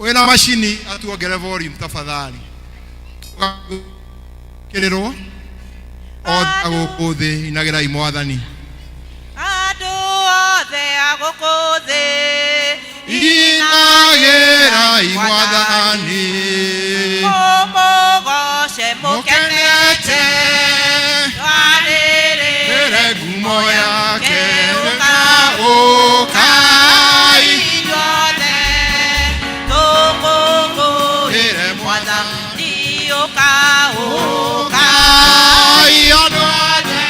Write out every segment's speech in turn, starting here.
Wĩna macini atuongere volume tafadhali. Kĩrĩrwo othe a gũkũ thĩ inagĩrai mwathani. Andũ othe a gũkũ thĩ Inagĩrai mwathani. Mũmũgoce Mũkenete mũkenete twarĩrĩ ĩre ngumo yake Ũka, ũkai inyuothe tũkũngũĩre ĩre Mwathani ũka ũka ũkai andũ othe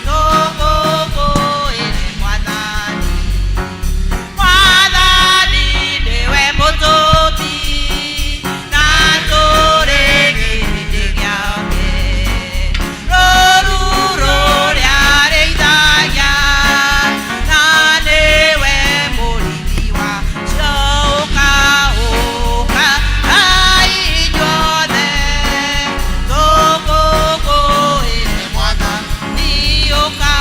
tũkũngũĩre Mwathani. Mwathani nĩwe mũtũmbi na tũrĩ gĩtĩ gĩake. Rũũru rũrĩa arĩithagia na nĩwe mũrĩithi wacio. Ũka, ũka, inyuothe tũkũngũĩre Mwathani. Ũka,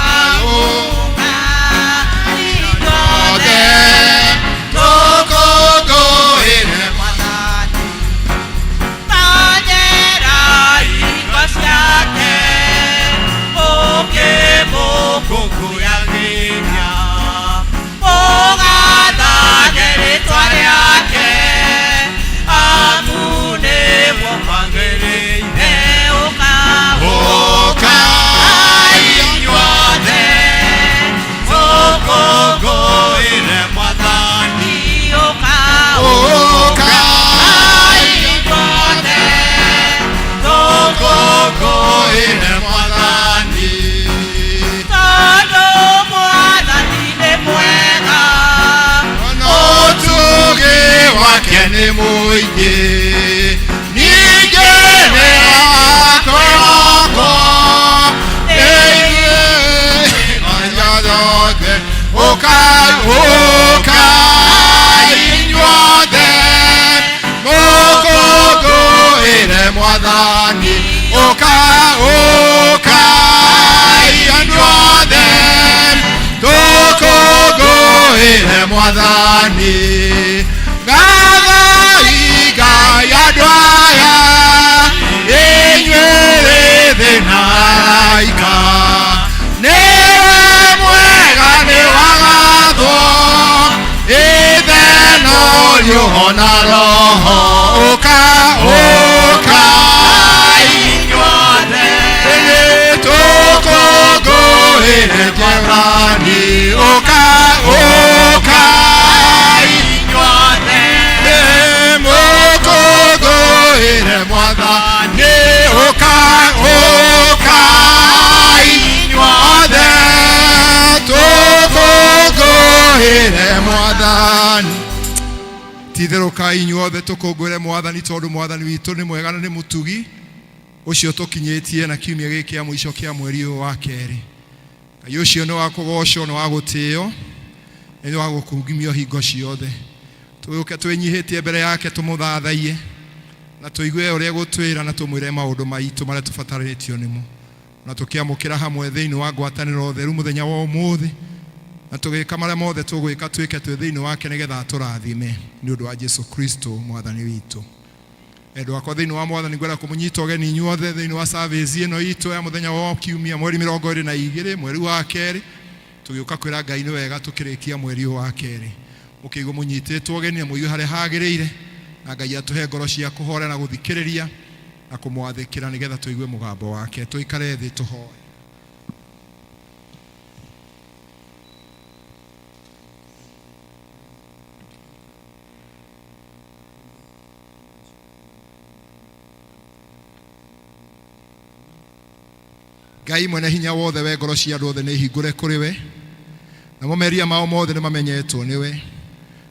ũka, inyuothe othe tũkũngũĩre Mwathani. Tonyera hingo ciake mũkĩmũkũngũyagĩra mũgathage rĩtwa rĩake amu nĩguo kwagĩrĩire. Ũka, ũkai inyuothe Tũkũngũĩre Mwathani. Ũka, ũkai inyuothe Tũkũngũĩre Mwathani. Tondũ Mwathani nĩ mwega Ũtugi wake nĩ mũingĩ ningĩ nĩ akoragwo ithuĩ ũkai ũkai inyuothe mũkũngũĩre Mwathani ũkai ũkai inyuothe tũkũngũĩre Mwathani gathai Ngai andũ aya inyuĩ thĩ na araika nĩwe mwega nĩ wagathwo ithe na ũriũ ona roho ũka ũkai Inyuothe tũkũngũĩre Mwathani ũka ũkai inyuothe mũkũngũĩre Mwathani ũka ũkai inyuothe tũkũngũĩre Mwathani. Titherũ kai inyuothe tũkũngũĩre Mwathani tondũ Mwathani witũ nĩ mwega na nĩ mũtugi ũcio tũkinyĩtie na kiumia gĩkĩ kĩa mũico kĩa mweri ũyũ wa kerĩ. Ngai ũcio nĩ wa kũgocwo nĩ wa gũtĩo nĩ wa gũkungumio hingo ciothe. Tũgĩũke twĩnyihĩtie mbere yake tũmũthathaiye na tũigue ũrĩa gũtwĩra na tũmwĩre maũndũ maitũ marĩa tũbataranĩtio nĩmo na tũkĩamũkĩra hamwe thĩinĩ wa ngwatanĩro theru mũthenya wa ũmũthĩ na tũgĩka marĩa mothe tũgwĩka twĩke twĩ thĩinĩ wake nĩgetha atũrathime nĩ ũndũ wa Jesu Kristo mwathani witũ. Endwa akwa thĩinĩ wa mwathani ngwenda kũmũnyita ũgeni inyuothe thĩinĩ wa service ĩno itũ ya mũthenya wa kiumia mweri 22 mweri wa kerĩ tũgĩũka kwĩra Ngai nĩ wega tũkĩrĩkia mweri ũyũ wa kerĩ mũkĩigua mũnyitĩtwo ũgeni na mũigue harĩa hagĩrĩire na Ngai atũhe ngoro cia kũhoera na gũthikĩrĩria na kũmwathĩkĩra nĩgetha tũigue mũgambo wake. Tũikare thĩ tũhoe. Ngai mwene hinya wothe we ngoro cia andũ othe nĩ hingũre kũrĩ we namo meria mao mothe nĩ mamenyetwo nĩwe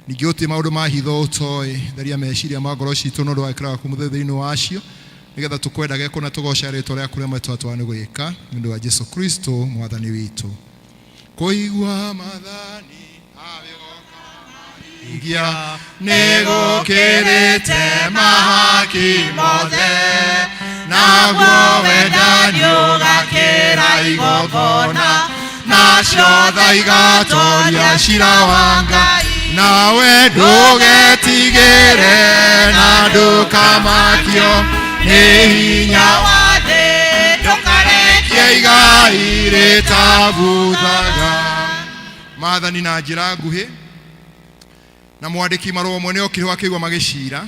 ningĩ ũtĩ maũndũ ma hitho ũtoĩ theria meciria ma ngoro citũ na ũndũ wa gĩkĩra waku mũtheru thĩinĩ wacio nĩgetha tũkwendage kũna tũgoca rĩtwa rĩaku rĩmwe twatwara nĩ gwĩka nĩ ũndũ wa Jesu Kristo mwathani witũ. Kũigua mathani ingia nĩ gũkĩrĩte mahaki mothe naguo wendani ũgakĩra igongona nacio tha igatoria cira wa Ngai. Nawe ndũgetigĩre na ndũkamakio nĩ hinya wa thĩ, ndũkareke igai rĩtabuthaga. Maathani na njĩra nguhĩ na mwandĩki marũa ũmwe nĩ okire akĩigua magĩcira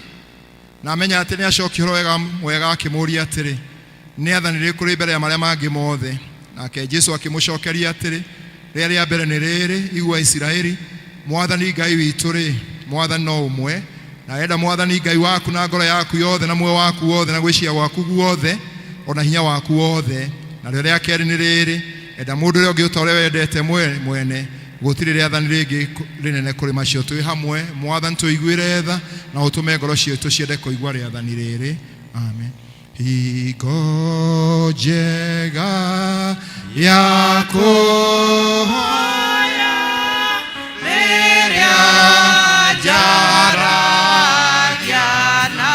na amenya atĩ nĩ acokia ũhoro wega mwega, akĩmũũria atĩrĩ, nĩ athani rĩrĩkũ rĩ mbere ya marĩa mangĩ mothe? Nake Jesu akĩmũcokeria atĩrĩ, rĩrĩa rĩa mbere nĩ rĩrĩ, igua Isiraeli, Mwathani Ngai witũ rĩ, Mwathani no ũmwe, na enda Mwathani Ngai waku na ngoro yaku yothe na muoyo waku wothe na gwĩciria gwaku guothe o na hinya waku wothe. Narĩo rĩa kerĩ nĩ rĩrĩ, enda mũndũ ũrĩa ũngĩ ta ũrĩa wendete mwene. Gũtirĩ rĩathani rĩngĩ rĩnene kũrĩ macio. Twĩ hamwe, Mwathani, tũiguĩre tha na ũtũme ngoro ciitũ ciende kũigua rĩathani rĩrĩ. Amen. Hingo njega ya kũhoya rĩrĩa njaragia na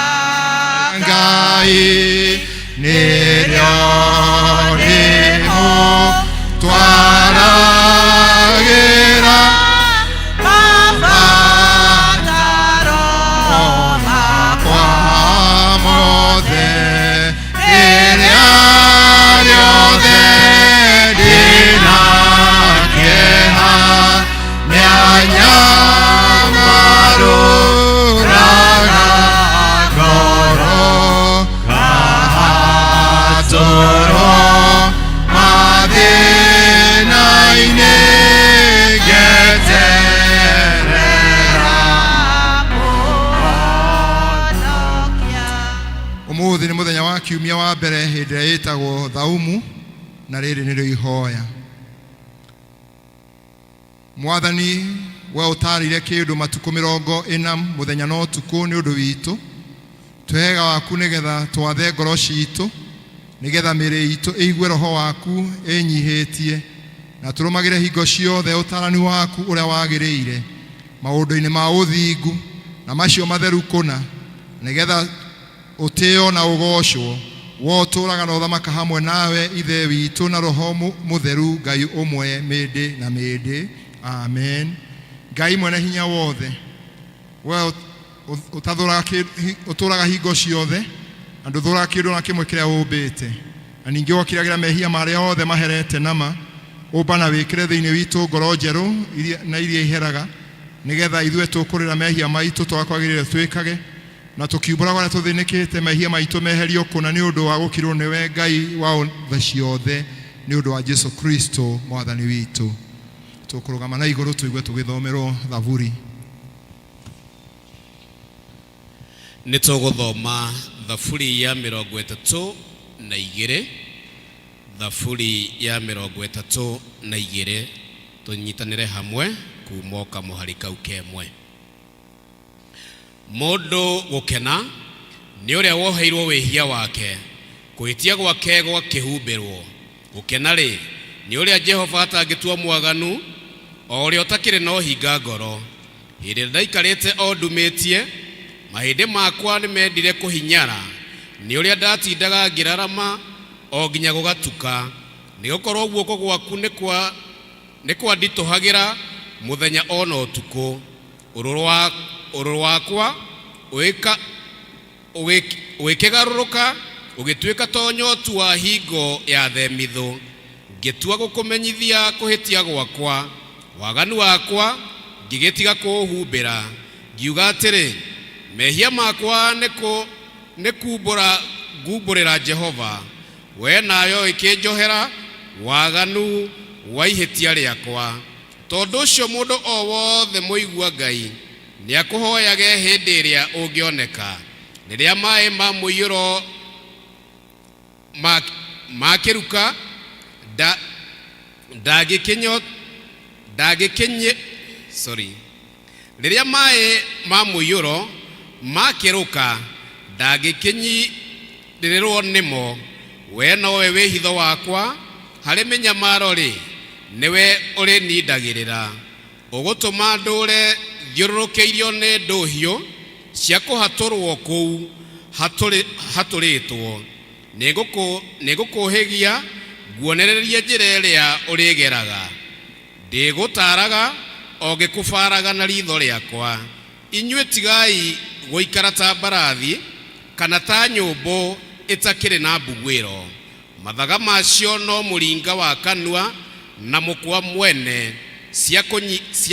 Ngai nĩrĩo ndĩmũtwaragĩra mabataro makwa kwa mothe, rĩrĩa rĩothe ndĩna kĩeha, nĩanyamarũraga ngoro, ngahatũrwo mathĩna-inĩ, ngeterera kũhonokia. Ũmũthĩ nĩ mũthenya wa kiumia wa mbere hĩndĩ ĩrĩa ĩtagwo thaumu, na rĩrĩ nĩrĩo ihoya. Mwathani, we ũtarĩire kĩndũ matukũ 40 mũthenya na ũtukũ nĩ ũndũ witũ, twehega waku nĩgetha twathe ngoro citũ, nĩgetha mĩĩrĩ itũ ĩigue roho waku ĩnyihĩtie, na tũrũmagĩre hingo ciothe ũtarani waku ũrĩa wagĩrĩire maũndũ-inĩ ma ũthingu na macio matheru kũna, nĩgetha ũtĩo na ũgocwo, we ũtũũraga na ũthamaka hamwe nawe, Ithe witũ, na Roho Mũtheru, Ngai ũmwe, mĩndĩ na mĩndĩ. Amen. Ngai mwene hinya wothe, we ũtũũraga hingo ciothe na ndũthũraga kĩndũ na kĩmwe kĩrĩa ũmbĩte, na ningĩ wokiragĩra mehia marĩa othe maherete nama, ũmba na wĩkĩre thĩinĩ witũ ngoro njerũ na iria iheraga, nĩgetha ithuĩ tũkũrĩra mehia maitũ twakwagĩrĩire twĩkage, na tũkiumbũraga ũrĩa tũthĩnĩkĩte, mehia maitũ meherio kũna nĩ ũndũ wa gũkirwo nĩwe, Ngai wa tha ciothe, nĩ ũndũ wa Jesu Kristo Mwathani witũ. Tũkũrũgama na igũrũ tũigue tũgĩthomerwo thaburi. Nĩ tũgũthoma thaburi ya 32, thaburi ya 32, tũnyitanĩre hamwe kuma o kamũhari kau kemwe. Mũndũ gũkena nĩ ũrĩa woheirwo wĩhia wake, kũhĩtia gwake gwakĩhumbĩrwo. Gũkena rĩ, nĩ ũrĩa Jehova atangĩtua mwaganu, o ũrĩa ũtakĩrĩ na ũhinga ngoro. Hĩndĩ ĩrĩa ndaikarĩte o ndumĩtie, mahĩndĩ makwa nĩ mendire kũhinyara nĩ ũrĩa ndatindaga ngĩrarama o nginya gũgatuka, nĩ gũkorwo guoko gwaku nĩ kwanditũhagĩra mũthenya o na ũtukũ. Ũrũrũ wakwa ũgĩkĩgarũrũka ũgĩtuĩka ta ũnyotu wa hingo ya themithũ. Ngĩtua gũkũmenyithia kũhĩtia gwakwa, waganu wakwa ngĩgĩtiga kũũhumbĩra. Ngiuga atĩrĩ, mehia makwa nĩ kumbũra ngumbũrĩra Jehova, we nayo ĩkĩnjohera waganu wa ihĩtia rĩakwa. Tondũ ũcio mũndũ o wothe mũigua Ngai nĩakũhoyage hĩndĩ ĩrĩa ũngĩoneka, rĩrĩa maĩ ma mũiyũro makĩruka, ndangĩkĩnyo ndangĩkĩnyi, sorry, rĩrĩa maĩ ma mũiyũro makĩrũka, ndangĩkĩnyirĩrwo nĩmo. We nowe wĩhitho wakwa harĩ mĩnyamaro rĩ, nĩwe ũrĩnindagĩrĩra. Ũgũtũma ndũre thiũrũrũkĩirio nĩ ndũhiũ cia kũhatũrwo kũu hatũrĩtwo. Nĩngũkũhĩgia nguonererie njĩra ĩrĩa ũrĩgeraga, ndĩgũtaaraga. O ngĩkũbaraga na riitho rĩakwa. Inyuĩ tigai gũikara ta mbarathi kana ta nyũmbũ ĩtakĩrĩ na mbuguĩro. Mathaga macio no mũringa wa kanua na mũkwa mwene cia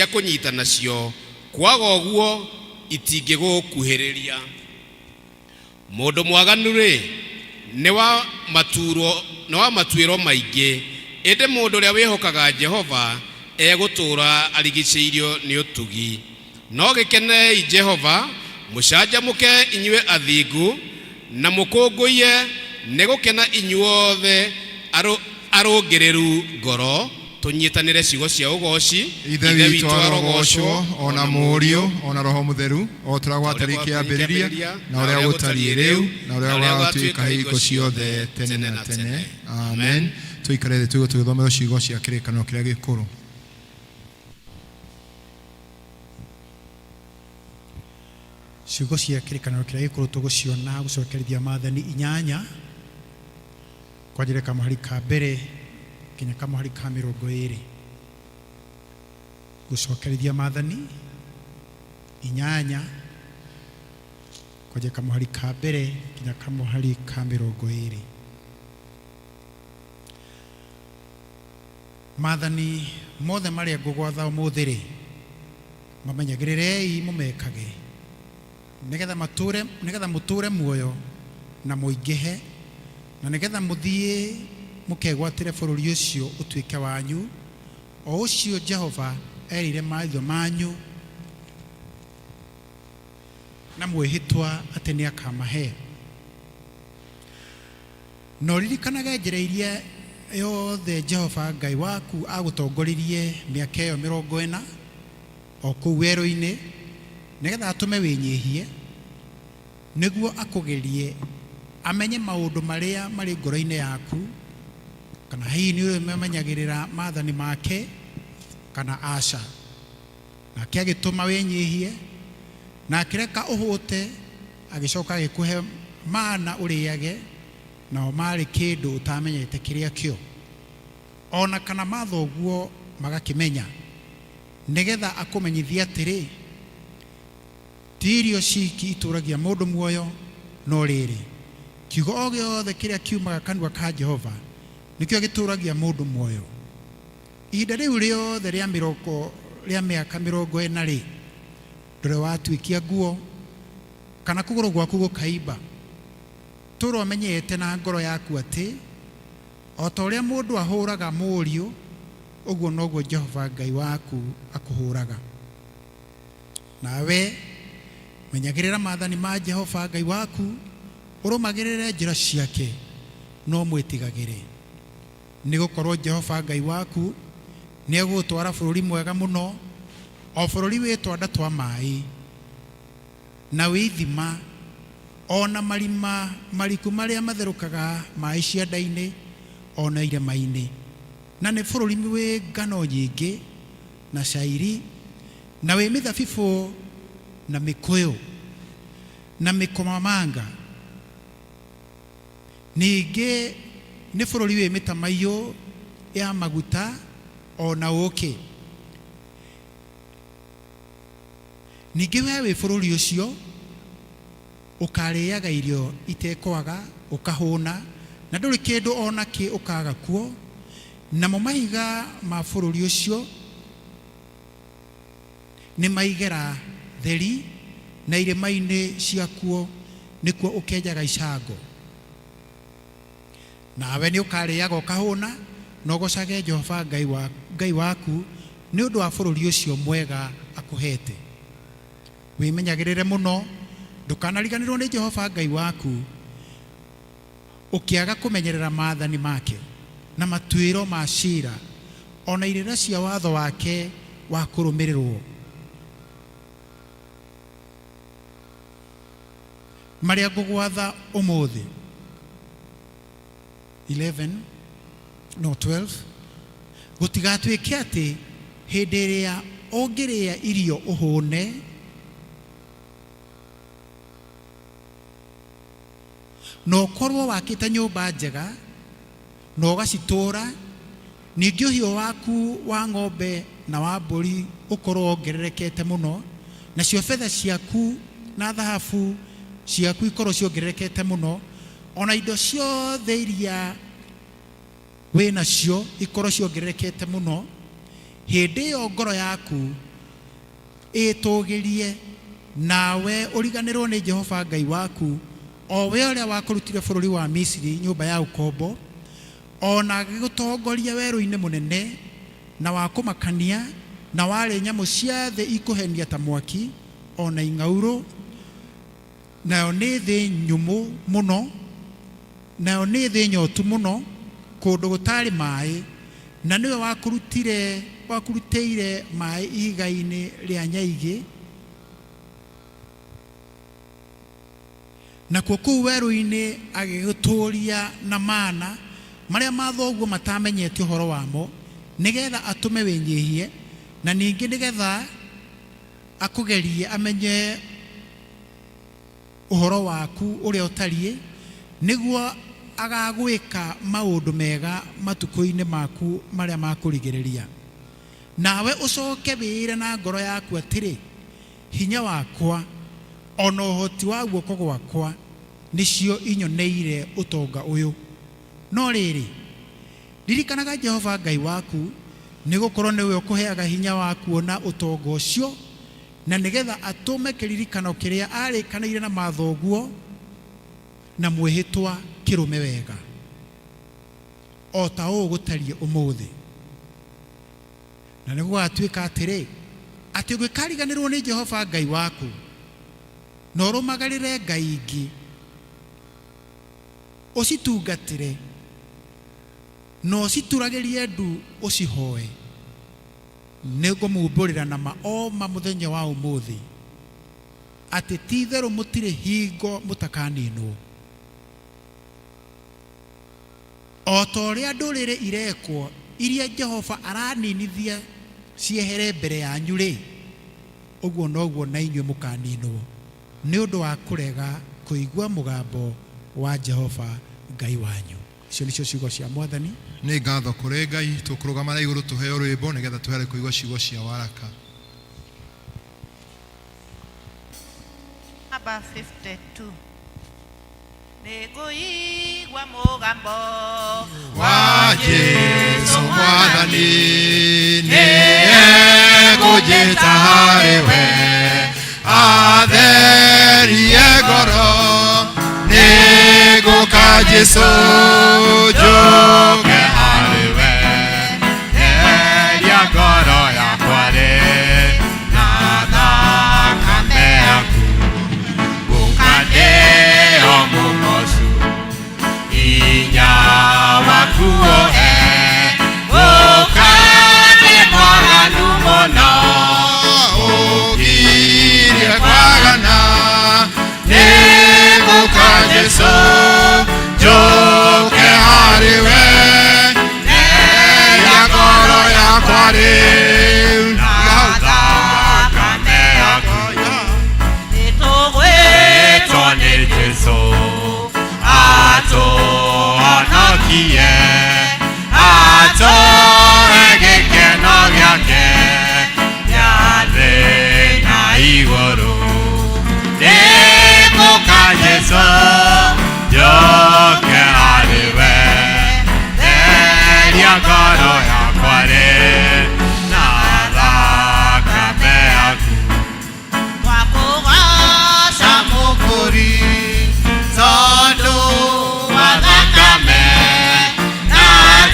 kũnyita nacio, kwaga ũguo itingĩgũkuhĩrĩria. Mũndũ mwaganu-rĩ, nĩ wa matuĩro maingĩ, ĩndĩ mũndũ ũrĩa wĩhokaga Jehova egũtũũra arigicĩirio nĩ ũtugi. No gĩkenei Jehova, mũcanjamũke inyuĩ athingu, na mũkũngũiye nĩ gũkena inyuothe arũngĩrĩru ngoro. Tũnyitanĩre ciugo cia ũgoci. Ithe witũ arogocwo, ona Mũriũ, ona Roho Mũtheru, o ta ũrĩa gwatariĩ kĩambĩrĩria, na ũrĩa gũtariĩ rĩu, na ũrĩa gũgatuĩka hingo ciothe tene na tene. Amen. Tũikare thĩ tũigue tũgĩthomerwo ciugo cia kĩrĩkanĩro kĩrĩa gĩkũrũ. Ciugo cia kĩrĩkanĩro kĩrĩa gĩkũrũ tũgũciona gũcokerithia maathani 8 kwanjĩrĩria kamũhari ka mbere nginya kamũhari ka 20. Gũcokerithia maathani 8 kwanjĩrĩria kamũhari ka mbere nginya kamũhari ka 20. Maathani mothe marĩa ngũgwatha ũmũthĩ rĩ, mamenyagĩrĩrei mũmekage, nĩgetha mũtũũre muoyo na mũingĩhe, na nĩgetha mũthiĩ mũkegwatĩre bũrũri ũcio ũtuĩke wanyu, o ũcio Jehova erĩire maithe manyu na mwĩhĩtwa atĩ nĩakamahe. Na ũririkanage njĩra iria yothe Jehova Ngai waku agũtongoririe mĩaka ĩyo 40 o kũu werũ-inĩ, nĩgetha atũme wĩnyihie, nĩguo akũgerie amenye maũndũ marĩa marĩ ngoro-inĩ yaku, kana hihi nĩ ũrĩmenyagĩrĩra maathani make kana aca. Nake agĩtũma wĩnyihie, na akĩreka ũhũte, agĩcoka agĩkũhe mana ũrĩage, nao marĩ kĩndũ ũtamenyete kĩrĩa kĩo, ona kana mathoguo magakĩmenya, nĩgetha akũmenyithie atĩrĩ, ti irio ciki itũũragia mũndũ muoyo, no rĩrĩ, kiugo o gĩothe kĩrĩa kiumaga kanua ka Jehova nĩkĩo gĩtũũragia mũndũ muoyo. Ihinda rĩu rĩothe rĩa mĩaka 40 rĩ, ndũrĩ watuĩkia nguo kana kũgũrũ gwaku gũkaimba. Tũũra ũmenyete na ngoro yaku atĩ o ta ũrĩa mũndũ ahũũraga mũriũ, ũguo noguo Jehova Ngai waku akũhũũraga. Nawe menyagĩrĩra maathani ma Jehova Ngai waku, ũrũmagĩrĩre njĩra ciake, no mwĩtigagĩre. Nĩgũkorwo Jehova Ngai waku nĩegũgũtwara bũrũri mwega mũno, o bũrũri wĩ twanda twa maĩ na wĩ ithima, o na marima mariku marĩa matherũkaga maĩ cianda-inĩ, o na irĩma-inĩ. Na nĩ bũrũri wĩ ngano nyingĩ na cairi, na wĩ mĩthabibũ na mĩkũyũ na mĩkomamanga. Ningĩ nĩ bũrũri wĩ mĩtamaiyũ ya maguta o na ũũkĩ. Ningĩ we wĩ bũrũri ũcio ũkarĩaga irio itekwaga, ũkahũna, na ndũrĩ kĩndũ o nakĩ ũkaga kuo. Namo mahiga ma bũrũri ũcio nĩ maigera theri, na irĩma-inĩ ciakuo nĩkuo ũkenjaga icango. Nawe nĩ ũkarĩaga ũkahũna, na ũgocage Jehova Ngai waku nĩ ũndũ wa bũrũri ũcio mwega akũhete. Wĩmenyagĩrĩre mũno ndũkanariganĩrwo nĩ Jehova Ngai waku, ũkĩaga kũmenyerera maathani make na matuĩro ma ciira, o na irĩra cia watho wake wa kũrũmĩrĩrwo, marĩa ngũgwatha ũmũthĩ. 11 no 12. Gũtigatuĩke atĩ hĩndĩ ĩrĩa ũngĩrĩa irio ũhũne, na ũkorwo wakĩte nyũmba njega na ũgacitũũra, ningĩ ũhiũ waku wa ng'ombe na wa mbũri ũkorwo wongererekete mũno, nacio betha ciaku na thahabu ciaku ikorwo ciongererekete mũno, ona indo ciothe iria wĩ nacio ikorwo ciongererekete mũno, hĩndĩ ĩyo ngoro yaku ĩtũgĩrie, nawe ũriganĩrwo nĩ Jehova Ngai waku, o we ũrĩa wakũrutire bũrũri wa Misiri, nyũmba ya ũkombo, ona agĩgũtongoria werũ-inĩ mũnene na wa kũmakania, na warĩ nyamũ cia thĩ ikũhenia ta mwaki, ona ing'aurũ, nayo nĩ thĩ nyũmũ mũno, nayo nĩ thĩ nyotu mũno, kũndũ gũtarĩ maĩ, na nĩwe wakũrutire wakũrutĩire maĩ ihiga-inĩ rĩa nyaigĩ. Nakuo kũu werũ-inĩ agĩgũtũũria na mana marĩa mathoguo matamenyete ũhoro wamo, nĩgetha atũme wĩnyihie, na ningĩ nĩgetha akũgerie amenye ũhoro waku ũrĩa ũtariĩ, nĩguo agagwĩka maũndũ mega matukũ-inĩ maku marĩa makũrigĩrĩria. Nawe ũcoke wĩĩre na ngoro yaku atĩrĩ, hinya wakwa ona ũhoti wa guoko gwakwa nĩcio inyoneire ũtonga ũyũ. No rĩrĩ, ririkanaga Jehova Ngai waku, nĩ gũkorwo nĩwe ũkũheaga hinya wa kuona ũtonga ũcio, na nĩgetha atũme kĩririkano kĩrĩa arĩkanĩire na mathoguo na mwĩhĩtwa kĩrũme wega, o ta ũũ gũtariĩ ũmũthĩ. Na nĩ gũgatuĩka atĩrĩ, atĩ ũngĩkariganĩrwo nĩ Jehova Ngai waku, na ũrũmagarĩre ngai ingĩ, ũcitungatĩre, na ũcituragĩrie ndu ũcihoe, nĩngũmumbũrĩra na ma o ma mũthenya wa ũmũthĩ atĩ ti itherũ mũtirĩ hingo mũtakaninwo. O ta ũrĩa ndũrĩrĩ irekwo iria Jehova araninithia ciehere mbere yanyu-rĩ, ũguo noguo na inyuĩ mũkaninwo nĩ ũndũ wa kũrega kũigua mũgambo wa Jehova Ngai wanyu. Icio nĩcio ciugo cia Mwathani. Nĩ ngatho kũrĩ Ngai. Tũkũrũgama na igũrũ tũheo rwĩmbo nĩgetha tũhere kũigua ciugo cia waraka. Number 52. Nĩngũigua mũgambo wa Jesu Mwathani, nĩ egũnjĩta harĩ we, atherie ngoro, nĩngũka Jesu njũke harĩ we, Theria ngoro yakwa rĩ na thakame yaku, ngũka ndĩo mũgocu, hinya waku ũhe, gũka ndĩ mwaganu mũno. Ũgirie kwagana, nĩngũka Jesu njũke harĩ we, theria ngoro yakwa rĩu Na thakame yaku. Nĩtũgwĩtwo Etwo nĩ Jesu atũhonokie, atũhe gĩkeno gĩake gĩa thĩ na igũrũ. Nĩngũka Jesu njũke harĩ we, theria ngoro yakwa rĩ na thakame yaku. Twakũgooca Mũkũri tondũ wa thakame na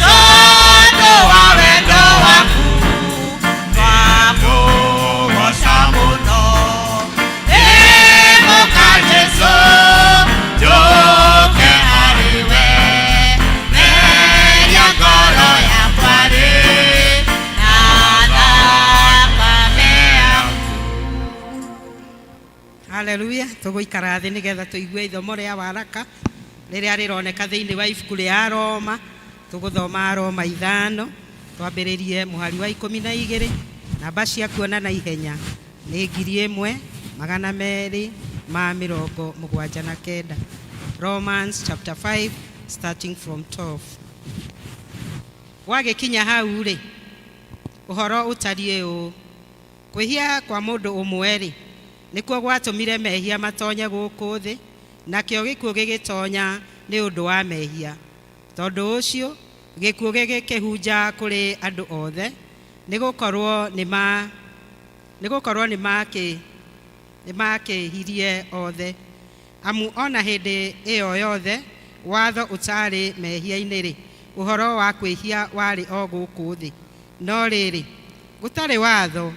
tondũ wa wendo waku, twakũgooca mũno. Nĩngũka Jesu njũke harĩ we, theria ngoro yakwa rĩ na thakame yaku. Haleluya. Tũgũikara thĩ nĩgetha tũigue ithomo rĩa waraka rĩrĩa rĩroneka thĩinĩ wa ibuku rĩa Roma. Tũgũthoma Roma 5, twambĩrĩrie mũhari wa 12. Namba cia kuona na ihenya nĩ 1279. Romans chapter 5 starting from 12. Gwagĩkinya hau rĩ, Ũhoro ũtariĩ ũũ: kwĩhia kwa mũndũ ũmwe-rĩ, nĩkuo gwatũmire mehia matonye gũkũ thĩ, nakĩo gĩkuũ gĩgĩtonya nĩ ũndũ wa mehia. Tondũ ũcio gĩkuũ gĩgĩkĩhunja kũrĩ andũ othe, nĩgũkorwo nĩmakĩhirie othe. Amu ona hĩndĩ ĩyo yothe watho ũtarĩ mehia-inĩ-rĩ, ũhoro wa kwĩhia warĩ o gũkũ thĩ. No rĩrĩ, gũtarĩ watho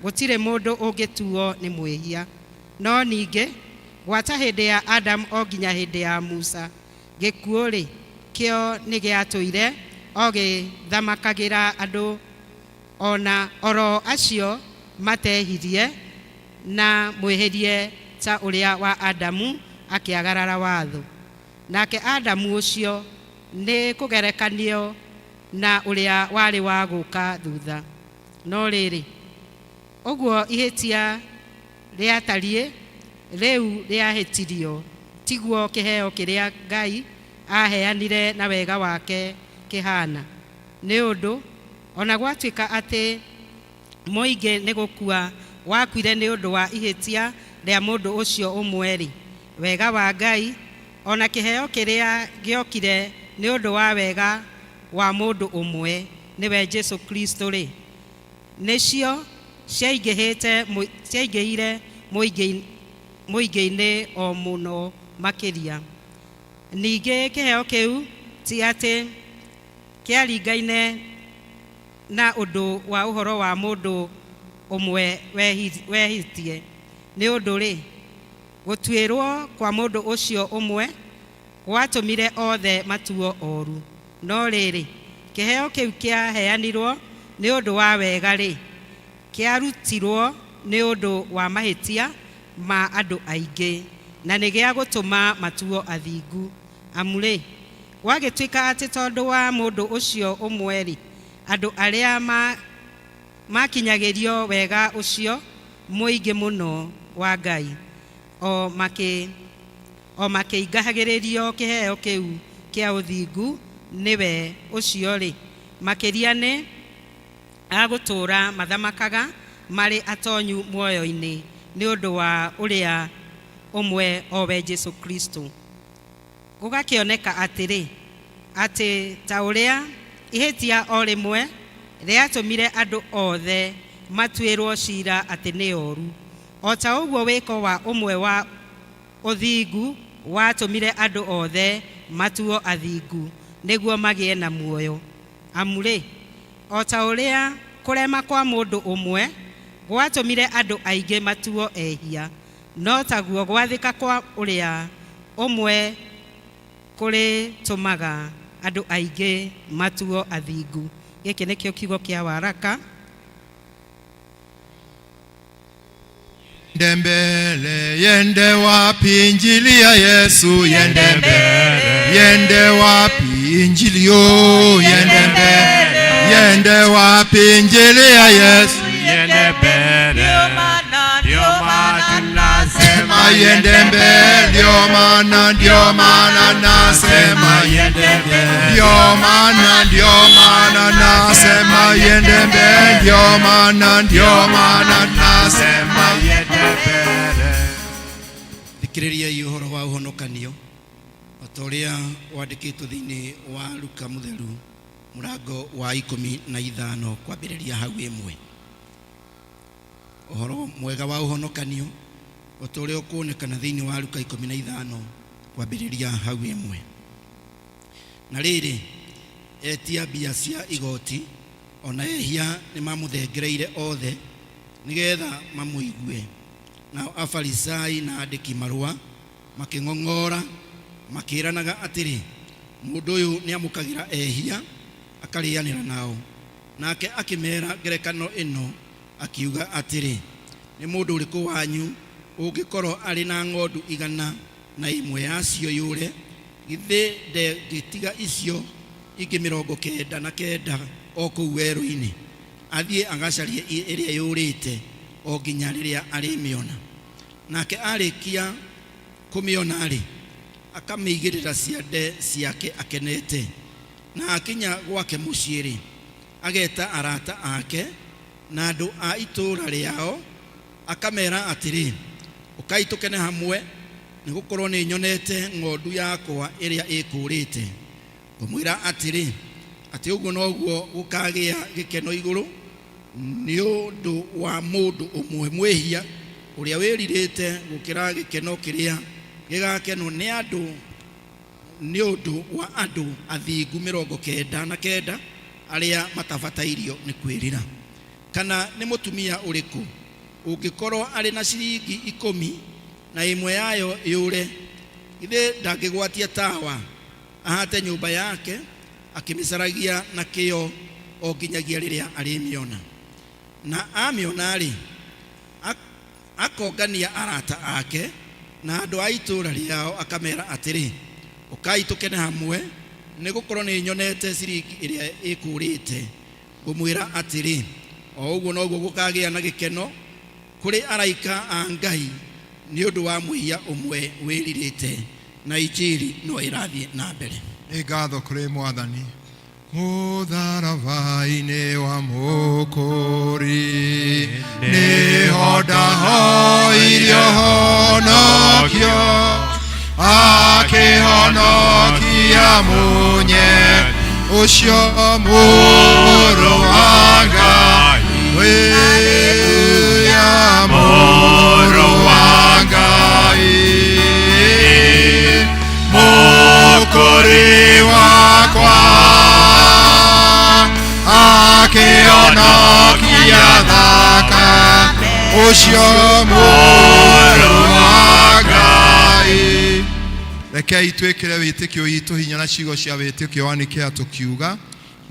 gũtirĩ mũndũ ũngĩtuo nĩ mwĩhia. No ningĩ gwata hĩndĩ ya Adamu o nginya hĩndĩ ya Musa, gĩkuũ-rĩ, kĩo nĩ gĩatũire o gĩthamakagĩra andũ ona oro acio matehirie na mwĩhĩrie ta ũrĩa wa Adamu akĩagarara watho. Nake Adamu ũcio nĩ kũgerekanio na ũrĩa warĩ wa gũka thutha. No rĩrĩ, ũguo ihĩtia rĩatariĩ rĩu rĩahĩtirio, tiguo kĩheo kĩrĩa Ngai aheanire na wega wake kĩhana. Nĩ ũndũ ona gwatuĩka atĩ mũingĩ nĩ gũkua wakuire nĩ ũndũ wa ihĩtia rĩa mũndũ ũcio ũmwe-rĩ, wega wa Ngai ona kĩheo kĩrĩa gĩokire nĩ ũndũ wa wega wa mũndũ ũmwe, nĩwe Jesu Kristo-rĩ, nĩcio ciaingĩhire mũingĩ-inĩ o mũno makĩria. Ningĩ kĩheo kĩu ti atĩ kĩaringaine na ũndũ wa ũhoro wa mũndũ ũmwe wehĩtie. Nĩ ũndũ-rĩ, gũtuĩrwo kwa mũndũ ũcio ũmwe gwatũmire othe matuo oru. No rĩrĩ, kĩheo kĩu kĩaheanirwo nĩ ũndũ wa wega-rĩ, kĩarutirwo nĩ ũndũ wa mahĩtia ma andũ aingĩ, na nĩ gĩa gũtũma matuo athingu. Amu-rĩ, gwagĩtuĩka atĩ tondũ wa mũndũ ũcio ũmwe-rĩ, andũ arĩa makinyagĩrio wega ũcio mũingĩ mũno wa Ngai, o makĩingahagĩrĩrio kĩheo kĩu kĩa ũthingu nĩwe ũcio-rĩ, makĩria nĩ agũtũũra mathamakaga marĩ atonyu muoyo-inĩ nĩ ũndũ wa ũrĩa ũmwe o we Jesu Kristo. Gũgakĩoneka atĩrĩ, atĩ ta ũrĩa ihĩtia o rĩmwe rĩatũmire andũ othe matuĩrwo cira atĩ nĩ oru, o ta ũguo wĩko wa ũmwe wa ũthingu watũmire andũ othe matuo athingu nĩguo magĩe na muoyo. Amu-rĩ, o ta ũrĩa kũrema kwa mũndũ ũmwe gwatũmire andũ aingĩ matuo ehia, no taguo gwathĩka kwa ũrĩa ũmwe kũrĩtũmaga andũ aingĩ matuo athingu. Gĩkĩ nĩkĩo kiugo kĩa waraka. Yende mbele, yende wapi injili ya Yesu, yende mbele, yende wapi injili yo, yende mbele, yende wapi injili ya Yesu, Yende mbele, ndio maana tunasema yende mbele, ndio maana nasema yende mbele, ndio maana nasema yende mbele, ndio maana nasema yende mbele. Thikĩrĩriai ũhoro wa ũhonokanio o ta ũrĩa wandĩkĩtwo thĩinĩ wa Luka mũtheru mũrango wa 15 kwambĩrĩria hau 1. Ũhoro mwega wa ũhonokanio o ta ũrĩa ũkuonekana thĩinĩ wa Luka 15 kwambĩrĩria hau 1. Na rĩrĩ, etia mbia cia igoti ona ehia nĩmamũthengereire othe nĩgetha mamũigue. Nao Afarisai na andĩki marũa makĩng'ong'ora makĩĩranaga atĩrĩ, mũndũ ũyũ nĩamũkagĩra ehia akarĩanĩra nao. Nake akĩmeera ngerekano ĩno akiuga atĩrĩ, nĩ mũndũ ũrĩkũ wanyu ũngĩkorwo arĩ na ng'ondu 100 na ĩmwe yacio yũre, githĩ ndengĩtiga icio ingĩ 99 o kũu werũ-inĩ, athiĩ agacarie ĩrĩa yũrĩte o nginya rĩrĩa arĩmĩona. Nake arĩkia kũmĩona-rĩ, akamĩigĩrĩra ciande ciake akenete. Na akinya gwake mũciĩ-rĩ, Ageta arata ake na andũ a itũũra rĩao, akamera atĩrĩ, ũkai tũkene hamwe, nĩ gũkorwo nĩ nyonete ng'ondu yakwa ĩrĩa ĩkũũrĩte. Ngũmwĩra atĩrĩ, atĩ ũguo noguo gũkagĩa gĩkeno igũrũ nĩ ũndũ wa mũndũ ũmwe mwĩhia ũrĩa wĩrirĩte gũkĩra gĩkeno kĩrĩa gĩgakenwo nĩ andũ nĩ ũndũ wa andũ athingu 99 arĩa matabatairio nĩ kwĩrira. Kana nĩ mũtumia ũrĩkũ ũngĩkorwo arĩ na ciringi 10 na ĩmwe yayo yũre, githĩ ndangĩgwatia tawa ahate nyũmba yake akĩmĩcaragia na kĩyo o nginyagia rĩrĩa arĩmĩona? Na amĩona-rĩ, akongania arata ake na andũ a itũũra rĩao, akamera atĩrĩ, ũkai tũkene hamwe, nĩ gũkorwo nĩ nyonete ciringi ĩrĩa ĩkũũrĩte. Ngũmwĩra atĩrĩ, o ũguo noguo gũkagĩa na gĩkeno kũrĩ araika a Ngai nĩ ũndũ wa mwĩhia ũmwe wĩrirĩte. Na injiri no ĩrathiĩ na mbere. Nĩ ngatho kũrĩ Mwathani. Mũtharaba-inĩ wa Mũkũri nĩho ndahoirio honokio, akĩhonokia munye ũcio mũrũ wa Ngai. Haleluya, mũrũ wa Ngai, Mũkũri wakwa, akĩhonokia thaka ũcio mũrũ wa Ngai. Rekei twĩkĩre wĩtĩkio witũ hinya na ciugo cia wĩtĩkio wa Nikea tũkiuga,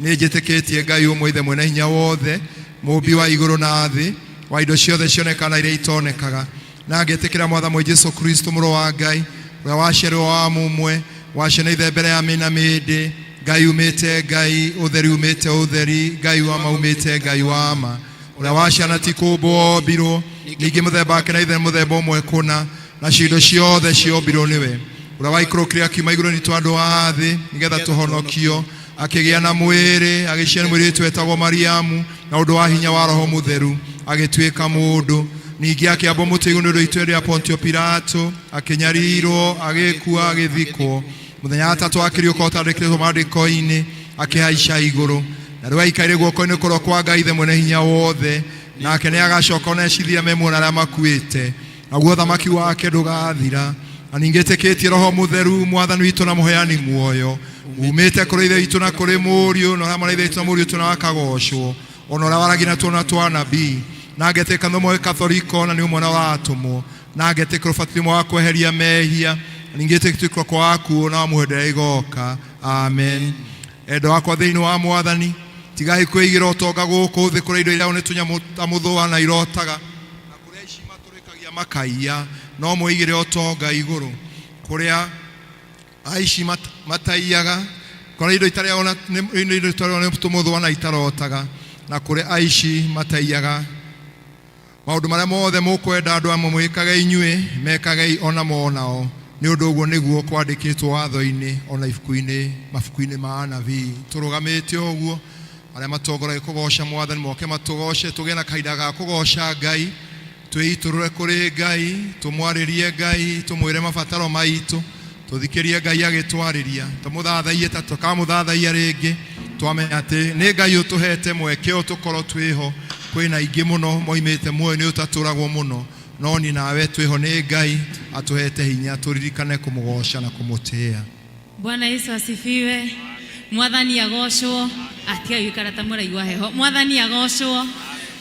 nĩ njĩtĩkĩtie Ngai ũmwe Ithe mwene hinya wothe, mũũmbi wa igũrũ na thĩ, wa indo ciothe cionekaga na iria itonekaga, na ngetĩkĩra Mwathani Jesũ Kristo mũrũ wa Ngai, ũrĩa waciarirwo wa mũmwe, waciana ithe mbere ya mĩna mĩndĩ, Ngai umĩte Ngai, ũtheri umĩte ũtheri, Ngai wa ma umĩte Ngai wa ma, ũrĩa waciana ti kũũmbwo wombirwo, ningĩ mũthemba wake na ithe mũthemba ũmwe kũna, na indo ciothe ciombirwo nĩwe, ũrĩa waikũrũkire akiuma igũrũ nĩ tondũ wa thĩ nĩgetha tũhonokio, akĩgĩa na mwĩrĩ, agĩciara mũirĩtu wetagwo Mariamu, na ũndũ wa hinya wa Roho Mũtheru agĩtuĩka mũndũ, ningĩ akĩambwo mũtĩ igũrũ nĩ ũndũ witũ hĩndĩ ya Pontio Pilato, akĩnyarirwo, agĩkua, agĩthikwo, mũthenya wa gatatũ akĩriũka ũtandĩkĩtwo maandĩko-inĩ, akĩhaica igũrũ, na rĩu aikaire guoko-inĩ kũrĩa kwa Ngai Ithe mwene hinya wothe, nake nĩ agacoka ona ecithia me muoyo na arĩa makuĩte, naguo ũthamaki wake ndũgathira. Na ningĩ ĩtĩkĩtie Roho Mũtheru, Mwathani witũ na mũheani muoyo, umĩte kũrĩ Ithe witũ na kũrĩ Mũriũ, na ũrĩa mwana Ithe witũ na Mũriũ na akagocwo, ona ũrĩa waragia na tuona twa nabii, na ngetĩka nĩ ũmwe Katholiko na nĩ ũmwe na wa atũmwo, na ngetĩkĩra ũbatithio ũmwe wa kweheria mehia, na ningĩ ĩtĩkĩtwo kwa akuũ na wa muoyo ũrĩa ĩgoka. Amen. Endo wakwa thĩinĩ wa Mwathani, tigai kwĩigĩra ũtonga gũkũ thĩ kũrĩa indo iria nĩ tũnyamũ ta mũthũa na irotaga, na kũrĩa ici matũrĩkagia makaiya, no mwĩigĩre ũtonga igũrũ kũrĩa aici mataiyaga, kũrĩa indo itarĩagwo indo itarĩagwo nĩ tũmũthũa na itarotaga, na kũrĩa aici mataiyaga. Maũndũ marĩa mothe mũkwenda andũ amwe mwĩkage inyuĩ, mekagei ona mo nao, nĩ ũndũ ũguo nĩguo kwandĩkĩtwo watho-inĩ ona ibuku-inĩ mabuku-inĩ ma anabii. Tũrũgamĩte ũguo, arĩa matongoragia kũgoca Mwathani moke matũgoce, tũgĩe na kahinda ga kũgoca Ngai, twĩitũrũre kũrĩ Ngai, tũmwarĩrie Ngai, tũmwĩre mabataro maitũ, tũthikĩrie Ngai agĩtwarĩria, tũmũthathaiye ta tũkamũthathaiya rĩngĩ, twamenya atĩ nĩ Ngai ũtũhete mweke ũyũ tũkorwo twĩho. Kwĩna aingĩ mũno moimĩte muoyo nĩ ũtatũragwo mũno, no niĩ nawe twĩho nĩ Ngai atũhete hinya tũririkane kũmũgoca na kũmũtĩĩa. Bwana Yesu asifiwe. Mwathani agocwo. Atiga gũikara ta mũraigua heho. Mwathani agocwo.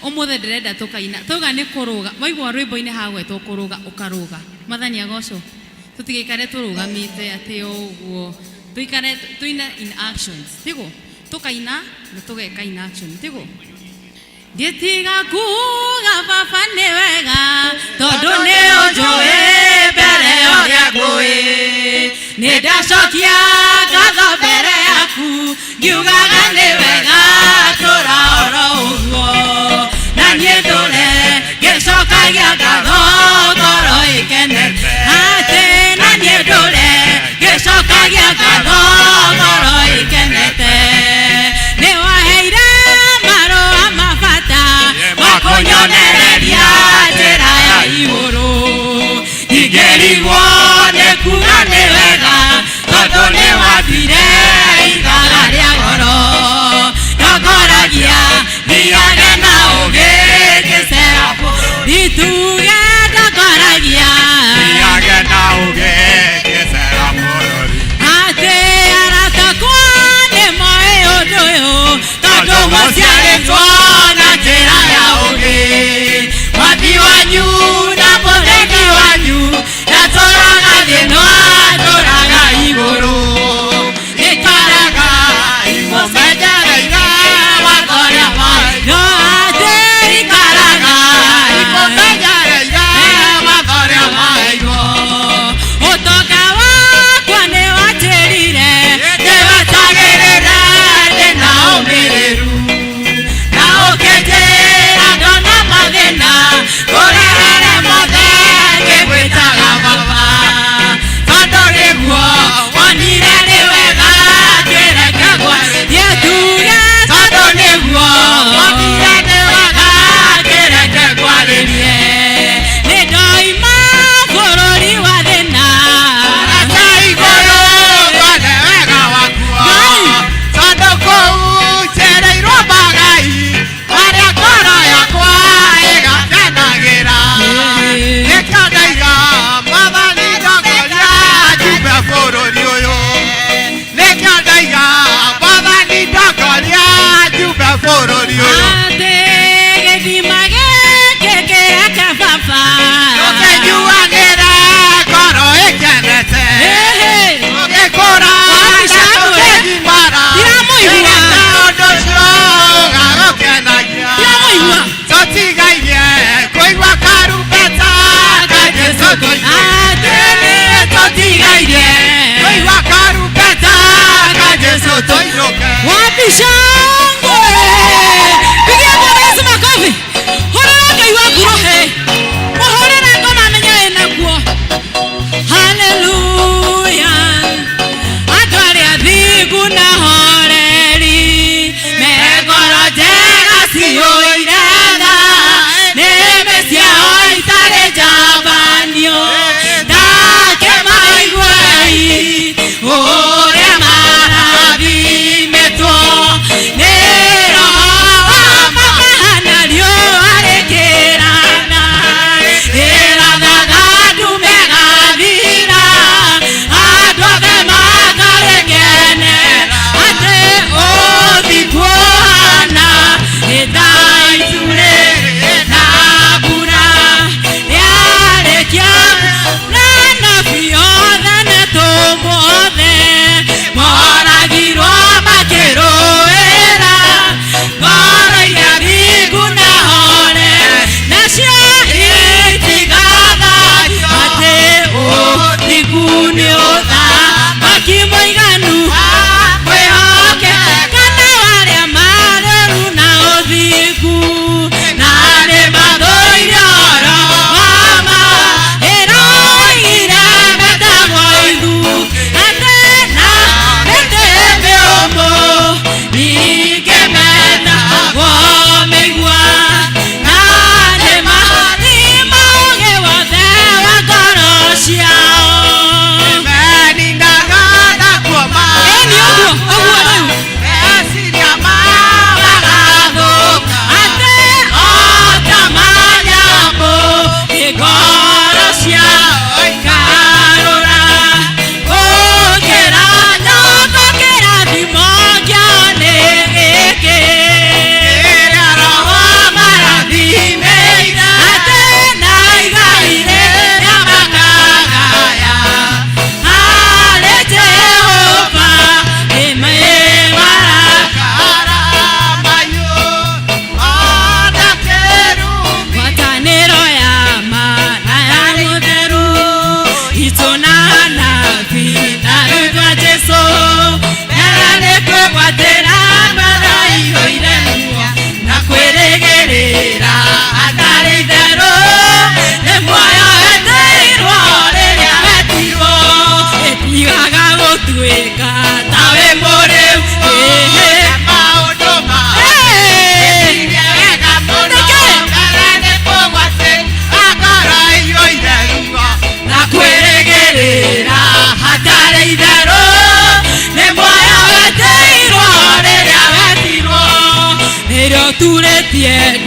Ũmũthĩ ndĩrenda tũkaina. Twauga nĩ kũrũga. Waigua rwĩmbo-inĩ hagwetwo kũrũga, ũkarũga. Mwathani agocwo. Tũtigaikare tũrũgamĩte atĩ o ũguo. Tũikare tũine in actions. Tiguo? Tũkaina na tũgeka in action. Tiguo? Nditiga kuga baba nĩ wega, tondũ nĩ ũnjũĩ mbere ya ũrĩa ngũĩ. Nĩ ndacokia ngatho mbere yaku, ngiugaga nĩ wega tũra oro ũguo. Na niĩ ndũre ngĩcokagia ngatho ngoro ĩkene, atĩ na niĩ ndũre ngĩcokagia ngatho ngoro ĩkenete. Nĩ waheire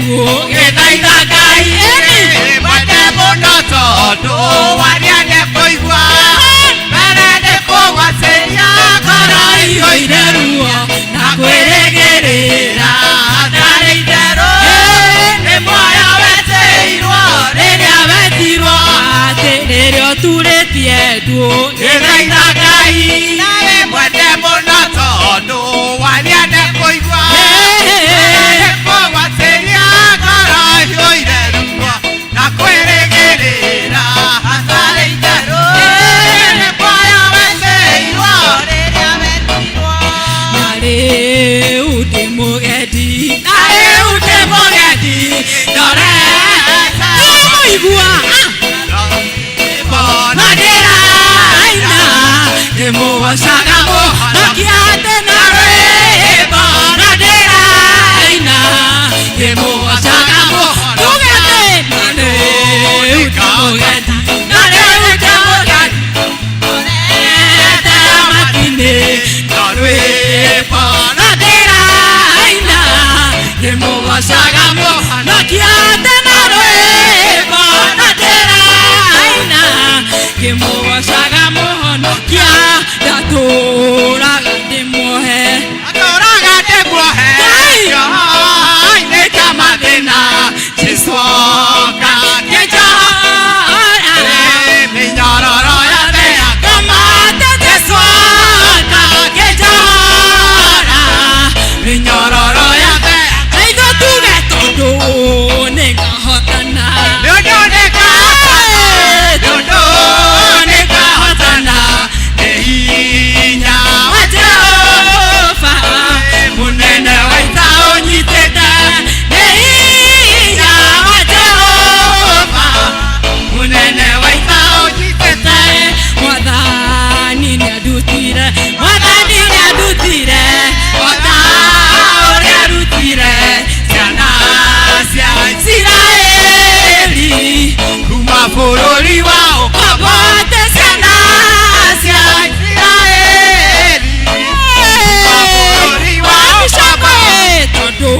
nduũ gĩthaitha Ngai Mwende mũno tondũ waria nĩkũigua mbere nĩkũgwacĩria ngoro iyũire ruo na kwĩrĩgĩrĩra hatarĩ itherũ nĩ muoyo wetĩirwo rĩrĩa wetirwo atĩ rĩrĩa ũturĩtie nduũ gĩthaitha Ngai nawe mwende mũno tondũ waria nĩkũigua nĩkũgwacĩria ngoro iyũire ruo na kwĩrĩgĩrĩra hatarĩ itherũ nĩ muoyo wetĩirwo rĩrĩa wetirwo na rĩu ndĩ mũgendi na rĩu ndĩ mũgendi ndorete mũigua na ndĩraina ndĩmũgocaga mũhonokia atĩ na rwĩmbo na ndĩraina ndĩmũgocaga mũhonokia atĩ na rĩu ndĩ mũgendi na rĩu ndĩ mũgendi ndorete matinĩ na rwĩmbo na ndĩraina ndĩmũgocaga mũhonokia atĩ na rwĩmbo na ndĩraina ngĩmũgocaga mũhonokia ndatũraga ndĩmuohe Atũraga ndĩmuohe Ngai! Ngai ta mathĩna Jesũ oka kĩnjohora mĩnyororo yothe Kamate Jesũ oka kĩnjohora mĩnyororo yothe na ithuĩ tuge tondũ nĩngahotana Nĩ ũndũ nĩngahotana Nĩ ũndũ nĩngahotana Nĩ hinya wa Jehova mũnene wa ita ũnyitĩte nĩ hinya wa Jehova mũnene wa ita ũnyitĩte Mwathani nĩandutire Mwathani nĩandutire O ta ũrĩa arutire ciana cia Isiraeli kuma bũrũri wa ũkombo Abote ciana cia Isiraeli kuma bũrũri wa ũkombo tondũ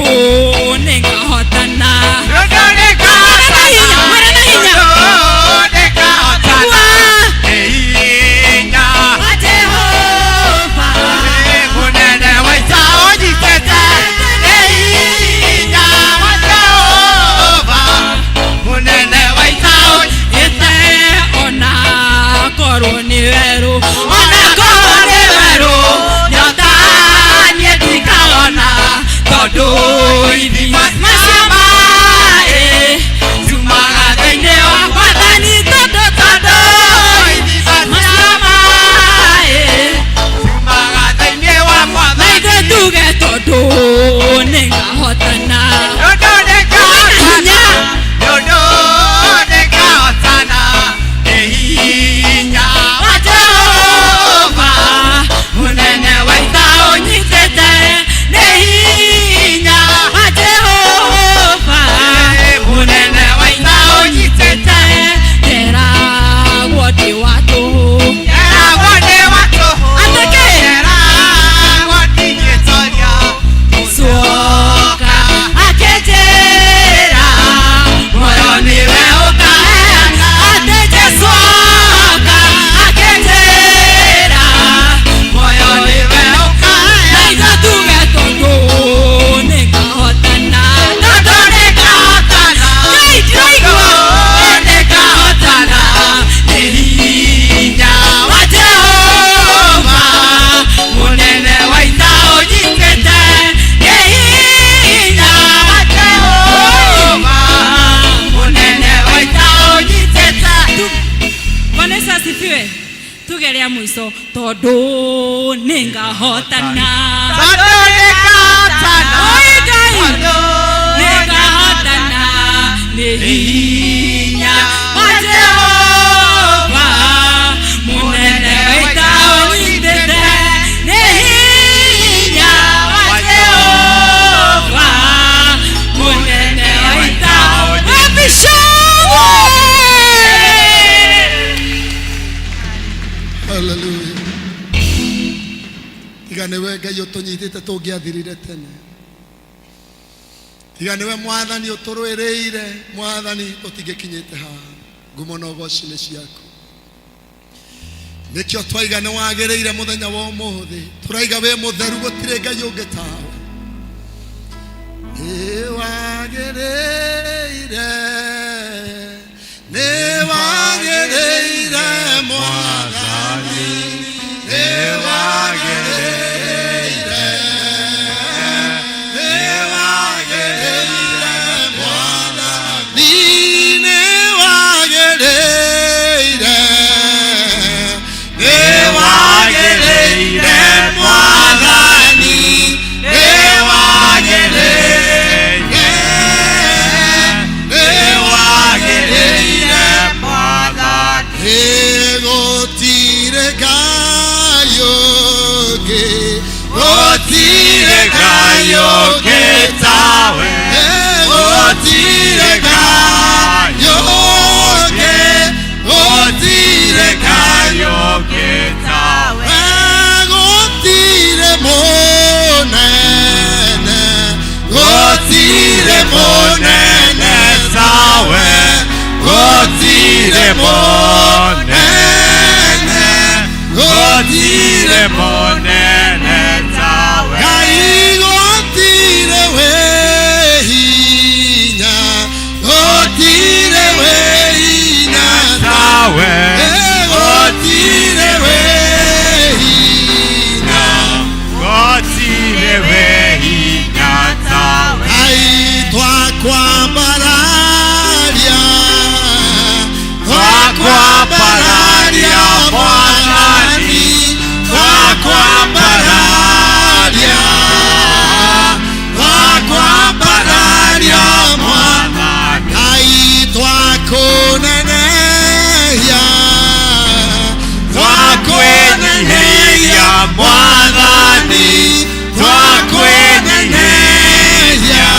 nĩngahotana Nĩ ũndũ nĩngahotana Mwĩre na hinya, Nĩ ũndũ nĩngahotana Nĩ hinya wa Jehova mũnene wa ita ũnyitĩte Nĩ hinya wa Jehova mũnene wa ita ũnyitĩte Ĩte ona korwo nĩ werũ ona korwo nĩ werũ nyota niĩ ndikaona tondũ ithima cia maĩ ciumaga thĩinĩ wa Mwathani tondũ tondũ ithima cia maĩ ciumaga thĩinĩ wa na Mwathani ithuĩ tuge tondũ nĩngahotana Nĩ ũndũ nĩngahotana Nĩ ũndũ nĩngahotana Nĩ hinya wa Jehova mũnene wa ita ũnyitĩte nĩ hinya wa Jehova mũnene wa ita ũnyitĩte nderagwo ndĩ wa tũhũ Nderagwo ndĩ wa tũhũ Atĩ kĩ? Nderagwo ndingĩtoria Coka akĩnjĩra muoyo nĩwe ũkaheana atĩ Jesũ oka akĩnjĩra muoyo nĩwe na ũkaheana ithuĩ tuge tondũ nĩngahotana Tondũ nĩngahotana Ngai ndiraigua nĩngahotana Nĩ hinya wa Jehova mũnene wa ita ũnyitĩte Nĩ hinya wa Jehova mũnene wa ita ũnyitĩte Bwana Yesu asifiwe tuge rĩa mũico tondũ nĩngahotana Tondũ nĩngahotana Oi Ngai Tondũ nĩngahotana nĩ hinya wa Jehova mũnene wa ita ũnyitĩte nĩ hinya wa Jehova mũnene wa ita Wabishawe Hallelujah. Tiga nĩwe Ngai ũtũnyitĩte tũngĩathirire tene. Tiga nĩwe Mwathani ũtũrũĩrĩire, Mwathani tũtingĩkinyĩte haha. Ngumo na ũgoci nĩ ciaku. Nĩkĩo twaiga nĩ wagĩrĩire mũthenya wa ũmũthĩ. Tũraiga wĩ mũtheru, gũtirĩ Ngai ũngĩ tawe. Nĩ wagĩrĩire, nĩ wagĩrĩire Mwathani, nĩ wagĩrĩire, nĩ wagĩrĩire Mwathani, nĩ wagĩrĩire, nĩ wagĩrĩire Mwathani, nĩ wagĩrĩire, nĩ wagĩrĩire Mwathani. Gũtirĩ Ngai ũngĩ, gũtirĩ Ngai ũngĩ tawe, gũtirĩ Ngai ũngĩ, gũtirĩ Ngai ũngĩ tawe, gũtirĩ mũnene, gũtirĩ mũnene tawe, gũtirĩ mũnene, gũtirĩ mũnene tawe. Ngai gũtirĩ wĩ hinya, gũtirĩ wĩ hinya tawe, gũtirĩ wĩ hinya, Gũtirĩ wĩ hinya tawe. Ngai twakwambararia, twakwambararia Mwathani, twakwambararia, twakwambararia Mwathani. Ngai twakũnenehia, twakwĩnenehia Mwathani, twakwĩnenehia,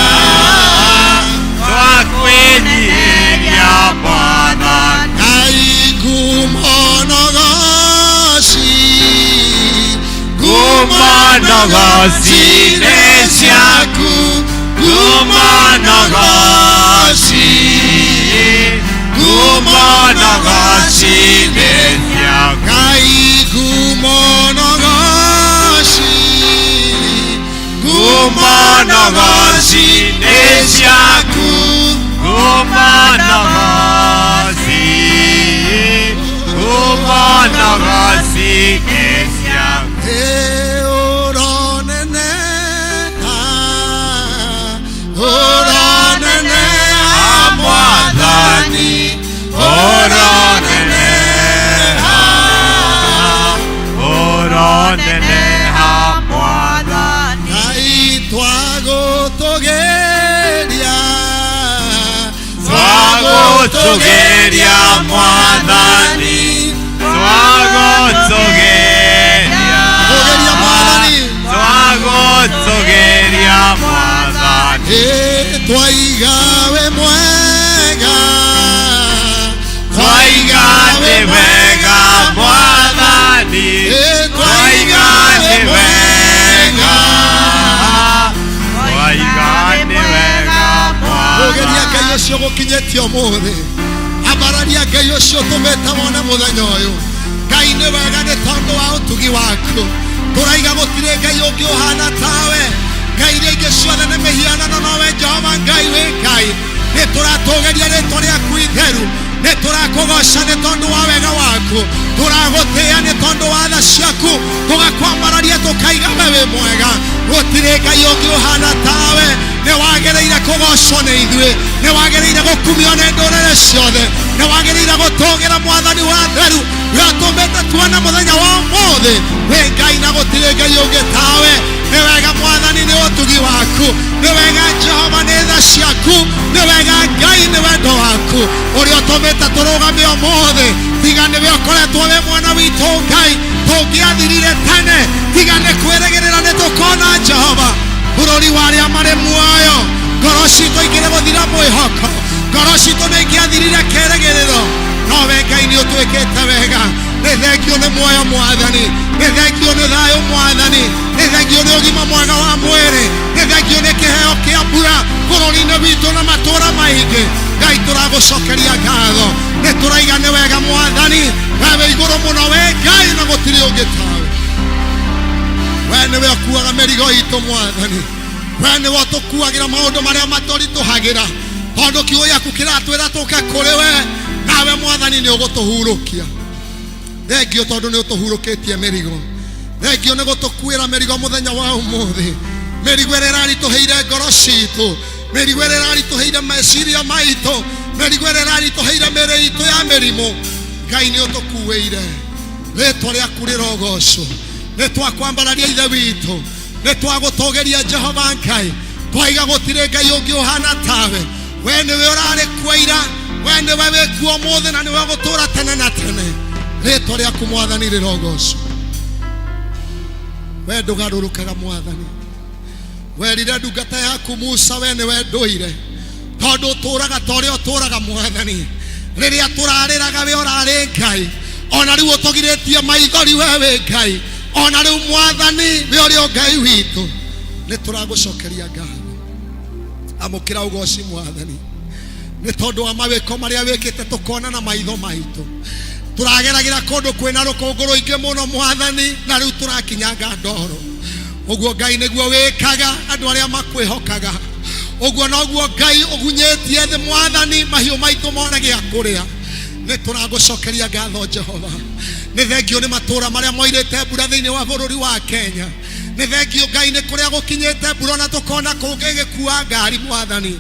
Twakwĩnyiihia Mwathani. Ngai ngumo na ũgoci, Ngumo na ũgoci nĩ ciaku, ngumo na ũgoci, ngumo na ũgoci nĩ ciaku. Ngai ngumo na ũgoci, Ngumo na ũgoci nĩ ciaku, ngumo na ũgoci, ngumo na ũgoci nĩ ciaku. Ũroneneha, ũroneneha Mwathani, ũroneneha, Ũroneneha Mwathani. Ngai twagũtũgĩria, Twagũtũgĩria Mwathani, twagũtũgĩria, Tũgĩria Mwathani, twagũtũgĩria Mwathani. Ĩ twaiga wĩ mwega, Twaiga nĩ wega Mwathani, Ĩ twaiga nĩ wega, twaiga nĩ wega Ũgeria Ngai Mwathani. ũcio gũkinyĩtie ũmũthĩ, ambararia Ngai ũcio ũtũmĩte wone mũthenya ũyũ. Ngai nĩ wega nĩ tondũ wa ũtugi waku. Tũraiga gũtirĩ Ngai ũngĩ ũhana tawe. Ngai iria ingĩ ciothe nĩ mĩhianano, nowe Jehova Ngai wĩ Ngai. Nĩ tũratũgĩria rĩtwa rĩaku itheru, nĩ tũrakũgoca nĩ tondũ wa wega waku, tũragũtĩĩa nĩ tondũ wa tha ciaku, tũgakwambararia tũkaiga we wĩ mwega. Gũtirĩ Ngai ũngĩ ũhana tawe. Nĩ wagĩrĩire kũgocwo nĩ ithuĩ, nĩ wagĩrĩire gũkumio nĩ ndũrĩrĩ ciothe, nĩ wagĩrĩire gũtũgĩra Mwathani wa theru, we ũtũmĩte tuone mũthenya wa ũmũthĩ. Wĩ Ngai na gũtirĩ Ngai ũngĩ tawe. Nĩ wega Mwathani nĩ ũtugi waku, nĩ wega Jehova nĩ tha ciaku, nĩ wega Ngai nĩ wendo waku ũrĩa ũtũmĩte tũrũgame ũmũthĩ. Tiga nĩwe ũkoretwo wĩ mwana witũ Ngai, tũngĩathirire tene. Tiga nĩ kwĩrĩgĩrĩra nĩ tũkona Jehova bũrũri wa arĩa marĩ muoyo. Ngoro citũ ikĩrĩ gũthira mwĩhoko, ngoro citũ nĩ ingĩathirire kĩrĩgĩrĩro, nowe Ngai. Ngai nĩ ũtwĩkĩte wega. Nĩ thengio nĩ muoyo Mwathani, nĩ thengio nĩ thayũ Mwathani, nĩ thengio nĩ ũgima mwega wa mwĩrĩ, nĩ thengio nĩ kĩheo kĩa mbura bũrũri-inĩ witũ na matũũra maingĩ. Ngai tũragũcokeria ngatho, nĩ tũraiga nĩ wega Mwathani, we wĩ igũrũ mũno we Ngai na gũtirĩ ũngĩ tawe. We nĩwe ũkuaga mĩrigo itũ Mwathani, we nĩwe ũtũkuagĩra maũndũ marĩa matũritũhagĩra, tondũ kiugo gĩaku kĩratwĩra tũke kũrĩ we, nawe Mwathani nĩ ũgũtũhurũkia. Thengio tondũ nĩ ũtũhurũkĩtie mĩrigo, thengio nĩ gũtũkuĩra mĩrigo mũthenya wa ũmũthĩ, mĩrigo ĩrĩa ĩraritũhĩire ngoro citũ, mĩrigo ĩrĩa ĩraritũhĩire meciria maitũ, mĩrigo ĩrĩa ĩraritũhĩire mĩĩrĩ itũ ya mĩrimũ. Ngai nĩ ũtũkuĩire, rĩtwa rĩaku rĩrogocwo. Nĩ twakwambararia Ithe witũ, nĩ twagũtũgĩria Jehova Ngai, twaiga gũtirĩ Ngai ũngĩ ũhana tawe. We nĩwe ũrarĩ kuo ira, we nĩwe wĩ kuo ũmũthĩ, na nĩwe ũgũtũũra tene na tene. Rĩtwa rĩaku Mwathani rĩrogocwo. We ndũgarũrũkaga Mwathani, werire ndungata yaku Musa, we nĩwe ndũire, tondũ ũtũũraga ta ũrĩa ũtũũraga Mwathani. Rĩrĩa tũrarĩraga we ũrarĩ Ngai, ona rĩu ũtũgirĩtie maithori we wĩ Ngai, ona rĩu Mwathani we ũrĩ o Ngai witũ. Nĩ tũragũcokeria ngatho. Amũkĩra ũgoci Mwathani, nĩ tondũ wa mawĩko marĩa wĩkĩte tũkona na maitho maitũ. Tũrageragĩra kũndũ kwĩna rũkũngũ rũingĩ mũno Mwathani, na rĩu tũrakinyanga ndoro. Ũguo Ngai nĩguo wĩkaga andũ arĩa makwĩhokaga. Ũguo noguo Ngai ũgunyĩtie thĩ Mwathani, mahiũ maitũ mone gĩa kũrĩa. Nĩ tũragũcokeria ngatho Jehova. Nĩ thengio nĩ matũũra marĩa moirĩte mbura thĩinĩ wa bũrũri wa Kenya. Nĩ thengio Ngai nĩ kũrĩa gũkinyĩte mbura na tũkona kũngĩ ĩgĩkua ngari Mwathani.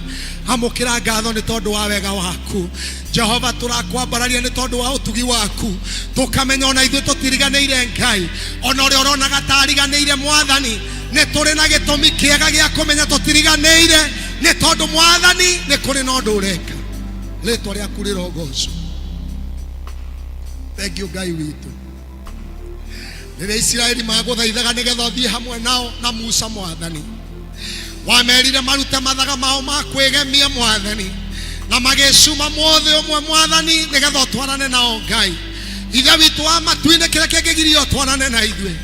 Amũkĩra ngatho nĩ tondũ wa wega waku Jehova. Tũrakwambararia nĩ tondũ wa ũtugi waku, tũkamenya ona ithuĩ tũtiriganĩire Ngai, ona ũrĩa ũronaga tariganĩire Mwathani, nĩ tũrĩ na gĩtũmi kĩega gĩa kũmenya tũtiriganĩire, nĩ tondũ Mwathani nĩ kũrĩ na ũndũ ũreka. Rĩtwa rĩaku rĩrogocwo. Thengio Ngai witũ. Rĩrĩa Isiraeli magũthaithaga nĩgetha ũthiĩ hamwe nao na Musa Mwathani, wamerire marute mathaga mao ma kwĩgemia Mwathani, na magĩcuma mũthĩ ũmwe Mwathani nĩgetha ũtwarane nao Ngai. Ithe witũ wa matu-inĩ, kĩrĩa kĩngĩgiria ũtwarane na ithuĩ,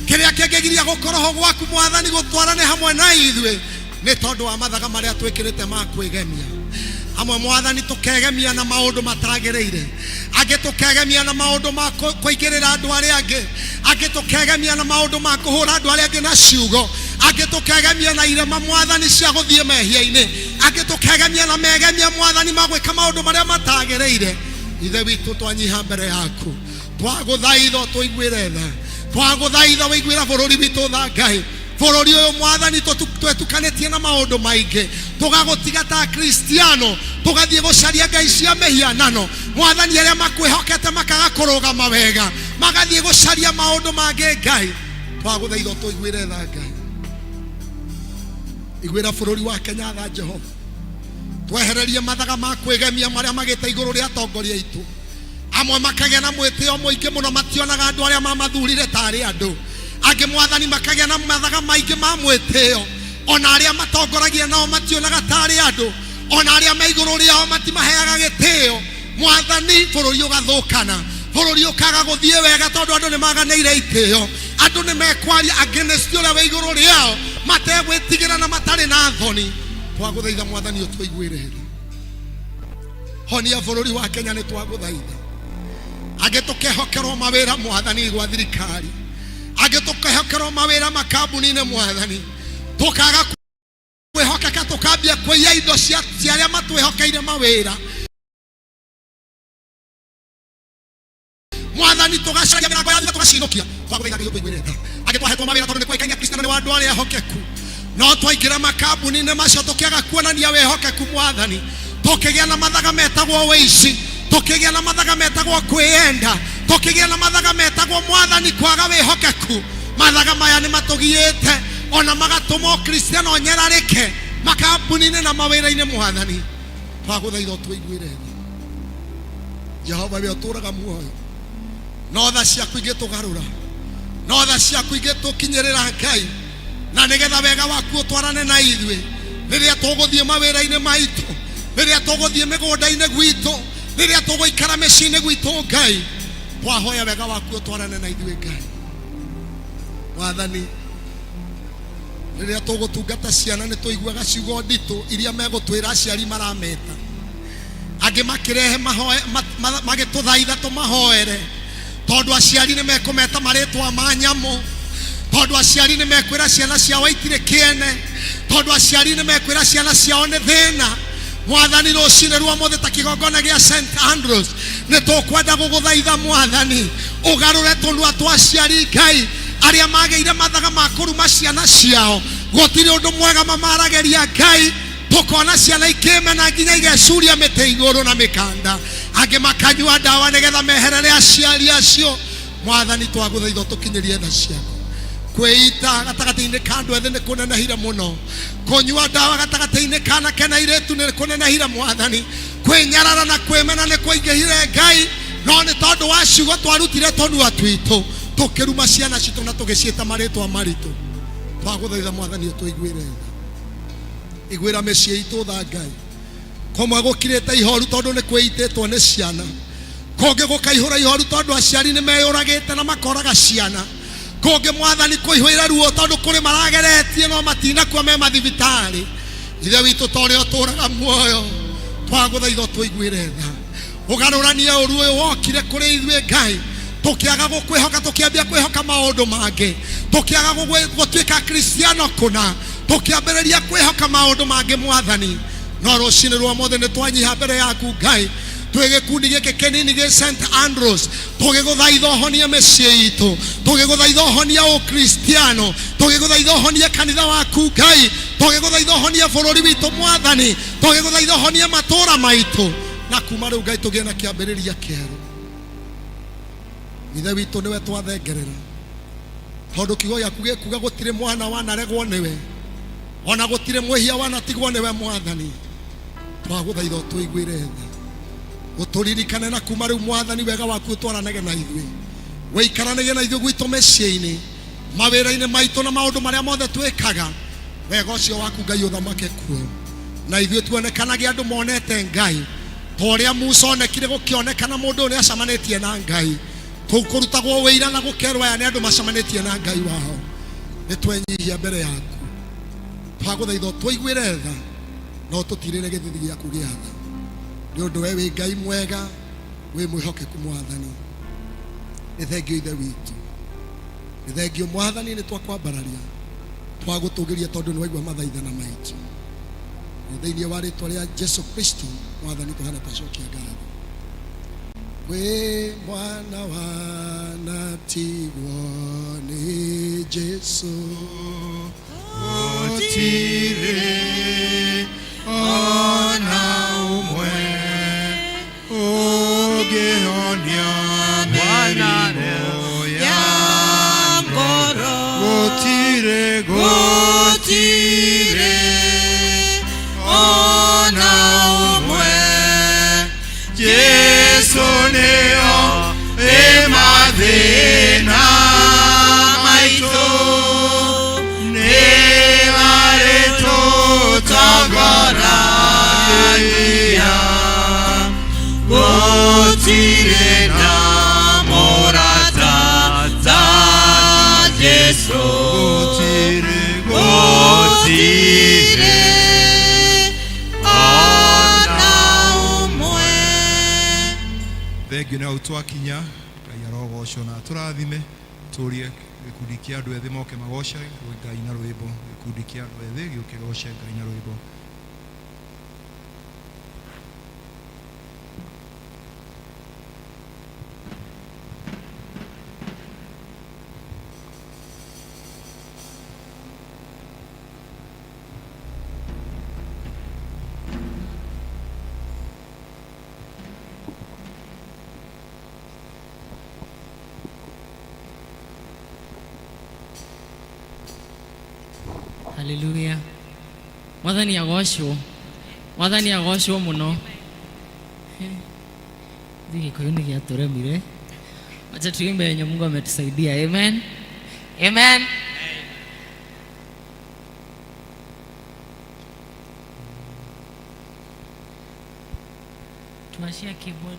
kĩrĩa kĩngĩgiria gũkorwo gwaku Mwathani gũtwarane hamwe na ithuĩ, nĩ tondũ wa mathaga marĩa twĩkĩrĩte ma kwĩgemia. Amwe Mwathani tũkegemia na maũndũ matagĩrĩire, angĩ tũkegemia na maũndũ ma kũingĩrĩra andũ arĩa angĩ, angĩ tũkegemia na maũndũ ma kũhũra andũ arĩa angĩ na ciugo, angĩ tũkegemia na irema Mwathani cia gũthiĩ mehia-inĩ, angĩ tũkegemia na megemia Mwathani ma gwĩka maũndũ marĩa matagĩrĩire. Ithe witũ, twanyiha mbere yaku, twagũthaitha ũtũiguĩre tha, twagũthaitha wĩiguĩra bũrũri witũ tha Ngai. Bũrũri ũyũ Mwathani twetukanĩtie na maũndũ maingĩ, tũgagũtiga ta Kristiano, tũgathiĩ gũcaria ngai cia mĩhianano Mwathani. Arĩa makwĩhokete makaga kũrũgama wega, magathiĩ gũcaria maũndũ mangĩ Ngai. Twagũthaitha ũtũiguĩre tha Ngai. Iguĩra bũrũri wa Kenya tha Jehova. Twehererie mathaga ma kwĩgemia marĩa magĩte igũrũ rĩa atongoria aitũ. Amwe makagĩa na mwĩtĩo mũingĩ mũno, mationaga andũ arĩa mamathurire tarĩ andũ. Angĩ Mwathani makagĩa na mathaga maingĩ ma mwĩtĩo, ona arĩa matongoragia nao mationaga tarĩ andũ, ona arĩa me igũrũ rĩao matimaheaga gĩtĩo Mwathani. Bũrũri ũgathũkana, bũrũri ũkaga gũthiĩ wega, tondũ andũ nĩ maganĩire itĩo, andũ nĩ mekwaria against ũrĩa wĩ igũrũ rĩao mategwĩtigĩra na matarĩ na thoni. Twagũthaitha Mwathani ũtũiguĩre tha, honia bũrũri wa Kenya, nĩ twagũthaitha. Angĩ tũkehokerwo mawĩra Mwathani gwa thirikari, angĩ tũkehokerwo mawĩra makambuni-inĩ Mwathani, tũkaga kwĩhokeka, tũkambia kũiya indo cia arĩa matwĩhokeire mawĩra Mwathani, tũgacaria mĩrango ya thutha tũgacinũkia. Twagũthaitha Ngai ũtũiguĩre tha. Angĩ twahetwo mawĩra tondũ nĩ kũĩkaine Kristiano nĩ wa andũ arĩa ehokeku, no twaingĩra makambuni-inĩ macio tũkĩaga kuonania wĩhokeku Mwathani, tũkĩgĩa na mathaga metagwo wĩici, tũkĩgĩa na mathaga metagwo kwĩyenda, tũkĩgĩa na mathaga metagwo Mwathani kwaga wĩhokeku. Mathaga maya nĩ matũgiĩte ona magatũma ũkristiano ũnyararĩke makambuni-inĩ na mawĩra-inĩ Mwathani. Twagũthaitha ũtũiguĩre tha Jehova, we ũtũũraga muoyo. No tha ciaku ingĩtũgarũra, no tha ciaku ingĩtũkinyĩrĩra Ngai, na nĩgetha wega waku ũtwarane na ithuĩ rĩrĩa tũgũthiĩ mawĩra-inĩ maitũ, rĩrĩa tũgũthiĩ mĩgũnda-inĩ gwitũ. Rĩrĩa tũgũikara mĩciĩ-inĩ gwitũ Ngai, twahoya wega waku ũtwarane na ithuĩ Ngai. Mwathani, rĩrĩa tũgũtungata ciana nĩ tũiguaga ciugo nditũ iria megũtwĩra aciari marameta. Angĩ makĩrehe mahoe magĩtũthaitha tũmahoere, tondũ aciari nĩ mekũmeta marĩtwa ma nyamũ, tondũ aciari nĩ mekwĩra ciana ciao itirĩ kĩene, tondũ aciari nĩ mekwĩra ciana ciao nĩ thĩna. Mwathani, rũcinĩ rwa ũmũthĩ ta kĩgongona gĩa St Andrews nĩ tũkwenda gũgũthaitha Mwathani, ũgarũre tũnua twa aciari Ngai arĩa magĩire mathaga ma kũruma ciana ciao. Gũtirĩ ũndũ mwega mamaragĩria Ngai, tũkona ciana ikĩmena nginya igecuria mĩtĩ igũrũ na mĩkanda, angĩ makanyua ndawa nĩgetha meherere aciari acio. Mwathani, twagũthaitha ũtũkinyĩrie tha ciaku. Kwĩita gatagatĩ-inĩ ka andũ ethĩ nĩ kũnenehire mũno, kũnyua ndawa gatagatĩ-inĩ ka anake na airĩtu nĩ kũnenehire Mwathani, kwĩnyarara na kwĩmena nĩ kũingĩhire Ngai, no nĩ tondũ wa ciugo twarutire tũnua twitũ tũkĩruma ciana citũ na tũgĩciĩta marĩtwa maritũ. Twagũthaitha Mwathani ũtũiguĩre tha, iguĩra mĩciĩ itũ tha Ngai. Kũmwe gũkirĩte ihoru tondũ nĩ kwĩitĩtwo nĩ ciana, kũngĩ gũkaihũra ihoru tondũ aciari nĩ meyũragĩte na makoraga ciana, kũngĩ Mwathani kũihũire ruo tondũ kũrĩ marageretie no matinakua me mathibitarĩ. Ithe witũ ta ũrĩa ũtũũraga muoyo, twagũthaitha ũtũiguĩre tha, ũgarũranie ũru ũyũ wokire kũrĩ ithuĩ Ngai, tũkĩaga gũkwĩhoka, tũkĩambia kwĩhoka maũndũ mangĩ, tũkĩaga gũtuĩka Kristiano kũna, tũkĩambĩrĩria kwĩhoka maũndũ mangĩ Mwathani. No rũcinĩ rwa ũmũthĩ nĩ twanyiha mbere yaku Ngai, twĩ gĩkundi gĩkĩ kĩnini gĩ St Andrews, tũgĩgũthaitha ũhonie mĩciĩ itũ, tũgĩgũthaitha ũhonie ũkristiano, tũgĩgũthaitha ũhonie kanitha waku Ngai, tũgĩgũthaitha ũhonie bũrũri witũ Mwathani, tũgĩgũthaitha ũhonie matũũra maitũ, na kuma rĩu Ngai tũgĩe na kĩambĩrĩria kĩerũ. Ithe witũ nĩwe twathengerera, tondũ kiugo gĩaku gĩkuga gũtirĩ mwana wanaregwo nĩwe, ona gũtirĩ mwĩhia wanatigwo nĩwe Mwathani. Twagũthaitha ũtũiguĩre tha, ũtũririkane na kuma rĩu Mwathani wega waku ũtwaranage na ithuĩ, wĩikaranage na ithuĩ gwitũ mĩciĩ-inĩ, mawĩra-inĩ maitũ na maũndũ marĩa mothe twĩkaga. Wega ũcio waku Ngai ũthamake kuo, na ithuĩ tuonekanage andũ monete Ngai, ta ũrĩa Musa onekire gũkĩonekana mũndũ ũyũ nĩ acemanĩtie na Ngai. Kũu kũrutagwo wĩira na gũkerwo aya nĩ andũ macemanĩtie na Ngai wao. Nĩ twenyihia mbere yaku, twagũthaitha ũtũiguĩre tha na ũtũtirĩre gĩthithi gĩaku gĩa tha, nĩ ũndũ we wĩ Ngai mwega, wĩ mwĩhokeku Mwathani. Nĩ thengio Ithe witũ, nĩ thengio Mwathani, nĩ twakwambararia, twagũtũgĩria tondũ nĩ waigua mathaithana maitũ. Nĩ thĩinĩ wa rĩtwa rĩa Jesu Kristo Mwathani tũhana twacokia ngatho. Wĩ mwana wanatigwo nĩ Jesu, gũtirĩ ona ũmwe ũngĩhonia mĩrimũ ya ngoro. Gũtirĩ, gũtirĩ ona ũmwe, Jesu nĩo ĩ mathĩna maitũ, nĩ arĩtũtongoragia, gũtirĩ na mũrata ta Jesu, gũtirĩ, gũtirĩ ona ũmwe. Thengio na hau twakinya, Ngai arogocwo na atũrathime. Tũrie gĩkundi kĩa andũ ethĩ moke magoce Ngai na rwĩmbo. Gĩkundi kĩa andũ ethĩ gĩũke goce Ngai na rwĩmbo. Haleluya. Mwathani agocwo. Mwathani agocwo mũno. Ithuĩ Gĩkũyũ nĩ gĩatũremire. Wacha tuimbe yenye Mungu ametusaidia. Amen. Amen. Tuwashie keyboard.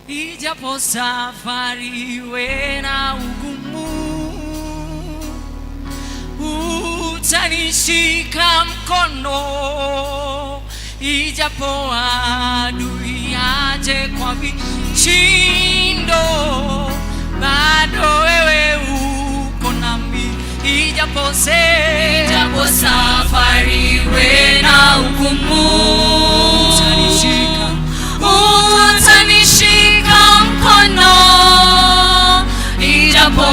Yeah. Ijapo safari iwe na ugumu, utanishika mkono, ijapo adui aje kwa vishindo, bado wewe uko nami, ijapo se Ijapo safari iwe na ugumu, utanishika utanishika mkono, ijapo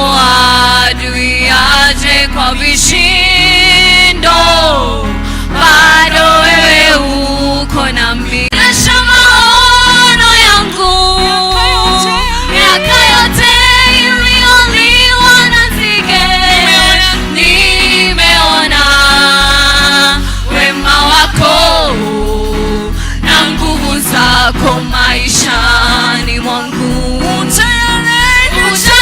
adui aje kwa vishindo, bado wewe uko nami. Resha maono yangu, miaka yote iliyoliwa na nzige, nimeona wema wako na nguvu zako maishani mwangu.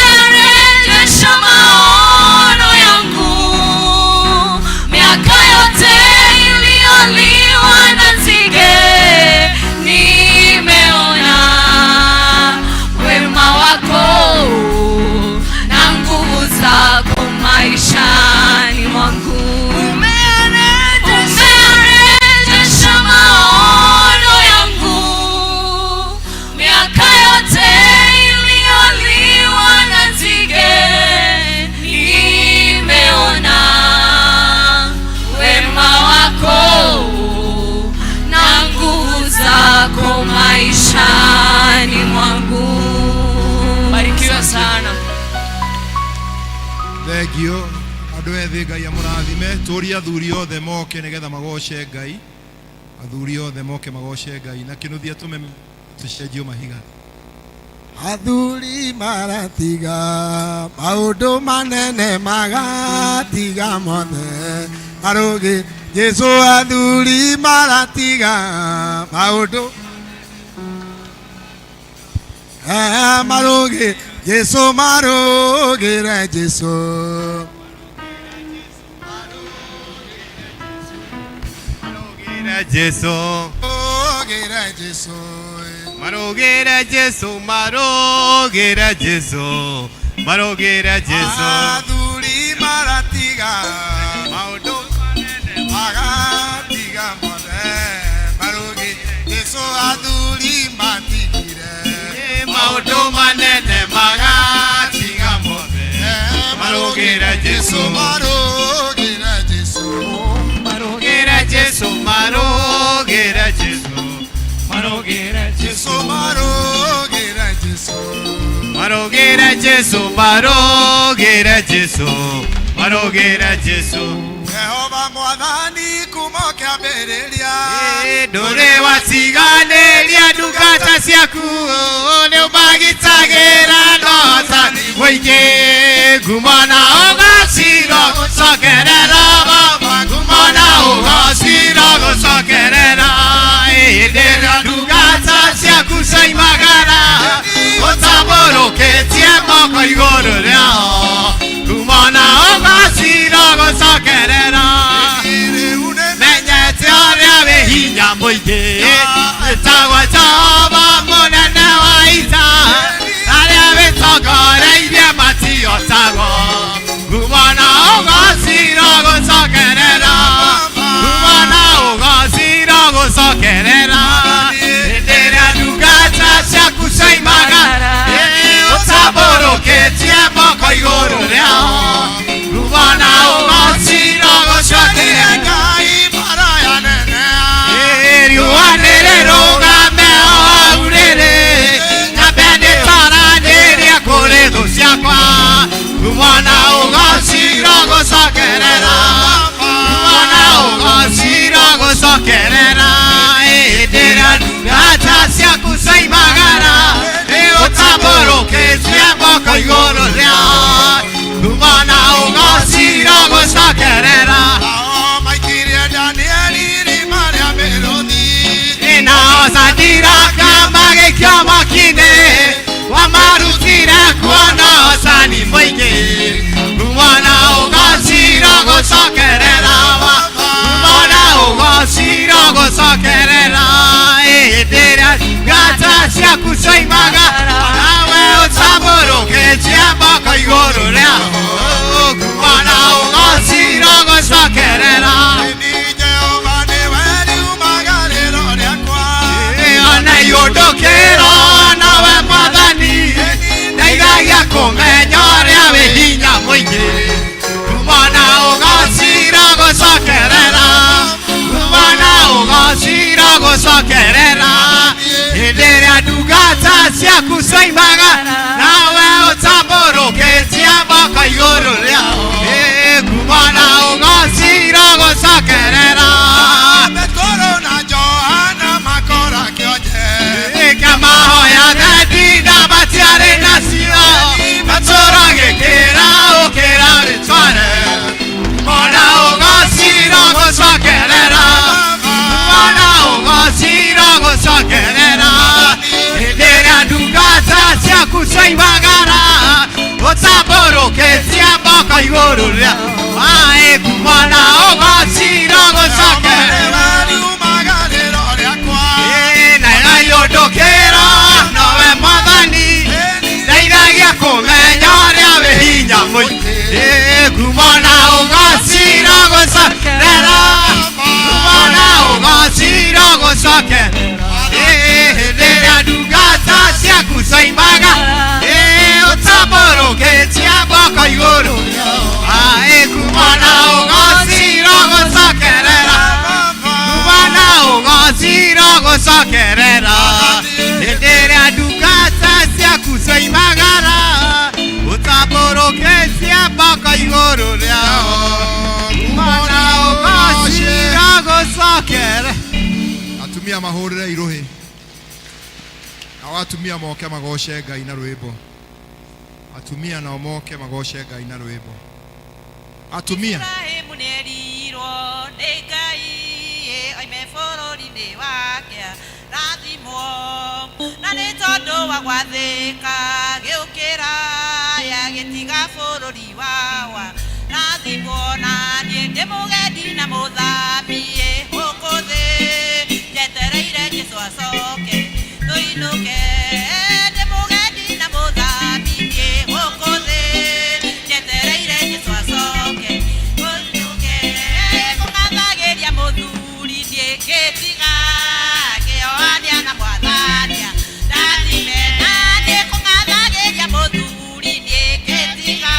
Utayarejesha maono yangu, miaka yote iliyoliwa na nzige, nimeona wema wako na nguvu zako maishani mwangu. Umerejesha maono yangu, miaka yote iliyoliwa na nzige, nimeona wema wako na nguvu zako maishani mwangu. Barikiwa sana. Thengio andå ethä Ngai amũrathime tũrie athuri othe moke nĩgetha magoce Ngai, athuri othe moke magoce Ngai na kĩnuthia tũme tũcenjio mahiga. Athuri maratiga maũndũ manene magatiga mothe marũgĩ Jesu, athuri maratiga maũndũ marũgĩ Jesu, marũgĩre Jesu. Marũgĩre Jesu. Marũgĩre Jesu. Marũgĩre Jesu, marũgĩre Jesu, marũgĩre Jesu. Athuri maratiga maũndũ magatiga mothe marũgĩ Jesu, athuri matigire maũndũ manene magatiga mothe marũgĩre Jesu. Marũgĩre Jesu. Marũgĩre Jesu, marũgĩre Jesu, marũgĩre Jesu, marũgĩre Jesu. Marũgĩre Jesu, marũgĩre Jesu, marũgĩre Jesu. Jehova mwathani kuma kĩambĩrĩria Ndũrĩ watiganĩria ndungata ciaku, nĩ ũmagitagĩra ndota mũingĩ, ngumo na ũgaciro gũcokerera Baba, ngumo na ũgaciro gũcokerera. Hĩndĩ ĩrĩa ndungata ciaku ciaimagara ũtambũrũkĩtie moko igũrũ rĩao, ngumo na ũgaciro gũcokerera. Menyete ũrĩa wĩ hinya mũingĩ, wĩtagwo Jehova mũnene wa ita, arĩa wĩtongoreirie matiotagwo, ngumo na ũgaciro gũcokerera, ngumo na ũgaciro gũcokerera. Hĩndĩ ĩrĩa ndungata ciaku ciaimagara ũtambũrũkĩtie moko igũrũ rĩao, ngumo na ũgaciro gũcokerera. Ngai maraya nene Riũa Ciaku coimaga nawe ũtambũrũkĩtie moko igũrũ rĩao ngumo na ũgocira gũcokerera. Petero na Johana makora kĩonje. Kĩamahoya thendi na matiarĩ nacio matũra gĩkĩra ũkĩra rĩtware mona ũgocira gũcokerera mona ũgocira gũcokerera hĩndĩ ĩrĩa ndungata ciaku coimagara ũtambũrũkĩtie moko igũrũ rĩa maĩ mona ũgocira gũcokerera. Riumagarĩro rĩakwa. Nayondũkĩra nowe mwathani ndeithagia kũmenya ũrĩa wĩ hinya mũingĩ ngumo na ũgocira gũcokerera ngumo na ũgocira gũcokerera hĩndĩ ĩrĩa ndungata ciaku coimaga ũtambũrũkĩtie moko igũrũ aĩ ngumo na ũgocira gũcokerera ngumo na ũgocira gũcokerera hĩndĩ ĩrĩa ndungata ciaku coimagara ũtambũrũkĩtie moko igũrũ rĩao ngumo na ũgocira gũcokerera. Atumia mahũrĩre irũhĩ nao atumia moke magoce Ngai na rwĩmbo. Atumia nao moke magoce Ngai na rwĩmbo. Atumia. Ibrahimu nĩerirwo nĩ Ngai oime bũrũri-inĩ wake rathimwo na nĩ tondũ wa gwathĩka gĩũkĩra agĩtiga bũrũri wawa rathimwo na niĩ ndĩ mũgendi na mũthami gũkũ thĩ njetereire Jesũ acoke tũinũke ndĩ mũgendi na mũthami gũkũ thĩ njetereire Jesũ acoke tũinũke kũng'athagĩria mũthuri ndingĩtiga ngĩoania na mwathania ndathime na niĩ kũng'athagĩria mũthuri ndingĩtiga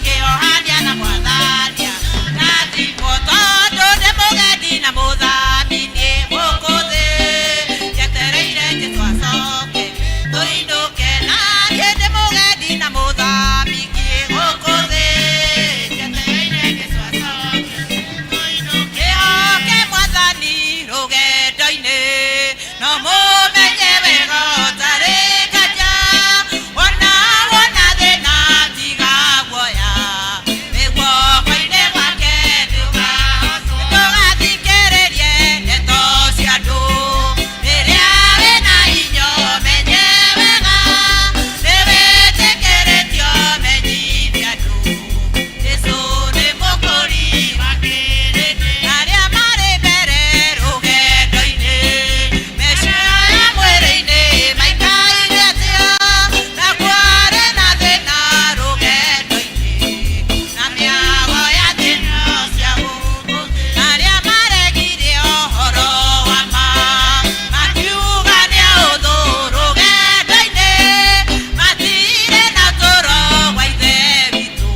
ngĩohania na mwathania ndathimwo tondũ ndĩ mũgendi na mũthami niĩ gũkũ thĩ njetereire Jesũ acoke tũinũke na niĩ ndĩ mũgendi na mũthami niĩ gũkũ thĩ njetereire Jesũ acoke tũinũke mwathani rũgendo-inĩ no mũmenye wega ũtarĩ nganja wona wona thĩna tiga guoya wĩ guoko-inĩ gwake ndũgathikĩrĩrie ndeto cia andũ rĩrĩa wĩna inya menye wega nĩwĩtĩkĩrĩtio menyithia andũ Jesũ nĩ mũkũri wa kĩrĩndĩ arĩa marĩ mbere rũgendo-inĩ mecioya mwĩrĩ-inĩ maikaire atĩa na kwarĩ na thĩna rũgendo-inĩ na mĩago ya thĩna cia gũkũ arĩa maregire ũhoro wa ma makiuga nĩ ũthũ rũgendo-inĩ matirĩ na toro wa ithe witũ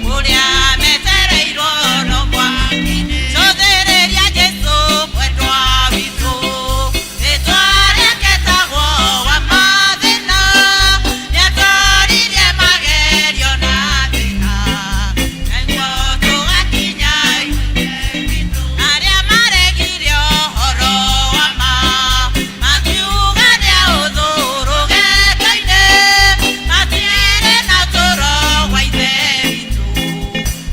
kũrĩa metereirwo no mwaki-inĩ cũthĩrĩria Jesũ mwendwa witũ rĩtwa rĩake etagwo wa mathĩna nĩatoririe magerio na thĩna nĩguo tũgakinya arĩa maregire ũhoro wa ma makiuga nĩ ũthũ rũgendo-inĩ matirĩ na toro wa ithe witũ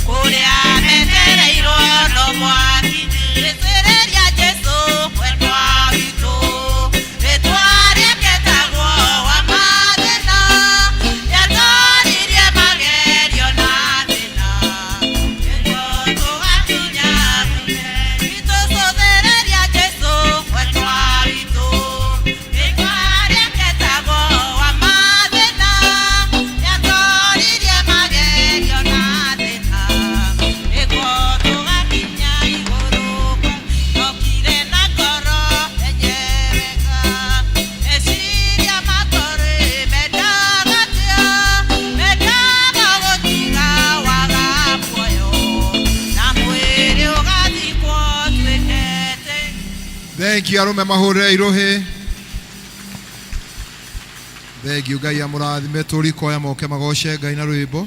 kũrĩa metereirwo no mwaki gĩcĩrĩria Jesũ mwendwa witũ rĩtwa rĩake etagwo wa mathĩna nĩatoririe magerio na thĩna nĩguo tũgakinya witũ cũthĩrĩria Jesũ mwendwa witũ rĩtwa rĩake etagwo wa mathĩna nĩatoririe magerio na thĩna nĩguo tũgakinya igũrũ okire na ngoro enye wega meciria makore mendaga atĩa mendaga gũtiga waga muoyo na mwĩrĩ ũgathikwo tuĩkete. Thank you arũme mahũrĩre irũhĩ. Thengiũ, Ngai amũrathime. Tũrikoya moke magoce Ngai na rwĩmbo.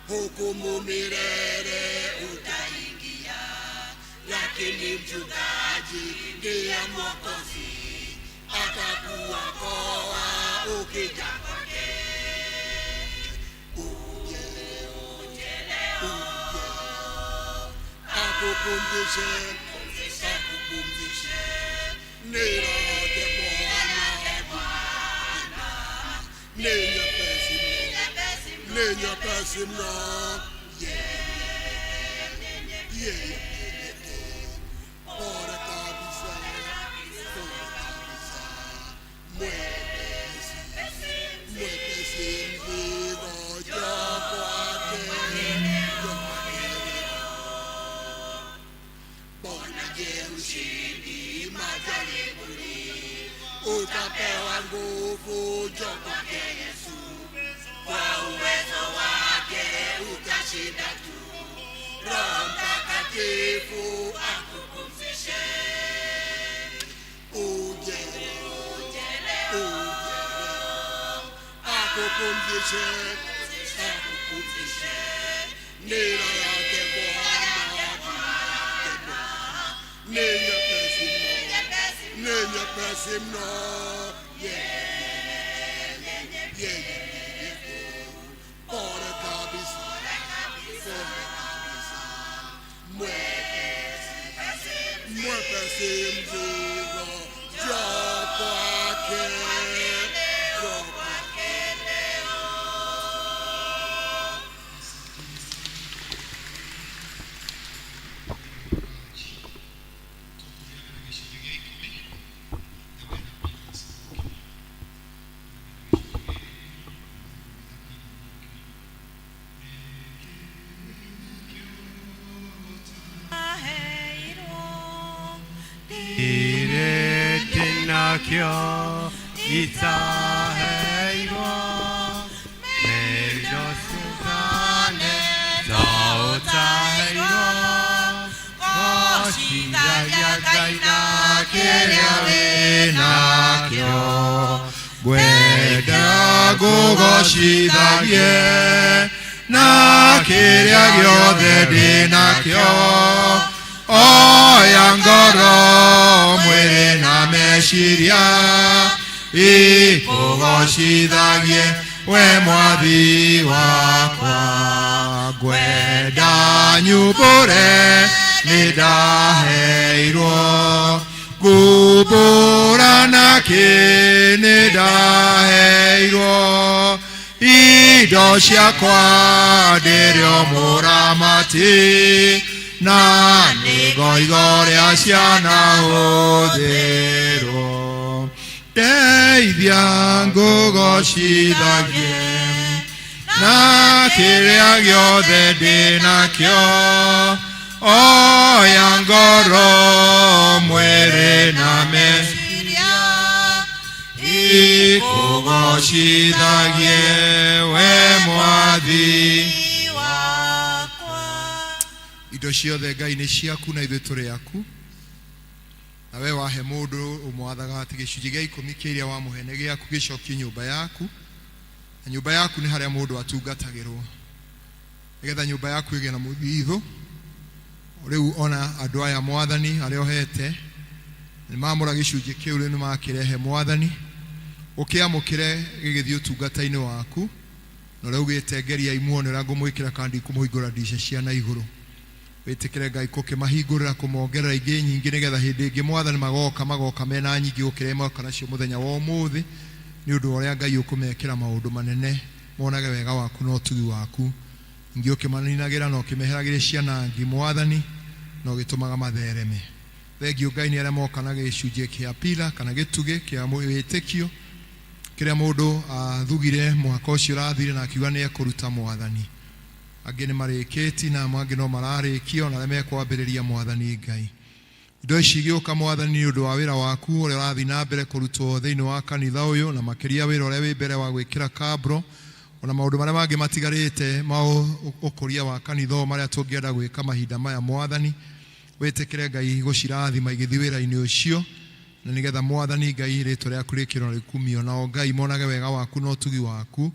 Hukumu milele utaingia, lakini mchungaji ndiye Mwokozi, atakuokoa ukija kwake. Uje leo, akupumzishe, akupumzishe, nira yake Bwana ni nyepesi mno, ni nyepesi mno. Yeah, pole kabisa, pole kabisa, mwepesi, mwepesi mzigo, njoo kwake, njoo kwake leo. Bwana je, ushindi majaribuni, utapewa nguvu, njoo kwake Yesu, kwa uwezo wake utashinda tu. Roho Mtakatifu akupumzishe. Uje leo, uje leo, akupumzishe, akupumzishe. Nira yake Bwana ni nyepesi mno, ni nyepesi mno. Yeah, yeah, yeah, yeah. Pole kabisa, pole kabisa, mwepesi, mwepesi mzigo, njoo kwake, njoo kwake leo. Ndirĩ ndĩnakĩo itaheirwo mendo citane ta ũtaheirwo gocithagia Ngai na kĩrĩa wĩnakĩo Ngwenda ngũgocithagie na kĩrĩa gĩothe ndĩnakĩo oya ngoro mwĩrĩ na meciria ikũgocithagie we mwathi wakwa ngwenda nyumbũre nĩ ndaheirwo ngumbũra nakĩ nĩ ndaheirwo indo ciakwa ndĩrĩ o mũramati na nĩngoiga ũrĩa cianahũthĩrwo ndeithia ngũgocithagie na kĩrĩa gĩothe ndĩnakĩo oya ngoro mwĩrĩ na meciria ikũgocithagie we mwathi indo ciothe Ngai nĩ ciaku na ithuĩ tũrĩ aku na we wahe mũndũ ũmwathaga atĩ gĩcunjĩ gĩa ikũmi kĩa iria wamũhe nĩ gĩaku gĩcokie nyũmba yaku na nyũmba yaku nĩ harĩa mũndũ atungatagĩrwo nĩgetha nyũmba yaku ĩgĩe na mũthithũ rĩu ona andũ aya mwathani arĩa ũhete nĩ mamũra gĩcunjĩ kĩu rĩu nĩ makĩrehe mwathani ũkĩamũkĩre gĩgĩthiĩ ũtungata-inĩ waku na ũrĩa ugĩte ngeria imuone ũrĩa ngũmwĩkĩra kana ndikũmũhingũra ndica cia na igũrũ wĩtĩkĩre Ngai kũkĩmahingũrĩra kũmongerera ingĩ nyingĩ nĩgetha hĩndĩ ĩngĩ mwathani magoka magoka mena nyingĩ gũkĩra moka nacio mũthenya wa ũmũthĩ nĩ ũndũ wa ũrĩa Ngai ũkũmekĩra maũndũ manene monage wega waku na ũtugi waku ingĩ ũkĩmaninagĩra na ũkĩmeheragĩria ciana ngi mwathani na ũgĩtũmaga mathereme thengio Ngai nĩ arĩa moka na gĩcunjĩ kĩa pila kana gĩtugĩ kĩa wĩtĩkio kĩrĩa mũndũ athugire mwaka ũcio ũrathire na akiuga nĩ ekũruta mwathani angĩ nĩ marĩkĩti na angĩ no mararĩkia ona arĩa mekwambĩrĩria mwathani Ngai indo ici igĩũka mwathani nĩ ũndũ wa wĩra waku ũrĩa ũrathiĩ na mbere kũrutwo thĩinĩ wa kanitha ũyũ na makĩria wĩra ũrĩa wĩ mbere wa gwĩkĩra kabro ona maũndũ marĩa mangĩ matigarĩte ma ũkũria wa kanitha ũyũ marĩa tũngĩenda gwĩka mahinda maya mwathani wĩtĩkĩre Ngai gũcirathima igĩthiĩ wĩra-inĩ ũcio na nĩgetha mwathani Ngai rĩtwa rĩaku rĩkĩrwo na rĩkumio nao Ngai monage wega waku na ũtugi waku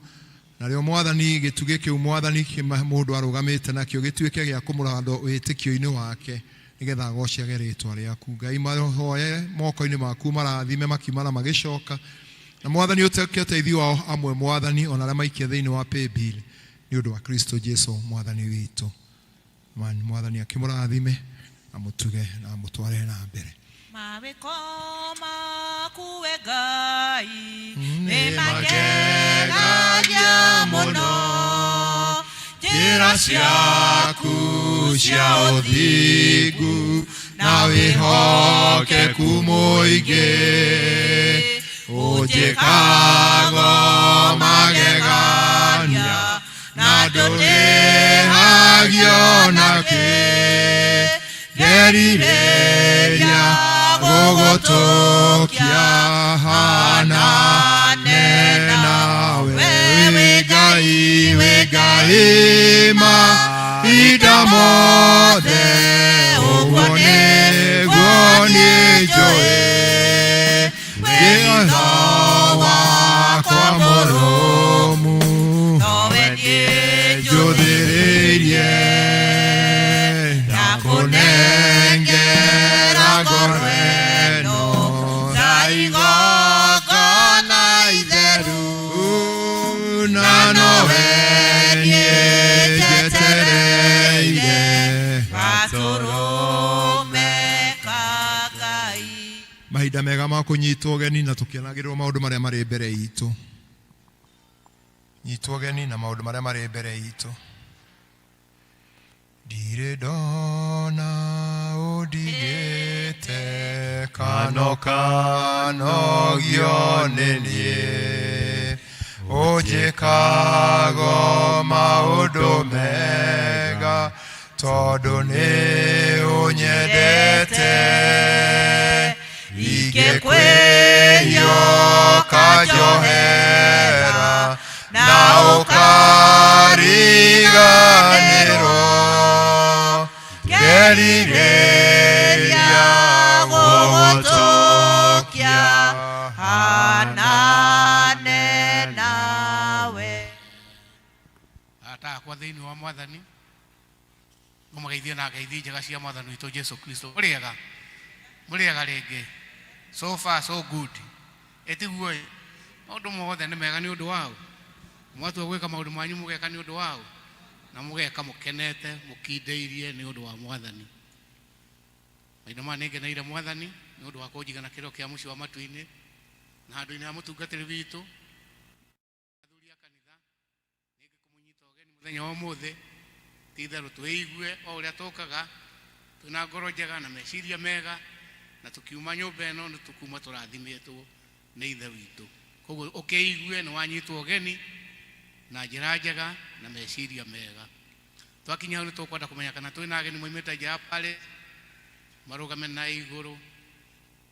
narĩo mwathani gĩtugĩ kĩu mwathani mũndũ arũgamĩte nakĩo gĩtuĩke gĩa kũmũranda wĩtĩkio-inĩ wake nĩgetha agocage rĩtwa rĩaku Ngai mahoye moko-inĩ maku marathime makiuma na magĩcoka na mwathani ũteke ũteithio wao amwe mwathani ona arĩa maikia thĩinĩ wa paybill nĩ ũndũ wa Kristo Jesu mwathani witũ mwathani akĩmũrathime amũtuge na amũtware na mbere Mawĩko maku we Ngai nĩ nĩmangegagia mũno njĩra ciaku cia ũthingu na wĩhokeku mũingĩ ũnjĩkago magegania na ndũrĩhagio nakĩ ngerirĩria gũgũtũkia hanane nawe wĩ Ngai wĩ Ngai mahinda mothe ũguo nĩguo niĩ njũĩ wĩtho wakwa mũrũmu nowe niĩ njũthĩrĩirie ndakũnengera ngoro ĩno ta igongona itheru na nowe niĩ njetereire gatũrũme ka Ngai mahinda mega ma kũnyitwo ũgeni na tũkĩanagĩrĩrwo maũndũ marĩa marĩ mbere itũ nyitwo ũgeni na maũndũ marĩa marĩ mbere itũ ndirĩ ndona ũndigĩte kano kanogio nĩ niĩ ũnjĩkago maũndũ mega tondũ nĩ ũnyendete Ingĩkwĩhia ũkanjohera na ũkariganĩrwo ngerirĩria gũgũtũkia hanane nawe. Arata akwa thĩinĩ wa mwathani, ngũmageithie na ngeithi njega cia mwathani witũ Jesu Kristo. Mũrĩega, mũrĩega rĩngĩ. So far so good. Ĩtiguo ĩ, maũndũ mothe nĩ mega nĩ ũndũ wao. Mwatua gwĩka maũndũ manyu mũgeka nĩ ũndũ wao, na mũgeka mũkenete mũkindĩirie nĩ ũndũ wa mwathani. Mahinda maya nĩ ngeneire mwathani nĩ ũndũ wa kũnjiga na kĩro kĩa mũciĩ wa matu-inĩ na handũ-inĩ ha mũtungatĩri witũ mũthenya wa ũmũthĩ. Ti itherũ twĩigue o ũrĩa tũkaga twĩna ngoro njega na meciria mega, na tũkiuma nyũmba ĩno nĩ tũkuma tũrathimĩtwo nĩ ithe witũ. Koguo ũkĩigue nĩ wanyitwo ũgeni na njĩra njega na meciria mega. Twakinya hau nĩ tũkwenda kũmenya kana twĩna ageni moimĩte nja ya pale marũgame na igũrũ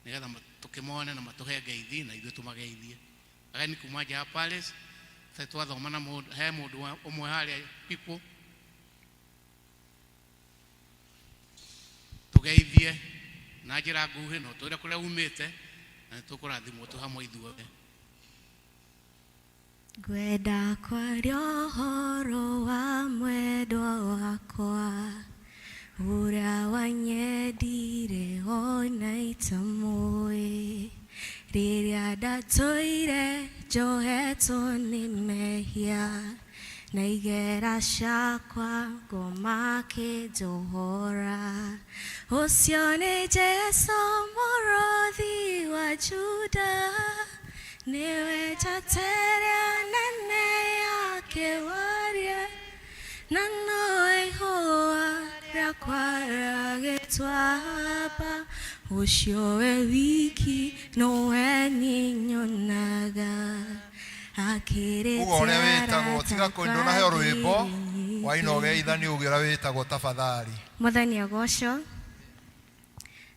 nĩgetha tũkĩmone na matũhe ngeithi na ithuĩ tũmageithie. Ageni kuma nja ya palace tũtarĩ twathoma na mũndũ, he mũndũ ũmwe harĩa people tũgeithie na njĩra nguhĩ na ũtwĩre kũrĩa umĩte na nĩ tũkũrathimwo twĩ hamwe ithuothe. Ngwenda kwaria ũhoro wa mwendwa wakwa ũrĩa wanyendire ona itamũĩ, rĩrĩa ndatũire njohetwo nĩ mehia na igera ciakwa ngoma akĩnjohora. Ũcio nĩ Jesũ mũrũthi wa Juda, nĩwe njata ĩrĩa nene ya kĩwaria, na nowe ihũa rĩakwa rĩa gĩtuamba. Ũcio we wiki nowe niĩ nyonaga. Uga ũrĩa wĩtagwo, tiga ndũnaheo rwĩmbo waina ũgeithani uge ũrĩa wĩtagwo tafadhali. Mwathani agocwo.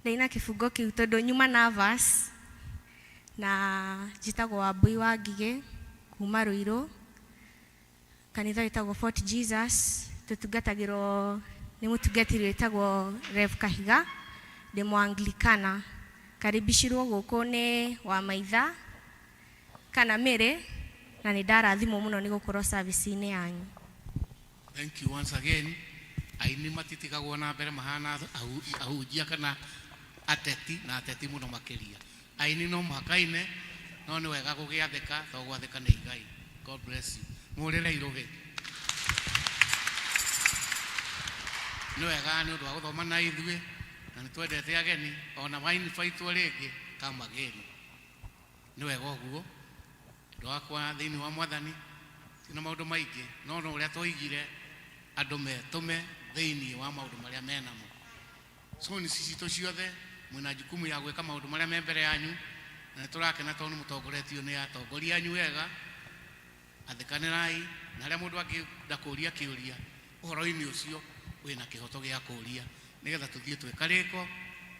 Ndaina kĩbungo kĩu tondũ nyuma nervous, na njĩtagwo Wambui wa Ngigĩ kuma Ruiru, kanitha wĩtagwo Fort Jesus, tũtungatagĩrwo nĩ mũtungatĩri wĩtagwo Rev Kahiga, ndĩ Mũanglikana. Karibicirwo gũkũ nĩ wa maitha kana Mĩrĩ, na nĩ ndarathimwo mũno nĩ gũkorwo service-inĩ yanyu. Thank you once again. Aini matitigagwo na mbere mahana ahunjia kana ateti na ateti mũno makĩria. Aini no mũhaka aine, no nĩ wega gũgĩathĩka tondũ gwathĩka nĩ igai. God bless you. Mũrĩre irũgĩ. Nĩ wega nĩ ũndũ wa gũthoma na ithuĩ na nĩ twendete ageni ona wainbaitwo rĩngĩ come again. Nĩ wega ũguo. Ũndũ wakwa thĩinĩ wa mwathani tina maũndũ maingĩ no no ũrĩa twoigire andũ metũme thĩinĩ wa maũndũ marĩa menamo. So nĩ citũ ciothe mwĩna jukumu ya gwĩka maũndũ marĩa me mbere yanyu na nĩ tũrakena tondũ nĩ mũtongoretio nĩ atongoria anyu wega. Athĩkanĩrai na harĩa mũndũ angĩenda kũũria kĩũria ũhoro-inĩ ũcio wĩna kĩhoto gĩa kũũria nĩgetha tũthiĩ twĩ karĩko,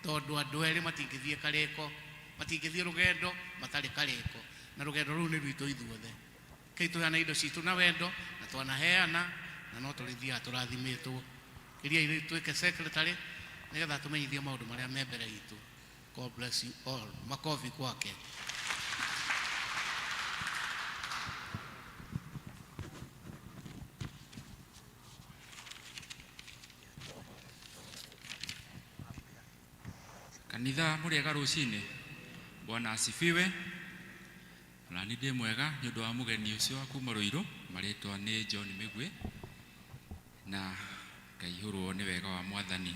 tondũ andũ erĩ matingĩthiĩ karĩko, matingĩthiĩ rũgendo matarĩ karĩko, na rũgendo rũu nĩ rwitũ ithuothe. Kei tũheana indo citũ na wendo na twanaheana na no tũrĩthiaga tũrathimĩtwo. Kĩria ithuĩ twĩke secretary nĩgetha tũmenyithie maũndũ marĩa me mbere itũ. God bless you all. Makofi kwake. Kanitha mũrĩega rũcinĩ. Bwana asifiwe. Ona niĩ ndĩ mwega nĩ ũndũ wa mũgeni ũcio wa kuma Ruiru, marĩtwa nĩ John Mĩgwi, na ngaihũrwo nĩ wega wa mwathani.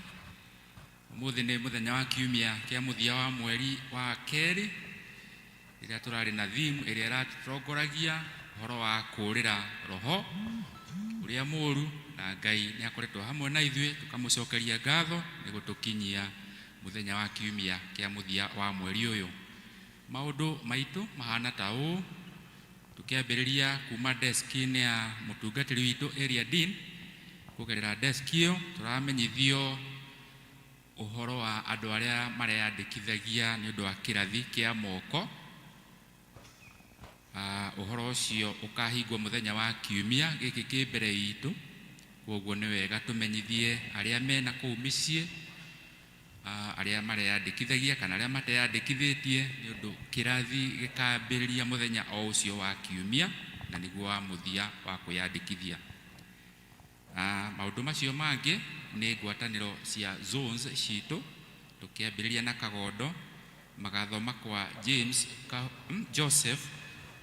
Ũmũthĩ nĩ mũthenya wa kiumia kĩa mũthia wa mweri wa kerĩ, rĩrĩa tũrarĩ na theme ĩrĩa ĩratũtongoragia ũhoro wa kũũrĩra roho ũrĩa mũũru, na Ngai nĩ akoretwo hamwe na ithuĩ, tũkamũcokeria ngatho nĩ gũtũkinyia mũthenya wa kiumia kĩa mũthia wa mweri ũyũ. Maũndũ maitũ mahana ta ũũ, tũkĩambĩrĩria kuma desk-inĩ ya mũtungatĩri witũ area dean, kũgerera desk ĩyo tũramenyithio Ũhoro wa andũ arĩa mareyandĩkithagia nĩ ũndũ wa kĩrathi kĩa moko, ũhoro ũcio ũkahingwo mũthenya wa kiumia gĩkĩ kĩ mbere itũ. Koguo nĩ wega tũmenyithie arĩa mena kũu mĩciĩ, arĩa mareyandĩkithagia kana arĩa mateyandĩkithĩtie, nĩ ũndũ kĩrathi gĩkambĩrĩria mũthenya o ũcio wa kiumia, na nĩguo wa mũthia wa kwĩyandĩkithia. Maũndũ macio mangĩ nĩ ngwatanĩro cia zones citũ, tũkĩambĩrĩria na Kagondo, magathoma kwa James Joseph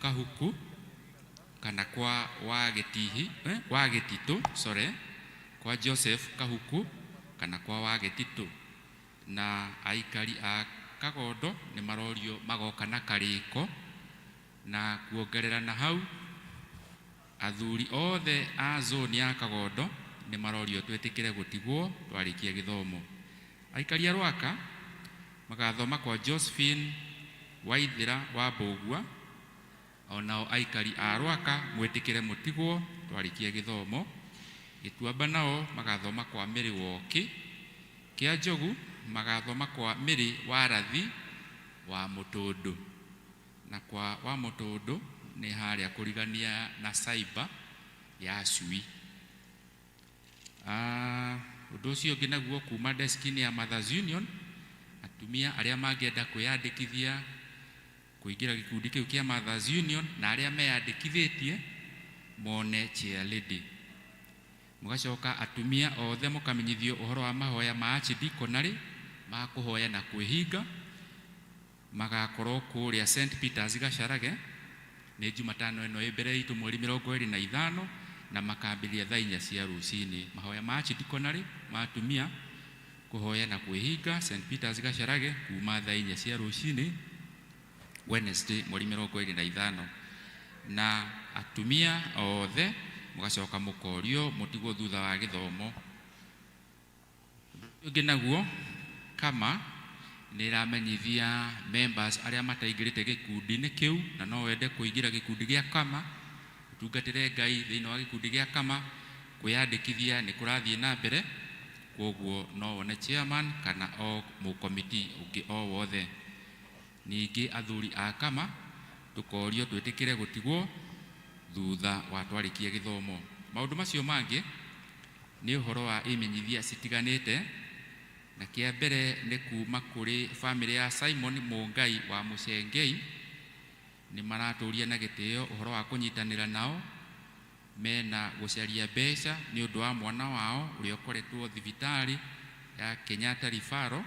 Kahuku kana kwa Wagĩtihi, Wagĩtitũ, sorry, kwa Joseph Kahuku kana kwa Wagĩtitũ. Na aikari a Kagondo nĩ marorio magoka na karĩko. Na kuongerera na hau, athuri othe a zone ya Kagondo nĩ marorio twĩtĩkĩre gũtigwo twarĩkia gĩthomo. Aikari a Rwaka magathoma kwa Josephine Waithĩra wa Mbũgua. Onao aikari a Rwaka mwĩtĩkĩre mũtigwo twarĩkia gĩthomo. Gĩtuamba nao magathoma kwa Mĩrĩ Wokĩ. Kĩa Njogu magathoma kwa Mĩrĩ wa Rathi wa Mũtũndũ. Na kwa wa Mũtũndũ nĩ harĩa kũrigania na cyber ya cui. Ũndũ ũcio ũngĩ naguo kuma desk-inĩ ya Mothers Union, atumia arĩa mangĩenda kwĩyandĩkithia kũingĩra gĩkundi kĩu kĩa Mothers Union na arĩa meyandĩkithĩtie mone chair lady. Mũgacoka atumia othe mũkamenyithio ũhoro wa mahoya ma archdeaconry ma kũhoya na kwĩhinga, magakorwo kũrĩa St Peters Gacharage nĩ Jumatano ĩno ĩ mbere itũ mweri 25, na makambĩrĩria thaa 4 cia rũcinĩ. Mahoya ma archdeaconry ma atumia kũhoya na kwĩhinga St Peters Gacharage kuma thaa 4 cia rũcinĩ Wednesday mweri 25. Na atumia othe mũgacoka mũkorio mũtigwo thutha wa gĩthomo. Ũngĩ naguo kama nĩ ĩramenyithia members arĩa mataingĩrĩte gĩkundi-inĩ kĩu na no wende kũingĩra gĩkundi gĩa kama, ũtungatĩre Ngai thĩinĩ wa gĩkundi gĩa kama, kwĩyandĩkithia nĩ kũrathiĩ na mbere. Koguo no wone chairman kana o mũkomiti ũngĩ o wothe. Ningĩ athuri a kama tũkorio twĩtĩkĩre gũtigwo thutha wa twarĩkia gĩthomo. Maũndũ macio mangĩ nĩ ũhoro wa imenyithia citiganĩte, na kĩa mbere nĩ kuma kũrĩ bamĩrĩ ya Simon Mũngai wa Mũcengei. Nĩ maratũria na gĩtĩo ũhoro wa kũnyitanĩra nao mena gũcaria mbeca nĩ ũndũ wa mwana wao ũrĩa ũkoretwo thibitarĩ ya Kenyatta Referral.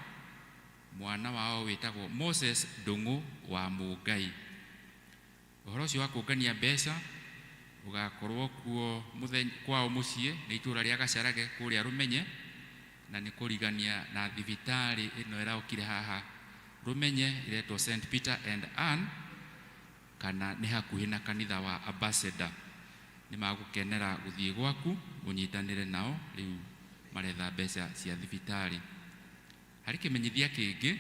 Mwana wao wĩtagwo Moses Ndung'u wa Mũngai. Ũhoro ũcio wa kũngania mbeca ũgakorwo kuo mũthenya kwao mũciĩ nĩ itũra rĩa Gacharage kũrĩa Rũmenye, na nĩ kũrigania na thibitarĩ ĩno ĩraokire haha Rũmenye ĩretwo St Peter and Ann, kana nĩ hakuhĩ na kanitha wa Ambassador. Nĩ magũkenera gũthiĩ gwaku ũnyitanĩre nao rĩu maretha mbeca cia thibitarĩ. Harĩ kĩmenyithia kĩngĩ,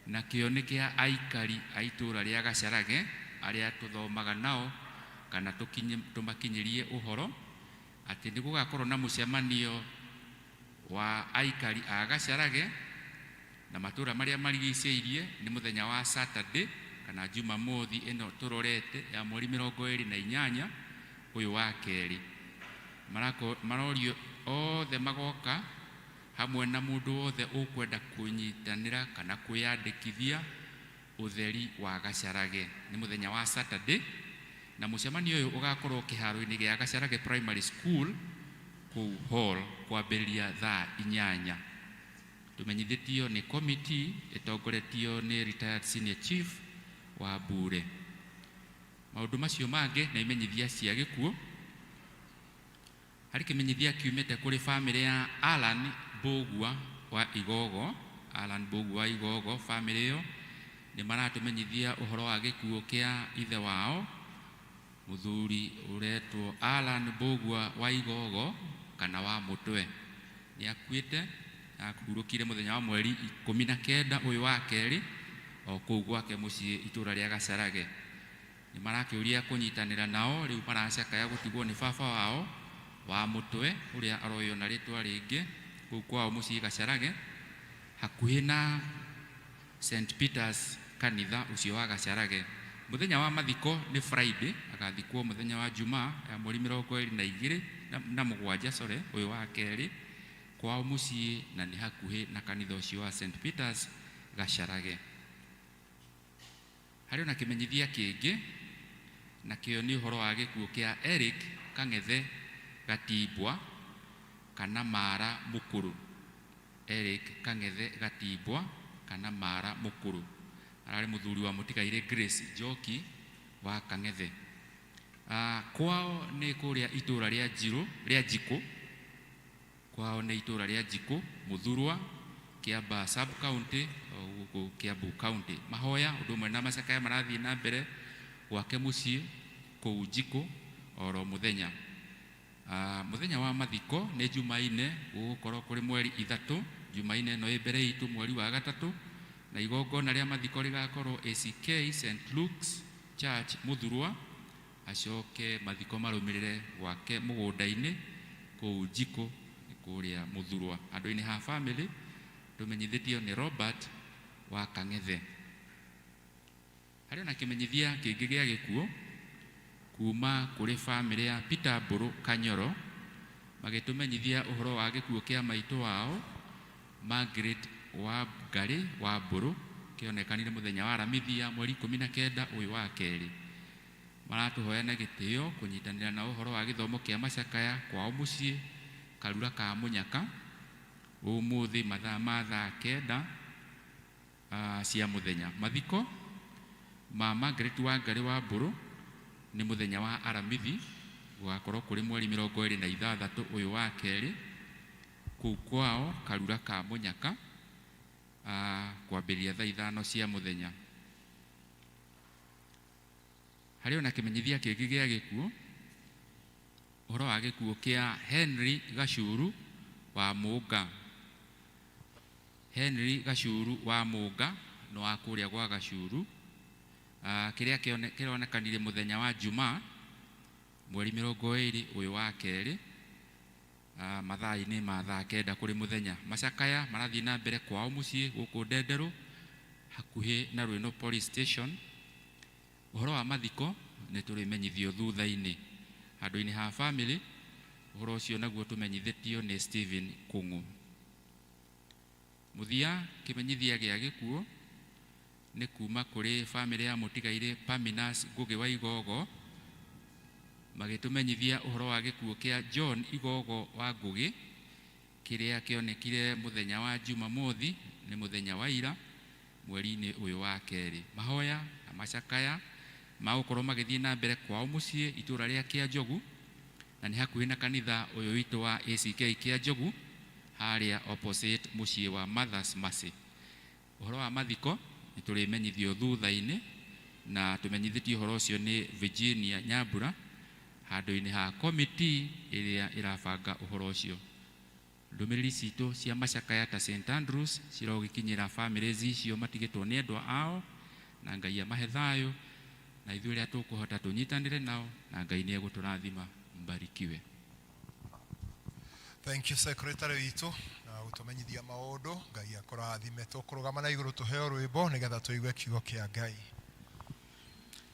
nakĩo nĩ kĩa aikari a itũra rĩa Gacharage arĩa tũthomaga nao kana tũmakinyĩrie ũhoro atĩ nĩ gũgakorwo na mũcemanio wa aikari a Gacharage na matũra marĩa marigicĩirie nĩ mũthenya wa Saturday kana Jumamothi ĩno tũrorete ya mweri 28 ũyũ wa kerĩ. Marorio othe magoka hamwe na mũndũ wothe ũkwenda kũnyitanĩra kana kwĩyandĩkithia ũtheri wa Gacharage. Nĩ mũthenya wa Saturday, na mũcemanio ũyũ ũgakorwo kĩharo-inĩ gĩa Gacharage Primary School kũu hall kwambĩrĩria thaa 8. Tũmenyithĩtio nĩ committee ĩtongoretio nĩ retired senior chief wa Mbure. Maũndũ macio mangĩ na imenyithia cia gĩkuũ. Harĩ kĩmenyithia kiumĩte kũrĩ bamĩrĩ ya Alan Mbũgua wa Igogo. Alan Mbũgua wa Igogo, bamĩrĩ ĩyo nĩ maratũmenyithia ũhoro wa gĩkuũ kĩa ithe wao mũthuri ũretwo Alan Mbũgua wa Igogo kana wa Mũtwe. Nĩ akuĩte, ahurũkire mũthenya wa mweri 19 ũyũ wa kerĩ o kũu gwake mũciĩ itũra rĩa Gacharage. Nĩ marakĩũria kũnyitanĩra nao, rĩu maracakaya gũtigwo nĩ baba wao wa Mũtwe ũrĩa aroywo na rĩtwa rĩngĩ kũu kwao mũciĩ Gacharage. Hakuhĩ na St Peters kanitha ũcio wa Gacarage. Mũthenya wa mathiko nĩ Friday, agathikwo mũthenya wa Jumaa ya mweri mĩrongo ĩrĩ na igĩrĩ na mũgwanja, sorry, ũyũ wa kerĩ, kwao mũciĩ na nĩ hakuhĩ na kanitha ũcio wa St Peters Gacarage. Harĩ ona kĩmenyithia kĩngĩ, nakĩo nĩ ũhoro wa gĩkuũ kĩa Eric Kang'ethe Gatimbwa kana Mara Mũkũrũ. Eric Kang'ethe Gatimbwa kana Mara Mũkũrũ ararĩ mũthuri wa mũtigairĩ Grace Njoki wa Kang'ethe. Kwao nĩ kũrĩa itũra rĩa Njirũ, rĩa Njikũ, kwao nĩ itũra rĩa Njikũ, Mũthurwa, Kiambaa sub county, gũkũ Kiambu county. Mahoya ũndũ ũmwe na macakaya marathiĩ na mbere gwake mũciĩ kũu Njikũ oro mũthenya. Mũthenya wa mathiko nĩ Jumaine, gũgũkorwo kũrĩ mweri 3, Jumaine ĩno ĩ mbere itũ mweri wa 3, na igongona rĩa mathiko rĩgakorwo ACK St Luke's Church Mũthurwa, acoke mathiko marũmĩrĩre gwake mũgũnda-inĩ kũu Njikũ kũrĩa Mũthurwa. Andũ-inĩ ha family tũmenyithĩtio nĩ Robert wa Kang'ethe. Harĩ ona kĩmenyithia kĩngĩ gĩa gĩkuũ kuma kũrĩ family ya Peter Mbũrũ Kanyoro, magĩtũmenyithia ũhoro wa gĩkuũ kĩa maitũ wao Margaret wa Ngarĩ wa Mbũrũ, kĩonekanire mũthenya wa Aramithi ya mweri 19 ũyũ wa kerĩ. Maratũhoya na gĩtĩo kũnyitanĩra na ũhoro wa gĩthomo kĩa macakaya kwao mũciĩ Karura ka Mũnyaka ũmũthĩ mathaa ma thaa 9 cia mũthenya. Mathiko ma Margaret wa Ngarĩ wa Mbũrũ nĩ mũthenya wa Aramithi, gũgakorwo kũrĩ mweri 26 ũyũ wa kerĩ kũu kwao Karura ka Mũnyaka, kwambĩrĩria thaa 5 cia mũthenya. Harĩ ona kĩmenyithia kĩngĩ gĩa gĩkuũ, ũhoro wa gĩkuũ kĩa Henry Gacuru wa Mũnga. Henry Gacuru wa Mũnga nĩ wa kũrĩa gwa Gacuru, kĩrĩa kĩronekanire mũthenya wa Jumaa mweri 20 ũyũ wa kerĩ, mathaa-inĩ ma thaa 9 kũrĩ mũthenya. Macakaya marathiĩ na mbere kwao mũciĩ gũkũ Ndenderũ hakuhĩ na Rwĩno Police Station. Ũhoro wa mathiko nĩ tũrĩmenyithio thutha-inĩ. Handũ-inĩ ha family ũhoro ũcio naguo tũmenyithĩtio nĩ Stephen Kung'u. Mũthia kĩmenyithia gĩa gĩkuũ nĩ kuma kũrĩ family ya mũtigairĩ Paminas Ngũgĩ wa Igogo, magĩtũmenyithia ũhoro wa gĩkuũ kĩa John Igogo wa Ngũgĩ kĩrĩa kĩonekire mũthenya wa Jumamothi, nĩ mũthenya wa ira mweri-inĩ ũyũ wa kerĩ. Mahoya na macakaya magũkorwo magĩthiĩ na mbere kwao mũciĩ itũra rĩa Kĩanjogu, na nĩ hakuhĩ na kanitha ũyũ witũ wa ACK Kĩanjogu harĩa opposite mũciĩ wa Mother's Mercy. Ũhoro wa mathiko nĩ tũrĩmenyithio thutha-inĩ, na tũmenyithĩtio ũhoro ũcio nĩ Virginia Nyambura handũ-inĩ ha committee ĩrĩa ĩrabanga ũhoro ũcio. Ndũmĩrĩri citũ cia macakaya ta St Andrews cirogĩkinyĩra families icio matigĩtwo nĩ endwa ao, na Ngai amahe thayũ, na ithuĩ arĩa tũkũhota tũnyitanĩre nao, na Ngai nĩ egũtũrathima. Mbarikiwe. Thank you secretary witũ na gũtũmenyithia maũndũ. Ngai akũrathime. Tũkũrũgama na igũrũ tũheo rwĩmbo nĩgetha tũigue kiugo kĩa Ngai.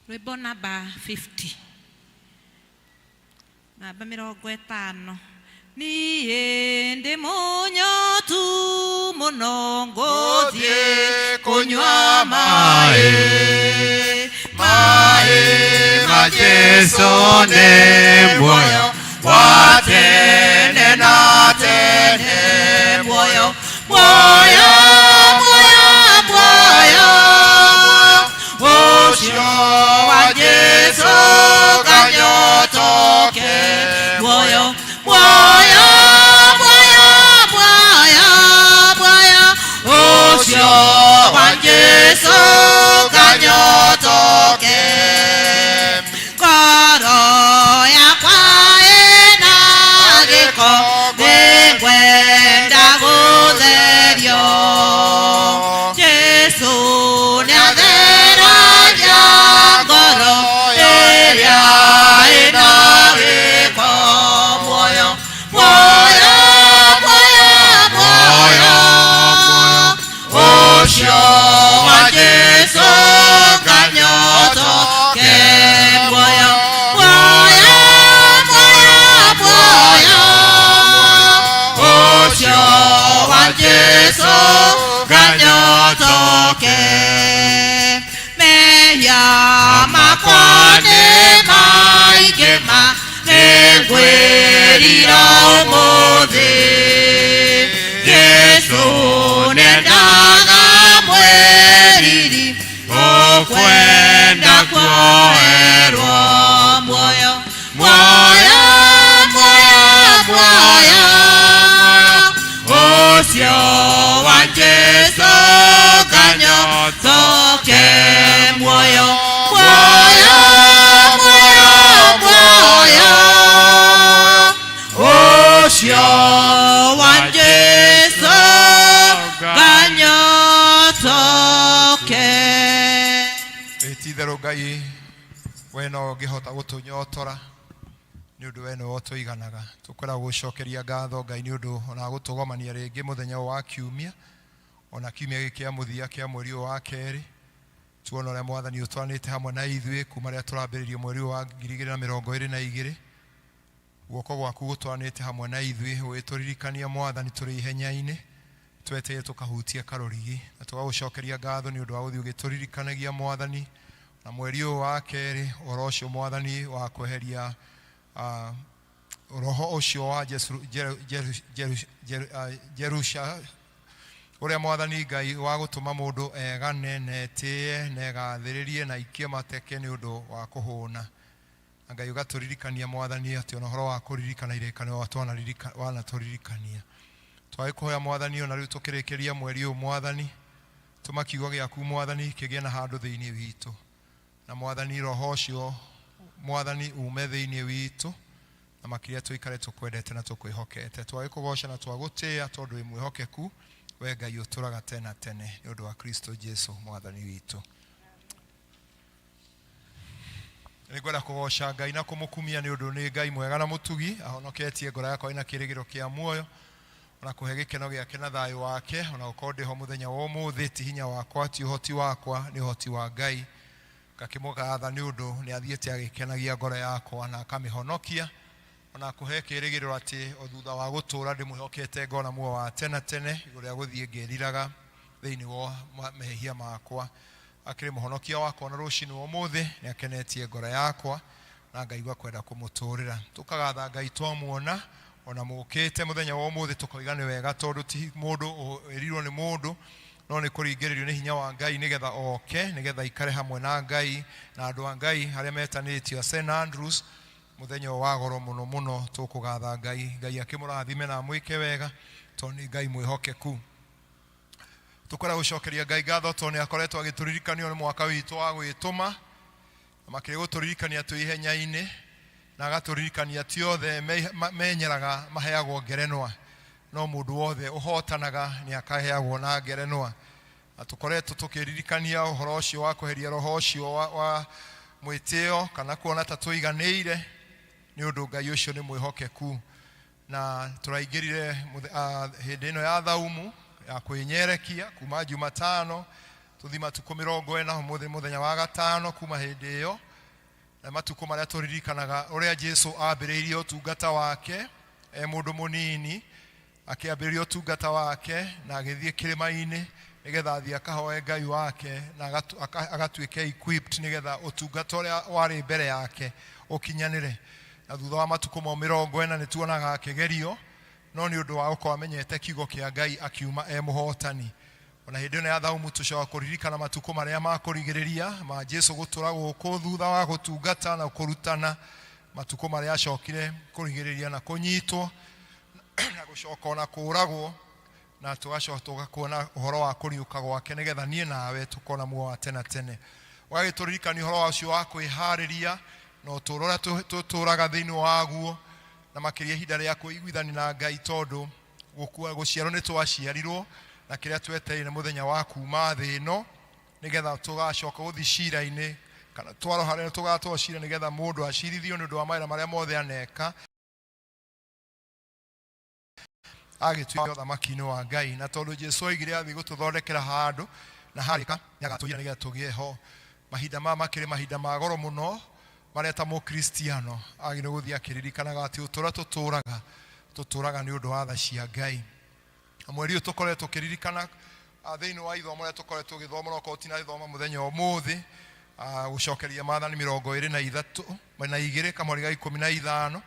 Rwĩmbo namba 50, namba 50. Niĩ ndĩ mũnyotu mũno, ngũthiĩ kũnyua maĩ, maĩ ma Jesu nĩ muoyo wa tene na tene, muoyo, muoyo, muoyo, muoyo ũcio wa Jesu kanyotoke, muoyo, muoyo, muoyo, muoyo, muoyo ũcio wa Jesu kanyotoke. Ngoro yakwa ĩna gĩko, nĩngwenda Nĩngwĩrira ũmũthĩ Jesũ nĩendaga mwĩriri ũkwenda kuoerwo muoyo muoyo muoyo muoyo ũcio wa Jesũ nganyotoke muoyo muoyo muoyo muoyo ũcio wa Jesũ nganyotoke. Ĩ ti itherũ Ngai we no ũngĩhota gũtũnyotora nĩ ũndũ we nĩwe ũtũiganaga. Tũkwenda gũgũcokeria ngatho Ngai nĩ ũndũ ona gũtũgomania rĩngĩ mũthenya ũyũ wa kiumia, ona kiumia gĩkĩ kĩa mũthia kĩa mweri ũyũ wa kerĩ. Tuona ũrĩa Mwathani ũtwaranĩte hamwe na ithuĩ kuma rĩrĩa tũrambĩrĩirie mweri ũyũ wa 2022. Guoko gwaku gũtwaranĩte hamwe na ithuĩ ũgĩtũririkania Mwathani tũrĩ ihenya-inĩ tweteire tũkahutia karũrigi, na tũgagũcokeria ngatho nĩ ũndũ wa gũthiĩ ũgĩtũririkanagia Mwathani na mweri ũyũ wa kerĩ ũhoro ũcio Mwathani wa kweheria roho ũcio wa Jerusha ũrĩa Mwathani Ngai wa gũtũma mũndũ egane na etĩe na egathĩrĩrie na aikie mateke nĩ ũndũ wa kũhũna. Na Ngai ũgatũririkania Mwathani atĩ ona ũhoro wa kũririkana irĩkanĩro wanatũririkania. Twagĩkũhoya Mwathani ona rĩu tũkĩrĩkĩria mweri ũyũ Mwathani, tũma kiugo gĩaku Mwathani kĩgĩe na handũ thĩinĩ witũ. Na Mwathani roho ũcio Mwathani ume thĩinĩ witũ na makĩria tũikare tũkwendete na tũkwĩhokete. Twagĩkũgoca na twagũtĩĩa tondũ wĩ mwĩhokeku, we Ngai ũtũraga tene na tene nĩ ũndũ wa Kristo Jesu Mwathani witũ. Nĩngwenda kũgoca Ngai na kũmũkumia nĩ ũndũ nĩ Ngai mwega na mũtugi, ahonoketie ngoro yakwa ĩna kĩĩrĩgĩrĩro kĩa muoyo, ona kũhe gĩkeno gĩake na thayũ wake, ona gũkorwo ndĩho mũthenya wa ũmũthĩ, ti hinya wakwa, ti ũhoti wakwa, nĩ ũhoti wa Ngai. Ngakĩmũgatha nĩ ũndũ nĩ athiĩte agĩkenagia ngoro yakwa na akamĩhonokia, ona kũhe kĩĩrĩgĩrĩro atĩ o thutha wa gũtũũra ndĩmwĩhokete ngona muoyo wa tene tene, igũrũ rĩa gũthiĩ ngĩriraga thĩinĩ wa mehia makwa. Akĩrĩ mũhonokia wakwa na rũcinĩ wa ũmũthĩ nĩ akenetie ngoro yakwa na ngaigua kwenda kũmũtũũrĩra. Tũkagatha Ngai twamuona ona mũkĩte mũthenya wa ũmũthĩ tũkoiga nĩ wega tondũ ti mũndũ ĩrirwo nĩ mũndũ no nĩ kũringĩrĩrio nĩ hinya wa Ngai nĩgetha oke nĩgetha aikare hamwe na Ngai na andũ a Ngai arĩa metanĩtio a St Andrews mũthenya ũyũ wa goro mũno mũno. Tũkũgatha Ngai, Ngai akĩmũrathime na amwĩke wega tondũ nĩ Ngai mwĩhokeku. Tũkwenda gũcokeria Ngai ngatho tondũ nĩ akoretwo agĩtũririkania nĩ mwaka witũ wa gwĩtũma, na makĩria gũtũririkania twĩ ihenya-inĩ, na agatũririkania ti othe menyeraga maheagwo ngerenwa, no mũndũ wothe ũhotanaga nĩ akaheagwo na ngerenwa. Na tũkoretwo tũkĩririkania ũhoro ũcio wa kweheria roho ũcio wa mwĩtĩo kana kuona ta tũiganĩire, nĩ ũndũ Ngai ũcio nĩ mwĩhokeku. Na tũraingĩrire hĩndĩ ĩno ya thaumu ya kwĩnyerekia kuma Jumatano tũthi matukũ 40, ũmũthĩ mũthenya wa gatano kuma hĩndĩ ĩyo, na matukũ marĩa tũririkanaga ũrĩa Jesu ambĩrĩirie ũtungata wake e mũndũ mũnini, akĩambĩrĩria ũtungata wake na agĩthiĩ kĩrĩma-inĩ nĩgetha athiĩ akahoe Ngai wake na agatuĩke equipped nĩgetha ũtungata ũrĩa warĩ mbere yake ũkinyanĩre. Na thutha wa matukũ mau 40 nĩ tuonaga akĩgerio, no nĩ ũndũ wa gũkorwo amenyete kiugo kĩa Ngai akiuma e mũhotani. Ona hĩndĩ ĩno ya thaumu tũcoka kũririkana matukũ marĩa ma kũrigĩrĩria ma Jesu gũtũra gũkũ thutha wa gũtungata na kũrutana, matukũ marĩa acokire kũrigĩrĩria na kũnyitwo na gũcoka ona kũũragwo, na tũgacoka tũgakuona ũhoro wa kũriũka gwake nĩgetha niĩ nawe tũkona muoyo wa tene tene. Ũgagĩtũririkania ũhoro wa ũcio wa kwĩharĩria na ũtũũro ũrĩa tũtũũraga thĩinĩ waguo, na makĩria ihinda rĩa kwĩiguithania na Ngai, tondũ gũciarwo nĩ twaciarirwo na kĩrĩa twetereire nĩ mũthenya wa kuma thĩ ĩno nĩgetha tũgacoka gũthiĩ cira-inĩ, kana twaro harĩa tũgatwarwo cira nĩgetha mũndũ acirithio nĩ ũndũ wa mawĩra marĩa mothe aneka agĩtuĩka ũthamaki-inĩ wa Ngai. Na tondũ Jesu oigire athiĩ gũtũthondekera handũ na harĩka nĩagatũiyĩra nĩgetha tũgĩe ho. Mahinda maya makĩrĩ mahinda ma goro mũno marĩa ta mũkristiano agĩrĩirwo gũthiĩ akĩririkanaga atĩ ũtũũro tũtũũraga, tũtũũraga nĩ ũndũ wa tha cia Ngai. Na mweri ũyũ tũkoretwo tũkĩririkana thĩinĩ wa ithomo rĩrĩa tũkoretwo tũgĩthoma, no okorwo tinathoma mũthenya wa ũmũthĩ, gũcokeria maathani 23 kamweri ga 15.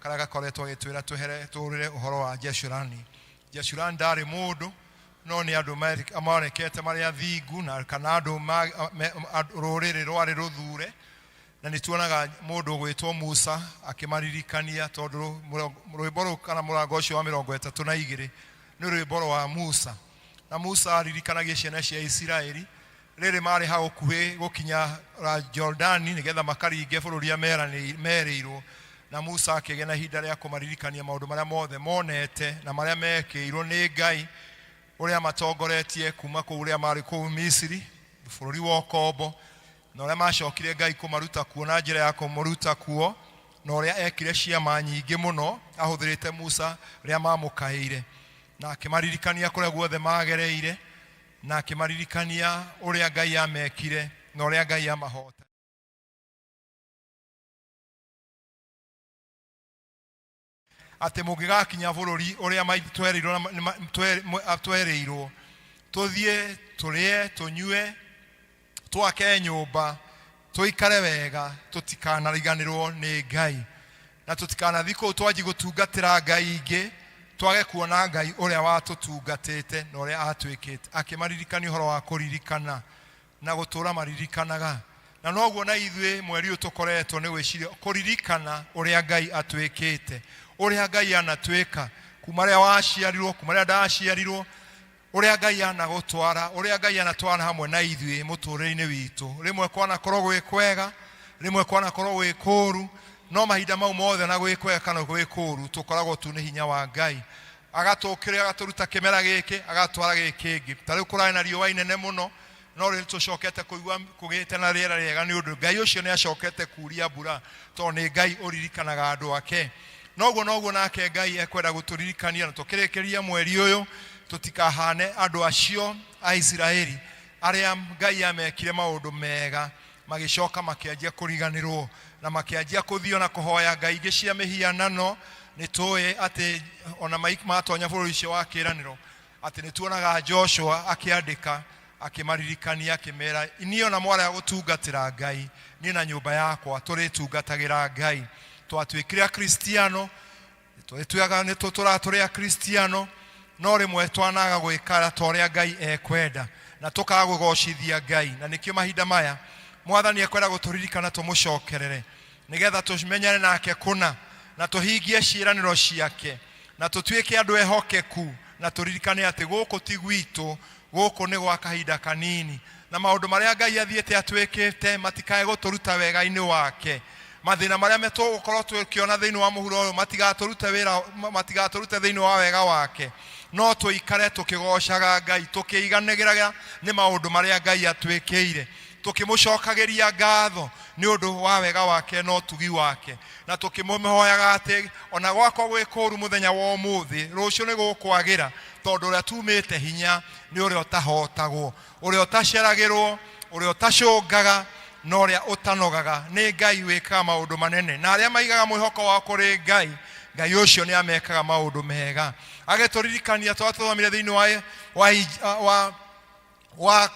Karĩa gakoretwo agĩtwĩra twehere tũrĩre ũhoro wa Jeshurani. Jeshurani ndarĩ mũndũ, no nĩ andũ monekete marĩ athingu na kana andũ rũrĩrĩ rwarĩ rũthure. Na nĩ tuonaga mũndũ ũgwĩtwo Musa akĩmaririkania, tondũ rwĩmbo rũu kana mũrango ũcio wa 32 nĩ rwĩmbo rwa Musa. Na Musa aririkanagia ciana cia Isiraeli rĩrĩ marĩ hau gũkuhĩ gũkinya Jordani nĩgetha makaringe bũrũri ũrĩa merĩirwo. Na Musa akĩgĩa na ihinda rĩa kũmaririkania maũndũ marĩa mothe monete na marĩa mekĩirwo nĩ Ngai, ũrĩa matongoretie kuma kũu ũrĩa marĩ kũu Misiri, bũrũri wa ũkombo, na ũrĩa macokire Ngai kũmaruta kuo na njĩra ya kũmaruta kuo, na ũrĩa ekire ciama nyingĩ mũno ahũthĩrĩte Musa rĩrĩa mamũkaĩire, na akĩmaririkania kũrĩa guothe magereire, na akĩmaririkania ũrĩa Ngai amekire na ũrĩa Ngai amahota. Atĩ mũngĩgakinya bũrũri ũrĩa twerĩirwo, tũthiĩ tũrĩe, tũnyue, twake nyũmba, tũikare wega, tũtikanariganĩrwo nĩ Ngai, na tũtikanathiĩ kũu twanji gũtungatĩra Ngai ingĩ, twage kuona Ngai ũrĩa watũtungatĩte na ũrĩa atwĩkĩte. Akĩmaririkania ũhoro wa kũririkana na gũtũra maririkanaga. Na noguo na ithuĩ mweri ũyũ tũkoretwo nĩ gwĩciria kũririkana ũrĩa Ngai atwĩkĩte, ũrĩa Ngai anatwĩka kuma rĩrĩa waciarirwo, kuma rĩrĩa ndaciarirwo, ũrĩa Ngai anagũtwara, ũrĩa Ngai anatwara hamwe na ithuĩ mũtũrĩre-inĩ witũ. Rĩmwe kwanakorwo gwĩ kwega, rĩmwe kwanakorwo gwĩ kũũru, no mahinda mau mothe na gwĩ kwega kana gwĩ kũũru, tũkoragwo tu nĩ hinya wa Ngai. Agatũkĩria, agatũruta kĩmera gĩkĩ, agatwara gĩkĩ kĩngĩ. Ta rĩu kũrarĩ na riũa inene mũno, no rĩu tũcokete kũigua kũgĩte na rĩera rĩega nĩ ũndũ Ngai ũcio nĩ acokete kuria mbura, tondũ nĩ Ngai ũririkanaga andũ ake. Noguo noguo nake Ngai ekwenda gũtũririkania, na tũkĩrĩkĩria mweri ũyũ tũtikahane andũ acio a Isiraeli arĩa Ngai amekire maũndũ mega, magĩcoka makĩanjia kũriganĩrwo na makĩanjia kũthiĩ na kũhoya ngai ingĩ cia mĩhianano. Nĩ tũĩ atĩ ona matonya bũrũri ũcio wa kĩĩranĩro, atĩ nĩ tuonaga Joshua akĩandĩka akĩmaririkania akĩmera, niĩ ona mwarega gũtungatĩra Ngai, niĩ na nyũmba yakwa tũrĩtungatagĩra Ngai. Twatuĩkire Akristiano, twĩtuaga nĩ tũtũraga tũrĩ Akristiano, no rĩmwe twanaga gwĩka ta ũrĩa Ngai ekwenda na tũkaga kũgocithia Ngai. Na nĩkĩo mahinda maya Mwathani ekwenda gũtũririkana tũmũcokerere, nĩgetha tũmenyane nake kũna na tũhingie ciĩranĩro ciake na tũtuĩke andũ ehokeku, na tũririkane atĩ gũkũ ti gwitũ, gũkũ nĩ gwa kahinda kanini, na maũndũ marĩa Ngai athiĩte atwĩkĩte matikae gũtũruta wega-inĩ wake. Mathĩna marĩa tũgũkorwo tũkĩona thĩinĩ wa mũhuro ũyũ matigatũrute wĩra, matigatũrute thĩinĩ wa wega wake, no tũikare tũkĩgocaga Ngai, tũkĩiganagĩra nĩ maũndũ marĩa Ngai atwĩkĩire, tũkĩmũcokagĩria ngatho nĩ ũndũ wa wega wake na ũtugi wake, na tũkĩmũhoyaga atĩ ona gwakwa gwĩ kũũru mũthenya wa ũmũthĩ, rũciũ nĩ gũkwagĩra, tondũ ũrĩa tumĩte hinya nĩ ũrĩa ũtahotagwo, ũrĩa ũtaceragĩrwo, ũrĩa ũtacũngaga, na ũrĩa ũtanogaga. Nĩ Ngai wĩkaga maũndũ manene, na arĩa maigaga mwĩhoko wao kũrĩ Ngai, Ngai ũcio nĩ amekaga maũndũ mega. Agĩtũririkania twa tũthomire thĩinĩ wa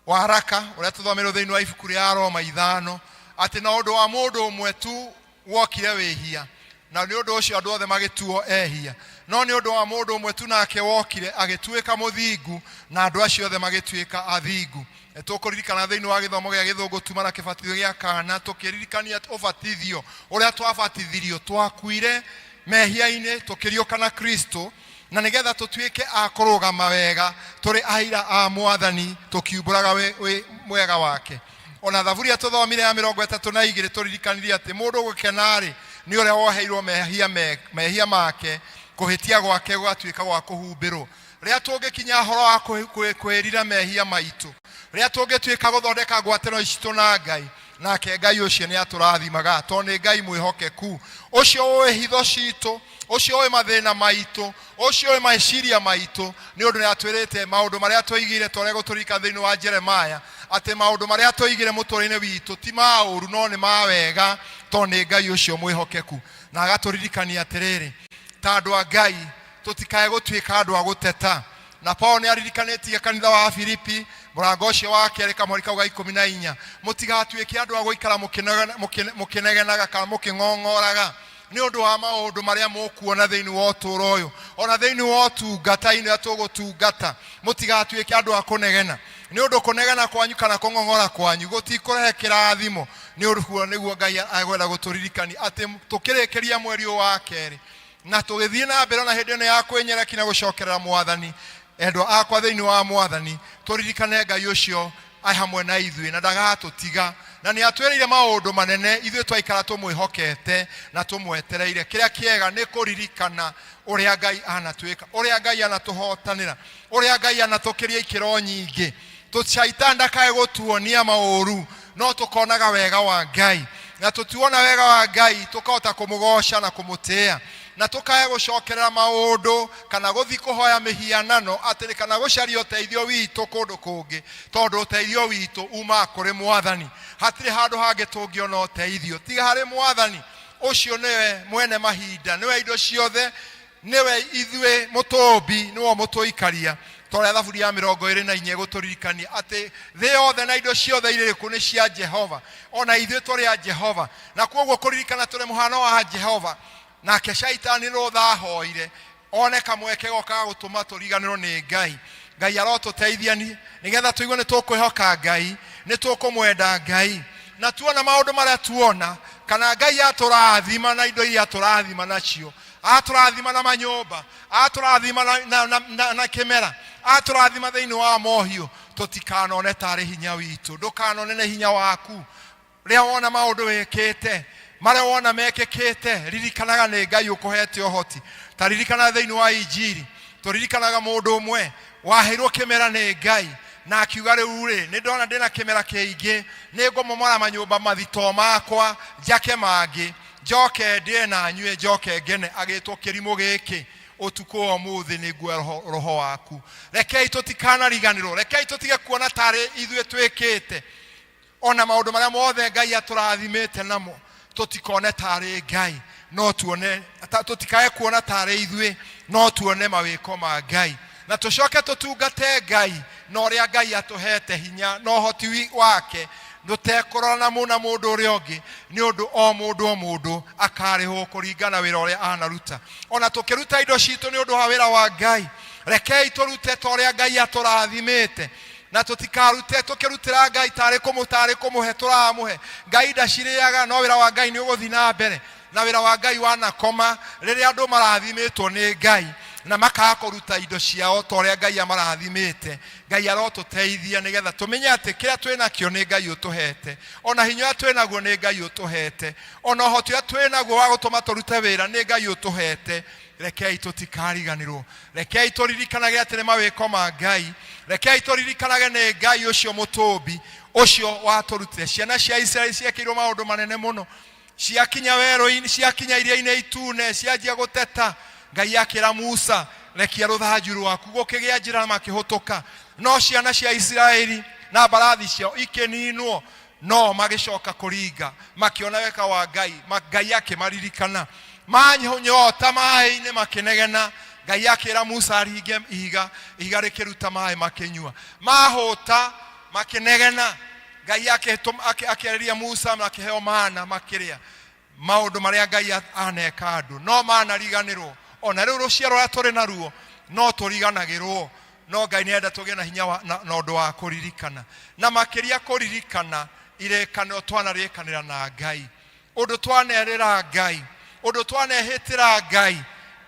waraka ũrĩa tũthomeirwo thĩinĩ wa ibuku rĩa Roma 5, atĩ na ũndũ wa mũndũ ũmwe tu wokire wĩhia, na nĩ ũndũ ũcio andũ othe magĩtuo ehia, no nĩ ũndũ wa mũndũ ũmwe tu nake wokire agĩtuĩka mũthingu, na andũ acio othe magĩtuĩka athingu. Nĩ tũkũririkana thĩinĩ wa gĩthomo gĩa gĩthũngũ tuma na kĩbatithio gĩa kana, tũkĩririkania ũbatithio ũrĩa twabatithirio, twakuire mehia-inĩ tũkĩriũka na Kristo, na nĩgetha tũtuĩke a kũrũgama wega tũrĩ aira a Mwathani, tũkiumbũraga wega wake. Ona thaburi ya tũthomire ya 32 tũririkanirie atĩ mũndũ gũkena-rĩ nĩ ũrĩa woheirwo mehia make, kũhĩtia gwake gũgatuĩka gwa kũhumbĩrwo. Rĩrĩa tũngĩkinya ũhoro wa kwĩrira mehia maitũ, rĩrĩa tũngĩtuĩka gũthondeka ngwatĩro citũ na Ngai, nake Ngai ũcio nĩ atũrathimaga, tondũ nĩ Ngai mwĩhokeku, ũcio ũĩ hitho citũ, ũcio ũĩ mathĩna maitũ, ũcio ũĩ meciria maitũ, nĩ ũndũ nĩ atwĩrĩte maũndũ marĩa tũigire, ta ũrĩa gũtũrika thĩinĩ wa Jeremiah, atĩ maũndũ marĩa tũigire mũtũrĩre-inĩ witũ ti ma ũru no nĩ ma wega, tondũ nĩ Ngai ũcio mwĩhokeku. Na agatũririkania atĩrĩrĩ, ta andũ a Ngai tũtikae gũtuĩka andũ a gũteta. Na Paul nĩ aririkanĩtie kanitha wa Filipi mũrango ũcio wa kerĩ kamweri kau ga 14, mũtigatuĩke andũ a gũikara mũkĩnegenaga kana mũkĩng'ong'oraga, Nĩ ũndũ wa maũndũ marĩa mũkuona thĩinĩ wa ũtũũro ũyũ, ona thĩinĩ wa ũtungata-inĩ ũrĩa tũgũtungata, mũtigatuĩke andũ a kũnegena. Nĩ ũndũ kũnegena kwanyu kana kũng'ong'ora kwanyu gũtikũrehe kĩrathimo. Nĩ ũguo nĩguo Ngai agwenda gũtũririkania atĩ tũkĩrĩkĩria mweri ũyũ wa kerĩ na tũgĩthiĩ na mbere ona hĩndĩ ĩno ya kwĩnyereki na gũcokerera Mwathani, endwa akwa thĩinĩ wa Mwathani, tũririkane Ngai ũcio arĩ hamwe na ithuĩ na ndagatũtiga, na nĩ atwĩrĩire maũndũ manene ithuĩ twaikara tũmwĩhokete na tũmwetereire. Kĩrĩa kĩega nĩ kũririkana ũrĩa Ngai anatwĩka, ũrĩa Ngai anatũhotanĩra, ũrĩa Ngai anatũkĩria ikĩro nyingĩ. Tũcaitani ndakae gũtuonia maũru, no tũkonaga wega wa Ngai, na tũtuona wega wa Ngai tũkahota kũmũgoca na kũmũtĩĩa, na tũkae gũcokerera maũndũ kana gũthiĩ kũhoya mĩhianano atĩrĩ, kana gũcaria ũteithio witũ kũndũ kũngĩ, tondũ ũteithio witũ umaga kũrĩ Mwathani. Hatirĩ handũ hangĩ tũngĩona ũteithio tiga harĩ Mwathani. Ũcio nĩwe mwene mahinda, nĩwe indo ciothe, nĩwe ithuĩ mũtũmbi, nĩwe mũtũikaria. Ta ũrĩa Thaburi ya 24 ĩgũtũririkania atĩ thĩ yothe na indo ciothe irĩ kũ nĩ cia Jehova, ona ithuĩ tũrĩ a Jehova. Na kwoguo kũririkana tũrĩ mũhano wa Jehova, nake Shaitani rũtha ahoire one kamweke goka ga gũtũma tũriganĩrwo nĩ Ngai. Ngai arotũteithia nĩgetha tũigue nĩ tũkwĩhoka Ngai, nĩ tũkũmwenda Ngai, na tuona maũndũ marĩa tuona, kana Ngai atũrathima na indo iria atũrathima nacio, atũrathima na manyũmba, atũrathima na kĩmera, atũrathima thĩinĩ wa mohiũ, tũtikanone tarĩ hinya witũ. Ndũkanone nĩ hinya waku. Rĩrĩa wona maũndũ wĩkĩte, marĩa wona mekĩkĩte, ririkanaga nĩ Ngai ũkũhete ũhoti. Ta ririkana thĩinĩ wa Injiri, tũririkanaga mũndũ ũmwe waheirwo kĩmera nĩ Ngai, na akiuga rĩu rĩ, nĩ ndona ndĩna kĩmera kĩingĩ, nĩ ngũmomora manyũmba mathitoo makwa, njake mangĩ, njoke ndĩe na nyue, njoke ngene. Agĩtwo kĩrimũ gĩkĩ, ũtukũ wa ũmũthĩ nĩ nguoya roho waku. Rekei tũtikanariganĩrwo, rekei tũtige kuona tarĩ ithuĩ twĩkĩte. Ona maũndũ marĩa mothe Ngai atũrathimĩte namo, tũtikone tarĩ Ngai, no tuone, tũtikae kuona tarĩ ithuĩ, no tuone mawĩko ma Ngai, na tũcoke tũtungate Ngai na ũrĩa Ngai atũhete hinya na ũhoti wake, tũtekũrora na mũna mũndũ ũrĩa ũngĩ, nĩ ũndũ o mũndũ o mũndũ akarĩhwo kũringana wĩra ũrĩa anaruta. Ona tũkĩruta indo citũ nĩ ũndũ wa wĩra wa Ngai, rekei tũrute ta ũrĩa Ngai atũrathimĩte, na tũtikarute tũkĩrutĩra Ngai tarĩ tarĩ kũmũhe tũramũhe. Ngai ndacirĩaga, no wĩra wa Ngai nĩ ũgũthiĩ na mbere, na wĩra wa Ngai wanakoma rĩrĩa andũ marathimĩtwo nĩ Ngai na makaga kũruta indo ciao ta ũrĩa Ngai amarathimĩte. Ngai arotũteithia nĩgetha tũmenye atĩ kĩrĩa twĩ nakĩo nĩ Ngai ũtũhete, ona hinya ũrĩa twĩ naguo nĩ Ngai ũtũhete, ona ũhoti ũrĩa twĩ naguo wa gũtũma tũrute wĩra nĩ Ngai ũtũhete. Rekei tũtikariganĩrwo, rekei tũririkanage atĩ nĩ mawĩko ma Ngai, rekei tũririkanage nĩ Ngai ũcio mũtũmbi ũcio watũrutire. Ciana cia Isiraeli ciekĩirwo maũndũ manene mũno, ciakinya werũ-inĩ, ciakinya iria-inĩ itune, cianjia gũteta. Ngai akĩra Musa, rekia rũthanju rwaku, gũkĩgĩa njĩra makĩhũtũka. No ciana cia Isiraeli na mbarathi ciao ikĩninwo, no magĩcoka kũringa, makĩona wega wa Ngai, Ngai akĩmaririkana. Manyota maĩ-inĩ makĩnegena, Ngai akĩra Musa aringe ihiga, ihiga rĩkĩruta maĩ makĩnyua. Mahũta makĩnegena, Ngai akĩarĩria Musa na akĩheo mana makĩrĩa. Maũndũ marĩa Ngai aneka andũ no manariganĩrwo, ona rĩu rũciaro rũrĩa tũrĩ naruo no tũriganagĩrwo, no Ngai nĩarenda tũgĩe na hinya na ũndũ wa kũririkana, na makĩria kũririkana irĩkanĩro twanarĩkanĩra na Ngai, ũndũ twanerĩra Ngai, ũndũ twanehĩtĩra Ngai.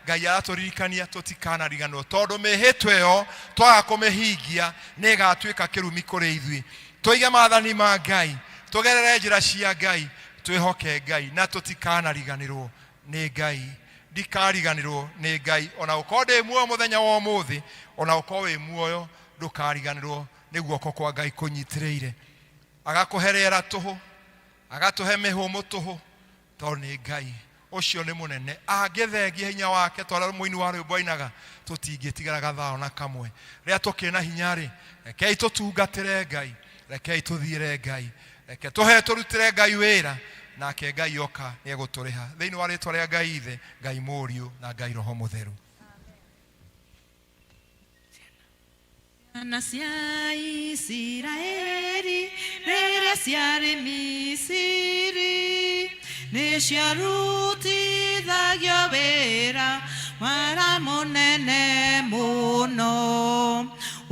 Ngai aratũririkania tũtikanariganĩrwo, tondũ mĩhĩtwa ĩyo twaga kũmĩhingia nĩ ĩgatuĩka kĩrumi kũrĩ ithuĩ. Tũige maathani ma Ngai, tũgerere njĩra cia Ngai, twĩhoke Ngai na tũtikanariganĩrwo nĩ Ngai. Ndikariganĩrwo nĩ Ngai, ona gũkorwo ndĩ muoyo mũthenya wa ũmũthĩ, ona gũkorwo wĩ muoyo, ndũkariganĩrwo nĩ guoko kwa Ngai kũnyitĩrĩire. Agakũhe rĩera tũhũ, agatũhe mĩhũmũ tũhũ, tondũ nĩ Ngai ũcio nĩ mũnene. Angĩthengia hinya wake ta ũrĩa mũini wa rwĩmbo ainaga, tũtingĩtigara gathao na kamwe. Rĩrĩa tũkĩrĩ na hinya-rĩ, rekei tũtungatĩre Ngai, rekei tũthiĩre Ngai, reke tũhe tũrutĩre Ngai wĩra, nake Ngai oka nĩ egũtũrĩha. Thĩinĩ wa rĩtwa rĩa Ngai Ithe, Ngai Mũriũ na Ngai Roho Mũtheru. Ciana cia Isiraeli rĩrĩa ciarĩ Misiri, Nĩ ciarutithagio wĩra wara mũnene mũno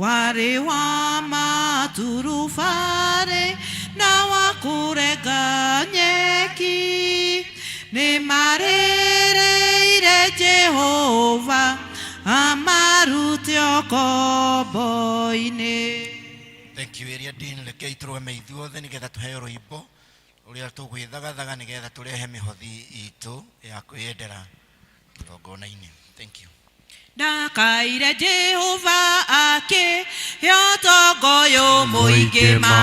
warĩ wa maturubarĩ na wa kũrenga nyeki. Nĩ marĩrĩire Jehova amarute ũkombo-inĩ. Thank you area dean. Rekei tũrũgame ithuothe nĩgetha tũheo rwĩmbo rũrĩa tũgwĩthagathaga nĩgetha tũrehe mĩhothi itũ ya kwĩyendera kĩgongona-inĩ. Thank you. Ndakaire Jehova akĩhe ũtonga ũyũ mũingĩ ma,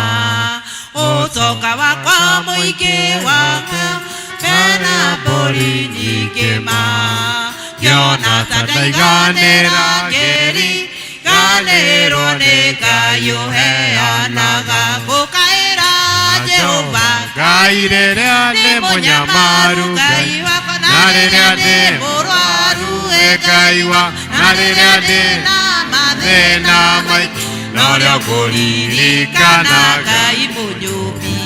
ũtonga wakwa mũingĩ wa ng'ombe na mbũri nyingĩ ma, ngĩona ta ndaiganĩra ngĩriganĩrwo nĩ Ngai ũheanaga. Ngũkaĩra Jehova Ngai rĩrĩa ndĩ mũnyamaru, Ngai wakwa, na rĩrĩa ndĩ mũrwaru, ĩ Ngai wa, na rĩrĩa ndĩ mathĩna maingĩ, norĩo ngũririkana Ngai mũnyũmbi,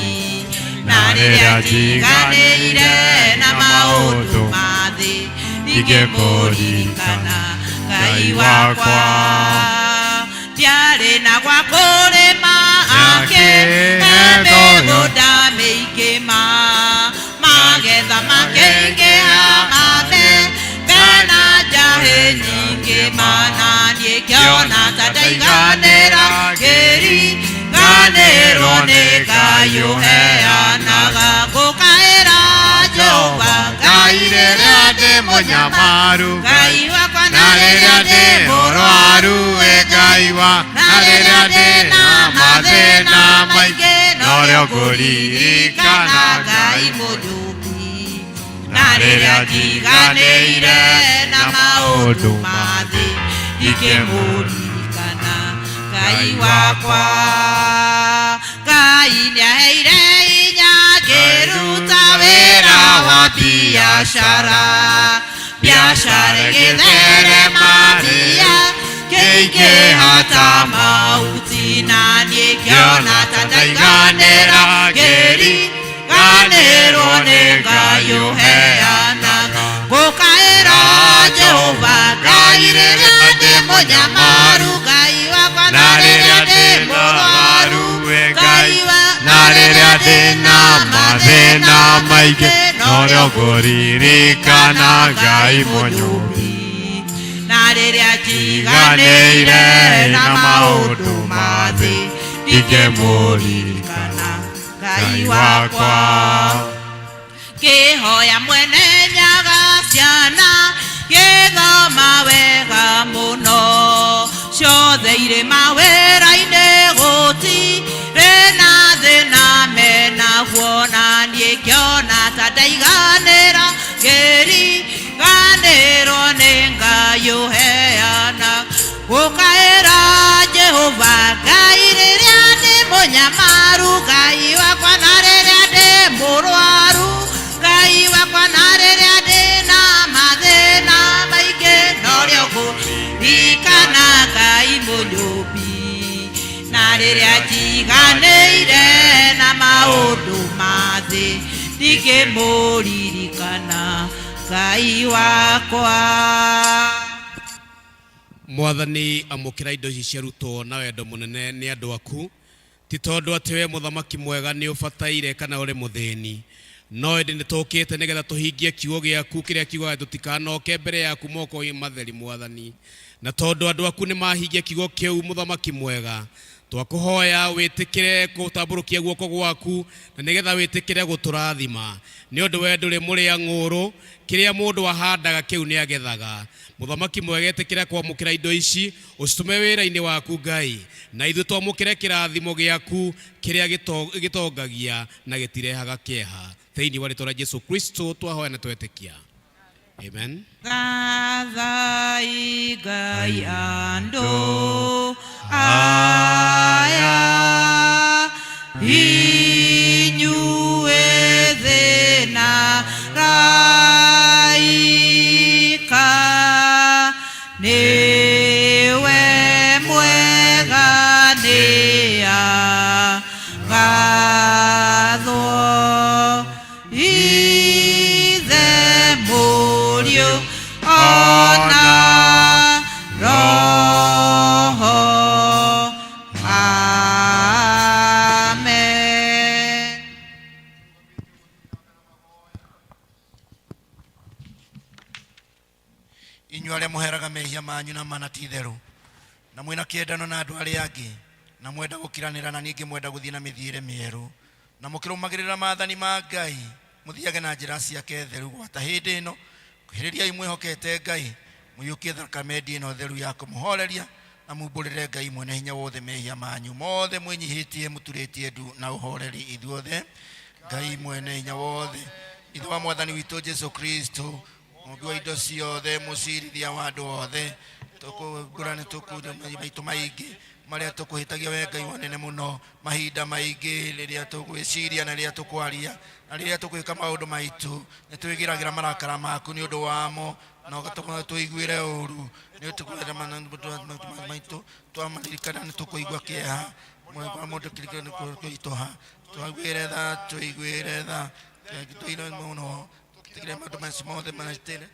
na rĩrĩa njiganĩire na maũndũ ma thĩ ndingĩkũririkana Ngai wakwa. Ndiarĩ na gwa kũrĩma akĩhe mĩgũnda mĩingĩ ma, magetha makĩingĩha mambembe na njahĩ nyingĩ ma, na niĩ ngĩona ta ndaiganĩra ngĩriganĩrwo nĩ Ngai ũheanaga. Ngũkaĩra Jehova Ngai rĩrĩa ndĩ mũnyamaru, Ngai wakwa, na rĩrĩa ndĩ mũrwaru, ĩ Ngai wa, na rĩrĩa ndĩ na mathĩna maingĩ, norĩo ngũririkana Ngai mũnyũmbi, na rĩrĩa njiganĩire na maũndũ ma thĩ ndingĩmũririkana Ngai wakwa. Ngai nĩaheire hinya ngĩruta wĩra wa biacara, biacara ĩgĩtherema mbia kĩingĩha ta mahuti, na niĩ ngĩona ta ndaiganĩra ngĩriganĩrwo nĩ Ngai ũheanaga. Ngũkaĩra Jehova Ngai rĩrĩa ndĩ mũnyamaru, Ngai wakwa, na rĩrĩa ndĩ mũrwaru, ĩ Ngai, na rĩrĩa ndĩ na mathĩna maingĩ, norĩo ngũririkana Ngai mũnyũmbi, na rĩrĩa njiganĩire na maũndũ ma thĩ ndingĩmũririkana Ngai wakwa. Ngĩhoya mwene nyaga ciana gĩthoma wega mũno, ciothe irĩ mawĩra-inĩ gũtirĩ na thĩna menaguo, na niĩ ngĩona ta ndaiganĩra ngĩriganĩrwo nĩ Ngai ũheana. Ngũkaĩra Jehova Ngai rĩrĩa ndĩ mũnyamaru, Ngai wakwa, na rĩrĩa ndĩ mũrwaru, Ngai wakwa, na rĩrĩa ndĩ na mathĩna maingĩ, norĩo ngũririkana Ngai mũnyũmbi, na rĩrĩa njiganĩire na maũndũ ma thĩ ndingĩmũririkana Ngai wakwa. Mwathani, amũkĩra indo ici ciarutwo na wendo mũnene nĩ andũ aku, ti tondũ atĩ we mũthamaki mwega nĩ ũbataire kana ũrĩ mũthĩni, no ĩndĩ nĩ tũkĩte nĩgetha tũhingie kiugo gĩaku kĩrĩa kiugaga tũtikanoke mbere yaku moko matheri, Mwathani. Na tondũ andũ aku nĩ mahingia kiugo kĩu, mũthamaki mwega, twakũhoya wĩtĩkĩre gũtambũrũkia guoko gwaku na nĩgetha wĩtĩkĩre gũtũrathima, nĩ ũndũ we ndũrĩ mũrĩa ng'ũrũ, kĩrĩa mũndũ ahandaga kĩu nĩ agethaga. Mũthamaki mwega, ĩtĩkĩra kwamũkĩra indo ici ũcitũme wĩra-inĩ waku Ngai, na ithuĩ twamũkĩre kĩrathimo gĩaku kĩrĩa gĩtongagia na gĩtirehaga kĩeha. Thĩinĩ wa rĩtwa rĩa Jesu Kristo twahoya na twetĩkia, amen. Gathai Ngai andũ aya, inyuĩ thĩ na raika, nĩwe mwega nĩ agathwo. Manyu na mana ti itherũ na mwĩna kĩendano na andũ arĩa angĩ na mwenda gũkiranĩra na ningĩ mwenda gũthiĩ na mĩthiĩre mĩerũ na mũkĩrũmagĩrĩra maathani ma Ngai mũthiage na njĩra ciake theru gwata hĩndĩ ĩno kuhĩrĩriai mwĩhokete Ngai mũiyũkie thakame ndĩ ĩno theru ya kũmũhoreria na mumbũrĩre Ngai mwene hinya wothe mehia manyu mothe mwĩnyihĩtie mũturĩtie ndu na ũhoreri ithuothe. Ngai mwene hinya wothe, Ithe wa Mwathani witũ Jesu Kristo, mũmbi wa indo ciothe, mũcirithia wa andũ othe, tũkũmbũra nĩ tũkunda maitũ maingĩ marĩa tũkũhĩtagia we Ngai wanene mũno mahinda maingĩ rĩrĩa tũgwĩciria na rĩrĩa tũkwaria na rĩrĩa tũgwĩka maũndũ maitũ nĩ twĩgĩragĩra marakara maku nĩ ũndũ wamo na ũgatũma tũiguĩre ũru nĩ tũkwenda maitũ twamaririkana nĩ tũkũigua kĩeha kwa mũndũ kĩrikano kũritũha tũiguĩre tha tũiguĩre tha tũire mũno tũtigire maũndũ macio mothe maitĩre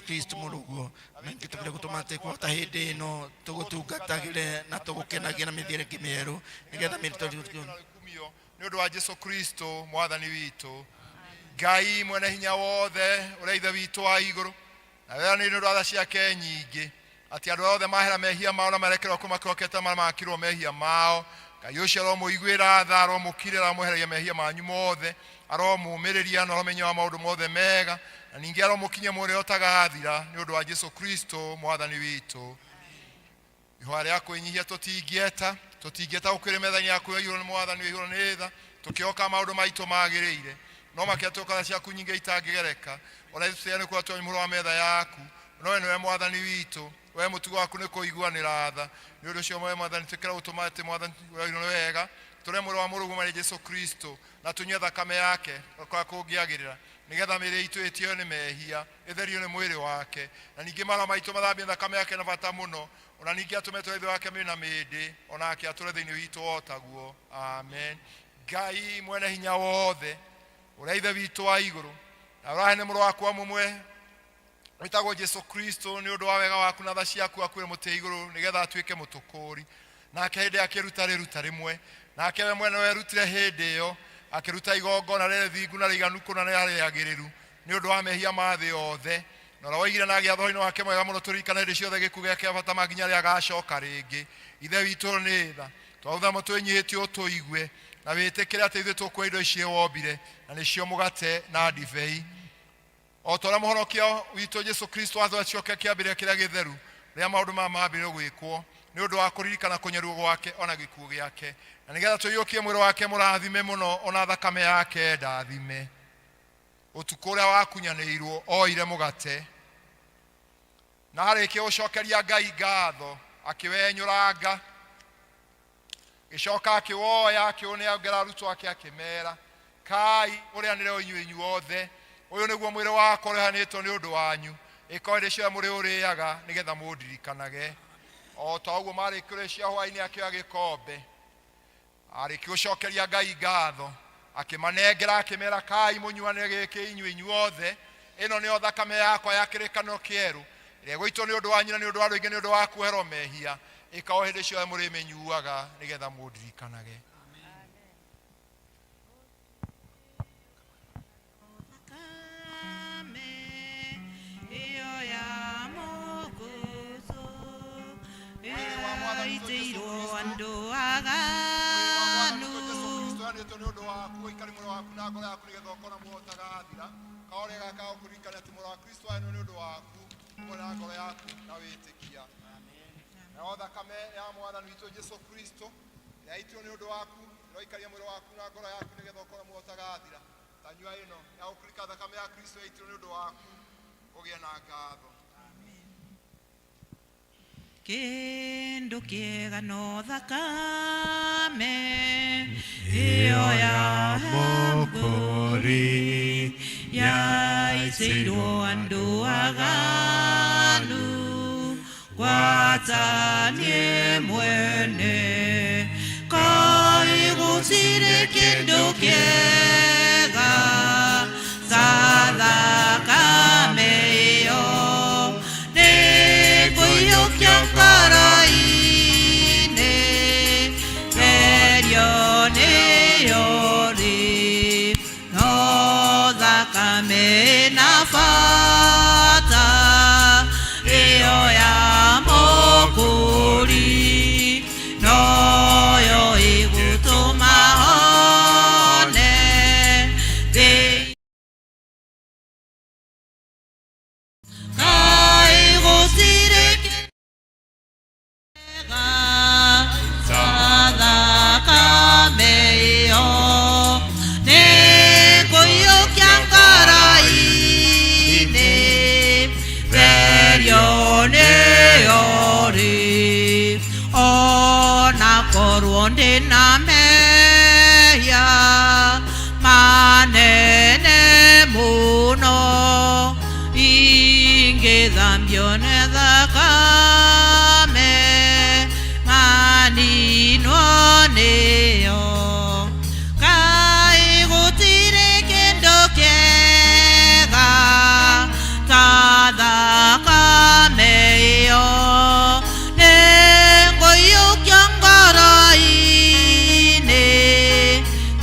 Kristo mũrũguo na ngĩtũkĩre gũtũma atĩ kwata hĩndĩ ĩno tũgũtungatagĩre na tũgũkenagie na mĩthiĩre mĩerũ nĩgetha mĩrĩtũ nĩ ũndũ wa Jesu Kristo mwathani witũ. Ngai mwene hinya wothe ũrĩa ithe witũ wa igũrũ na wega nĩ ũndũ wa tha ciake nyingĩ atĩ andũ othe mahera mehia mao na marekerwo kuma kĩrokete makirwo mehia mao. Ngai ũcio aromũiguĩra tha, aromũkirĩra, aromwehereria mehia manyu mothe, aromũmĩrĩria na aromenya wa maũndũ mothe mega, na ningĩ aromũkinyia muoyo ũtagathira nĩ ũndũ wa Jesu Kristo mwathani witũ. Ihoya rĩa kwĩnyihia tũtingĩeta tũtingĩeta gũkwĩrĩ metha-inĩ yaku ya igũrũ nĩ mwathani wa igũrũ nĩ tha tũkĩoka maũndũ maitũ magĩrĩire no makĩria tũkatha ciaku nyingĩ itangĩgereka ona ithuĩ nĩ kuo tũrĩ mũhuro wa metha yaku no we nĩwe mwathani witũ we mũtugo waku nĩ kũiguanĩra tha nĩ ũndũ ũcio we mwathani twĩkĩra gũtũma atĩ mwathani we nĩ wega tũrĩe mwĩrĩ wa mũrũguo marĩ Jesu Kristo na tũnyue thakame yake kwa kũngĩagĩrĩra nĩgetha mĩĩrĩ itũ ĩtĩo nĩ mehia ĩtherio nĩ mwĩrĩ wake na ningĩ mara maitũ mathambie thakame yake na bata mũno ona ningĩ atũme tũrĩ thĩ wake mĩrĩ na mĩndĩ onake atũre thĩinĩ witũ o taguo. Amen. Ngai mwene hinya wothe ũrĩa ithe witũ wa igũrũ na ũrahe nĩ mũrũ waku wa mũmwe wĩtagwo Jesu Kristo nĩ ũndũ wa wega waku na tha ciaku akuĩre mũtĩ igũrũ nĩgetha atuĩke mũtũkũri nake hĩndĩ akĩruta rĩruta rĩmwe nake we mwene werutire hĩndĩ ĩyo akĩruta igongona rĩrĩ thingu na rĩiganu kũna na rĩagĩrĩru nĩ ũndũ wa mehia ma thĩ yothe na ũrĩa woigire na agĩatha ũhoro-inĩ wake mwega mũno tũririkane hĩndĩ ciothe gĩkuũ gĩake bata ma nginya rĩrĩa agacoka rĩngĩ. Ithe witũ nĩ tha twautha mũtwĩnyihĩtie ũtũigue na wĩtĩkĩre atĩ ithuĩ tũkuoya indo icio wombire na nĩcio mũgate na ndibei o ta ũrĩa mũhonokia witũ Jesu Kristo athwacoke kĩambĩrĩria kĩrĩa gĩtheru rĩrĩa maũndũ maya mambĩrĩrio gwĩkwo nĩ ũndũ wa kũririkana kũnyarirwo gwake ona gĩkuũ gĩake na nĩgetha tũiyũkie mwĩrĩ wake mũrathime mũno ona thakame yake ndathime. Ũtukũ ũrĩa wakunyanĩirwo oire mũgate na arĩkia gũcokeria Ngai ngatho akĩwenyũranga gĩcoka akĩwoya akĩũnengera arutwo ake akĩmera kai ũrĩanĩre o inyuĩ inyuothe ũyũ nĩguo mwĩrĩ wakwa ũrĩhanĩtwo nĩ ũndũ wanyu ĩka hĩndĩ ciothe mũrĩ ũrĩaga nĩgetha mũndirikanage. O ta ũguo marĩkia cia hwaĩ-inĩ akĩoya gĩkombe arĩkia gũcokeria Ngai ngatho akĩmanengera akĩmera kai mũnyuanĩre gĩkĩ inyuĩ inyuothe ĩno nĩyo thakame yakwa ya kĩrĩkanĩro kĩerũ ĩrĩa ĩgũitwo nĩ ũndũ wanyu na nĩ ũndũ wa andũ aingĩ nĩ ũndũ wa kuoherwo mehia ĩka o hĩndĩ ciothe mũrĩmĩnyuaga nĩgetha mũndirikanage. Ĩyo ya mũkũzũ ĩitĩirwo andũ aganu Kristo nĩ ũndũ waku ũikari mwĩrĩ waku na ngoro yaku nĩgetha ũkorwo na muoyo ũtagathira kaũrĩa gaka gũkũririkania atĩ mwĩrĩ wa Kristo waheanirwo nĩ ũndũ waku ũmwe na ngoro yaku na wĩtĩkia. Nayo thakame ya mwathani witũ Jesu Kristo ĩrĩa yaitirwo nĩ ũndũ waku ĩroikaria mwĩrĩ waku na ngoro yaku nĩgetha ũkorwo na muoyo ũtagathira. Tanyua ĩno ya gũkũririkana thakame ya Kristo yaitirwo nĩ ũndũ waku ũgĩe na ngatho. Kĩndũ kĩega no thakame ĩyo ya Mũkũri yaitĩirwo andũ aganu gwata niĩ mwene kaĩ gũtirĩ kĩndũ kĩega ta thakame ĩyo nĩngũiyũkia ngoro-inĩ therio nĩyo rĩ no thakame na bata ĩyo Ndĩ na mehia manene mũno, ingĩthambio nĩ thakame maninwo nĩyo. Kaĩ gũtirĩ kĩndũ kĩega ta thakame ĩyo, nĩngũiyũkia ngoro-inĩ,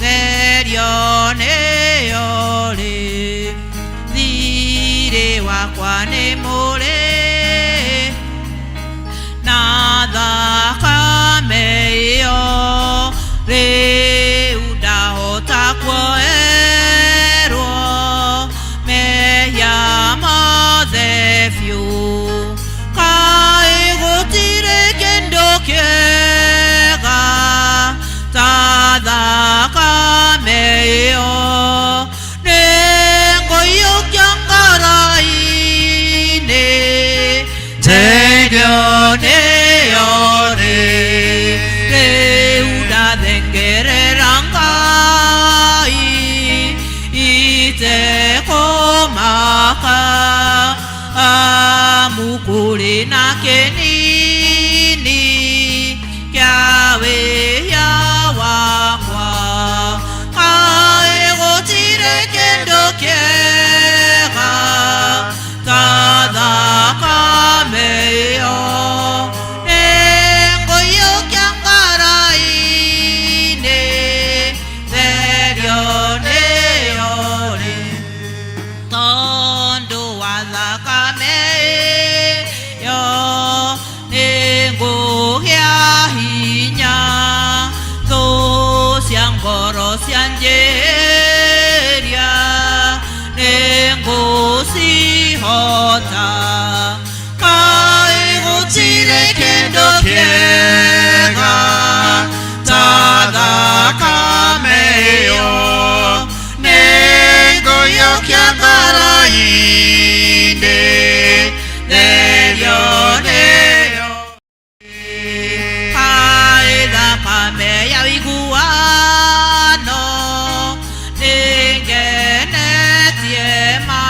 therio nĩyo rĩ. Thirĩ wakwa nĩ mũrĩ na thakame ĩyo, rĩu ndahota kuoerwo mehia mothe biũ. Kaĩ gũtirĩ kĩndũ kĩega ta thakame ĩyo, nĩngũiyũkia ngoro-inĩ, therio nĩyo rĩ. Rĩu ndathengerera Ngai itekũmaka, amu kũrĩ na kĩnini kĩa wĩhia wakwa. Kaĩ gũtirĩ kĩndũ kĩega ta thakame ĩyo, nĩngũiyũkia ngoro-inĩ, therio nĩyo rĩ. Tondũ wa thakame ĩyo nĩngũgĩa hinya, thũ cia ngoro cianjĩria nĩngũcihota. Kaĩ gũtirĩ kĩndũ kĩega ta thakame ĩyo, nĩngũiyũkia ngoro-inĩ, therio nĩyo. Kaĩ thakame ya ũiguano nĩngenetie ma,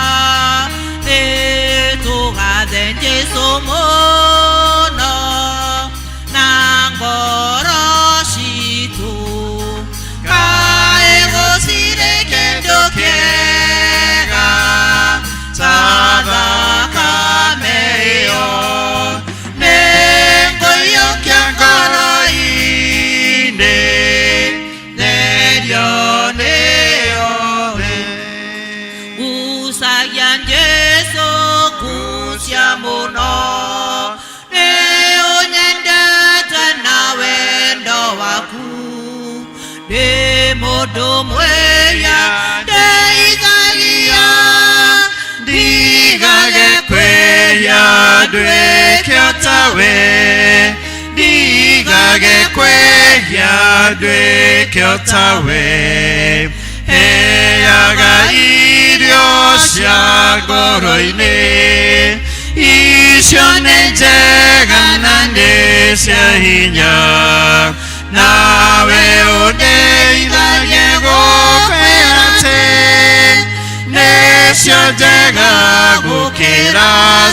nĩtũgathe Jesũ mũno na ngoro citũ. Kaĩ gũtirĩ kĩndũ kĩega ta thakame ĩyo, nĩngũiyũkia ngoro-inĩ, therio nĩyo rĩ. Gucagia Jesũ, gucia mũno, nĩ ũnyendete na wendo waku. Ndĩ mũndũ mwĩhia, ndeithagia Ndigage kwĩhia nduĩke o tawe, ndigage kwĩhia nduĩke o tawe. Heaga irio cia ngoro-inĩ, icio nĩ njega na nĩ cia hinya, nawe ũndeithagie gũkwĩra atĩ nĩcio njega gũkĩra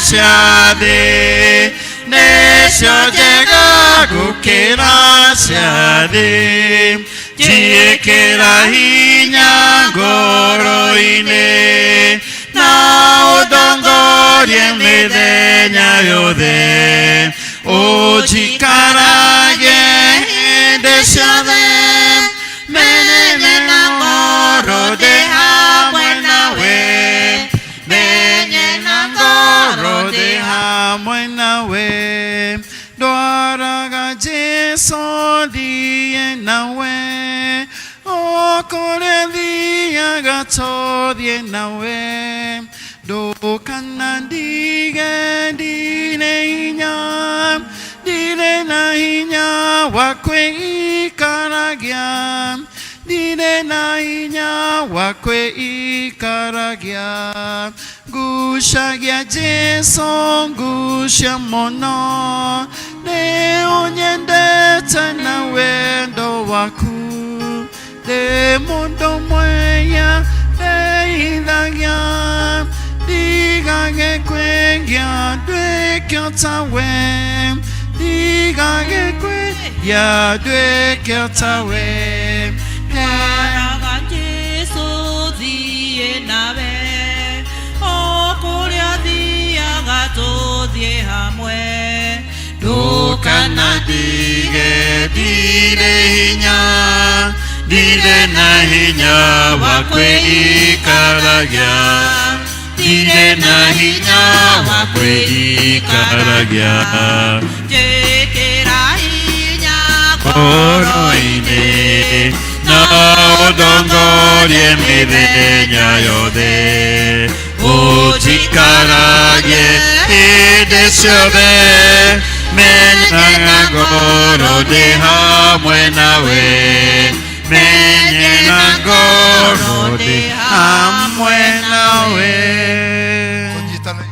cia thĩ, nĩcio njega gũkĩra cia thĩ. Njĩkĩra hinya ngoro-inĩ, na ũndongorie mĩthenya yothe, ũnjikarage hĩndĩ ciothe, menye na ngoro ndĩ hamwe nawe, menye na ngoro ndĩ hamwe nawe. Ndwaraga Jesũ thiĩ nawe, o kũrĩa thiaga tũthiĩ nawe, ndũkanandige ndirĩ hinya, ndirĩ na hinya wa kwĩikaragia, ndirĩ na hinya wa kwĩikaragia. Ngucagia Jesũ, ngucia mũno, nĩ Nĩ ũnyendete na wendo waku ndĩ mũndũ mwĩhia ndeithagia ndigage kwĩhia nduĩke o tawe ndigage kwĩhia nduĩke o tawe. Twaraga Jesu thiĩ nawe o kũrĩa thiaga tũthiĩ hamwe. Ndũkanandige ndirĩ hinya ndirĩ na hinya wa kwĩikaragia ndirĩ na hinya wa kwĩikaragia. Njĩkĩra hinya ngoro-inĩ na ũndongorie mĩthenya yothe ũnjikaragie hĩndĩ ciothe menyaga ngoro ndĩ hamwe nawe menye na ngoro ndĩ hamwe nawe. Tũnyitane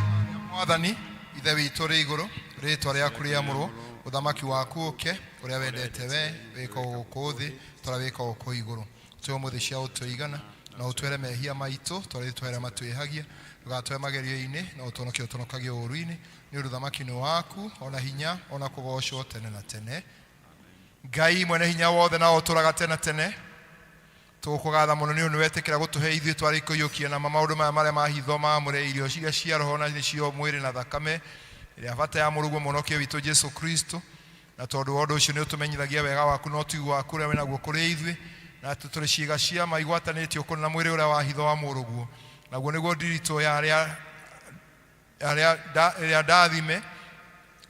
mwathani ithe witũ rĩ igũrũ rĩtwa rĩaku rĩamũrwo ũthamaki waku ũke ũrĩa wendete we wĩkwo gũkũ thĩ tũrĩa wĩkwo gũkũ igũrũ tũhe ũmũthĩ cia ũtũigana na ũtwere mehia maitũ tũrĩa twere matwĩhagia ndũgatware magerio-inĩ na ũtũhonokie ũtũhonokagie ũũru-inĩ nĩ ũndũ ũthamaki nĩ waku ona hinya ona kũgocwo tene na tene. Ngai mwene hinya wothe na ũtũraga tene na tene tũgũkũgatha mũno nĩ ũndũ nĩwetĩkĩra gũtũhe ithuĩ twarĩ kũiyũkia na maũndũ maya marĩa mahitho mamũre irio ciria cia roho na nĩcio mwĩrĩ na thakame ĩrĩa bata ya mũrũguo mũhonokia witũ Jesu Kristo na tondũ wa ũndũ ũcio nĩ ũtũmenyithagia wega waku na ũtugi waku ũrĩa wĩnaguo kũrĩ ithuĩ na atĩ tũrĩ ciĩga cia ma igwatanĩtio kũna na mwĩrĩ ũrĩa wa hitho wa mũrũguo naguo nĩguo ndiritũ ya arĩa ĩrĩa ndathime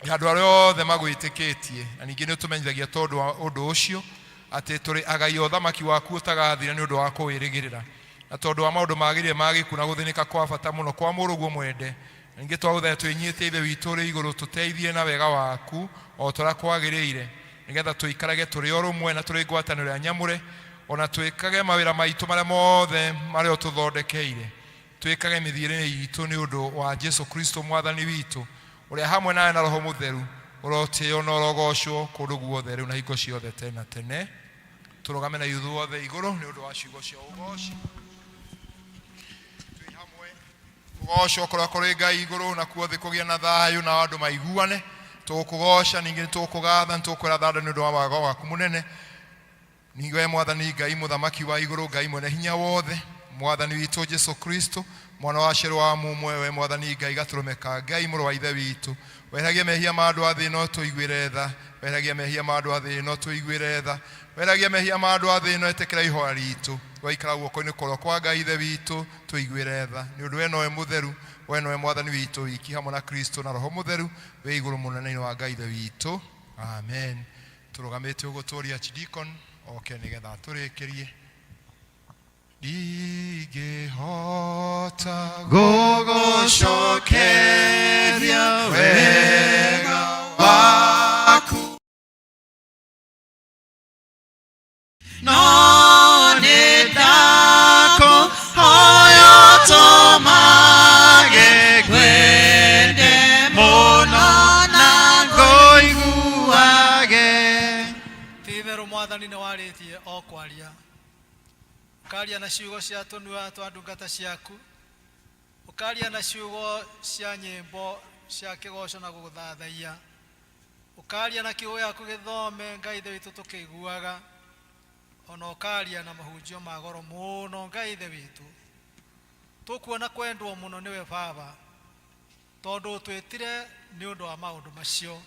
ya andũ arĩa othe magwĩtĩkĩtie na ningĩ nĩ ũtũmenyithagia tondũ wa ũndũ ũcio atĩ tũrĩ agai a ũthamaki waku ũtagathira nĩ ũndũ wa kũwĩrĩgĩrĩra na tondũ wa maũndũ magĩrĩire ma gĩkuũ na gũthĩnĩka kwa bata mũno kwa mũrũguo mwende na ningĩ twagũthaitha twĩnyihĩtie ithe witũ ũrĩ igũrũ tũteithie na wega waku o ta ũrĩa kwagĩrĩire nĩgetha tũikarage tũrĩ ũrũmwe na tũrĩ ngwatanĩro ya nyamũre ona twĩkage mawĩra maitũ marĩa mothe marĩa ũtũthondekeire twĩkage mĩthiĩre itũ nĩ ũndũ wa Jesu Kristo mwathani witũ ũrĩa hamwe nawe na roho mũtheru ũrotĩo na ũrogocwo kũndũ guothe rĩu na hingo ciothe tene na tene. Tũrũgame na ithuothe igũrũ nĩ ũndũ wa ciugo cia ũgoci twĩ hamwe kũgocwo kũrĩa kũrĩ Ngai igũrũ na kuo thĩ kũgĩa na thayũ na andũ maiguane. Tũgũkũgoca ningĩ nĩ tũgũkũgatha nĩ tũgũkwĩra thanda nĩ ũndũ wa wega waku mũnene. Ningĩ we mwathani Ngai mũthamaki wa igũrũ Ngai mwene hinya wothe mwathani witũ Jesu Kristo mwana wa cerũ wa mumwe we mwathani Ngai gatũrũme ka Ngai mũrũ wa ithe witũ weheragia mehia ma andũ a thĩ ĩno tũiguĩre tha weheragia mehia ma andũ a thĩ ĩno tũiguĩre tha weheragia mehia ma andũ a thĩ ĩno ĩtĩkĩra ihoya ritũ waikara guoko-inĩ kũrĩa kwa Ngai ithe witũ tũiguĩre tha nĩ ũndũ we nowe mũtheru we nowe mwathani witũ wiki hamwe na Kristo na roho mũtheru wĩ igũrũ mũnene-inĩ wa Ngai ithe witũ amen. Tũrũgamĩte ũguo tũrie archdeacon oke nĩgetha atũrĩkĩrie. Ndingĩhota gũgũcokeria wega waku no nĩ ndakũhoya ũtũmage ngwende mũno na ngũiguage. Ti itherũ mwathani nĩ warĩtie o kwaria ũkaria na ciugo cia tũnua twa ndungata ciaku ũkaria na ciugo cia nyĩmbo cia kĩgoco na gũgũthathaiya ũkaria na kiugo gĩaku gĩthome Ngai ithe witũ tũkĩiguaga ona ũkaria na mahunjio ma goro mũno Ngai ithe witũ tũkuona kwendwo mũno nĩwe baba tondũ ũtwĩtire nĩ ũndũ wa maũndũ macio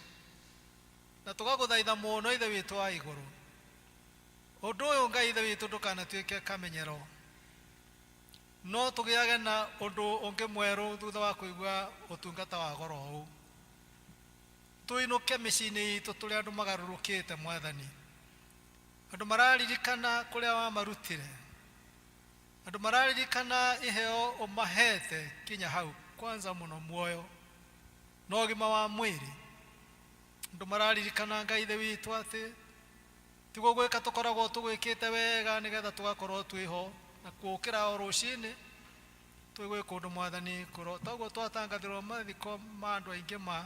na tũgagũthaitha mũno ithe witũ wa igũrũ ũndũ ũyũ Ngai ithe witũ ndũkanatuĩke kamenyero no tũgĩage na ũndũ ũngĩ mwerũ thutha wa kũigua ũtungata wa goro ũũ tũinũke mĩciĩ-inĩ itũ tũrĩ andũ magarũrũkĩte mwathani andũ mararirikana kũrĩa wamarutire andũ mararirikana iheo ũmahete kinya hau kwanza mũno muoyo na ũgima wa mwĩrĩ andũ mararirikana Ngai ithe witũ atĩ tiguo gwĩka tũkoragwo tũgwĩkĩte wega nĩgetha tũgakorwo twĩho na kũũkĩra o rũcinĩ twĩgwĩ kũndũ mwathani kũro toguo twatangathĩrwo mathiko ma andũ aingĩ ma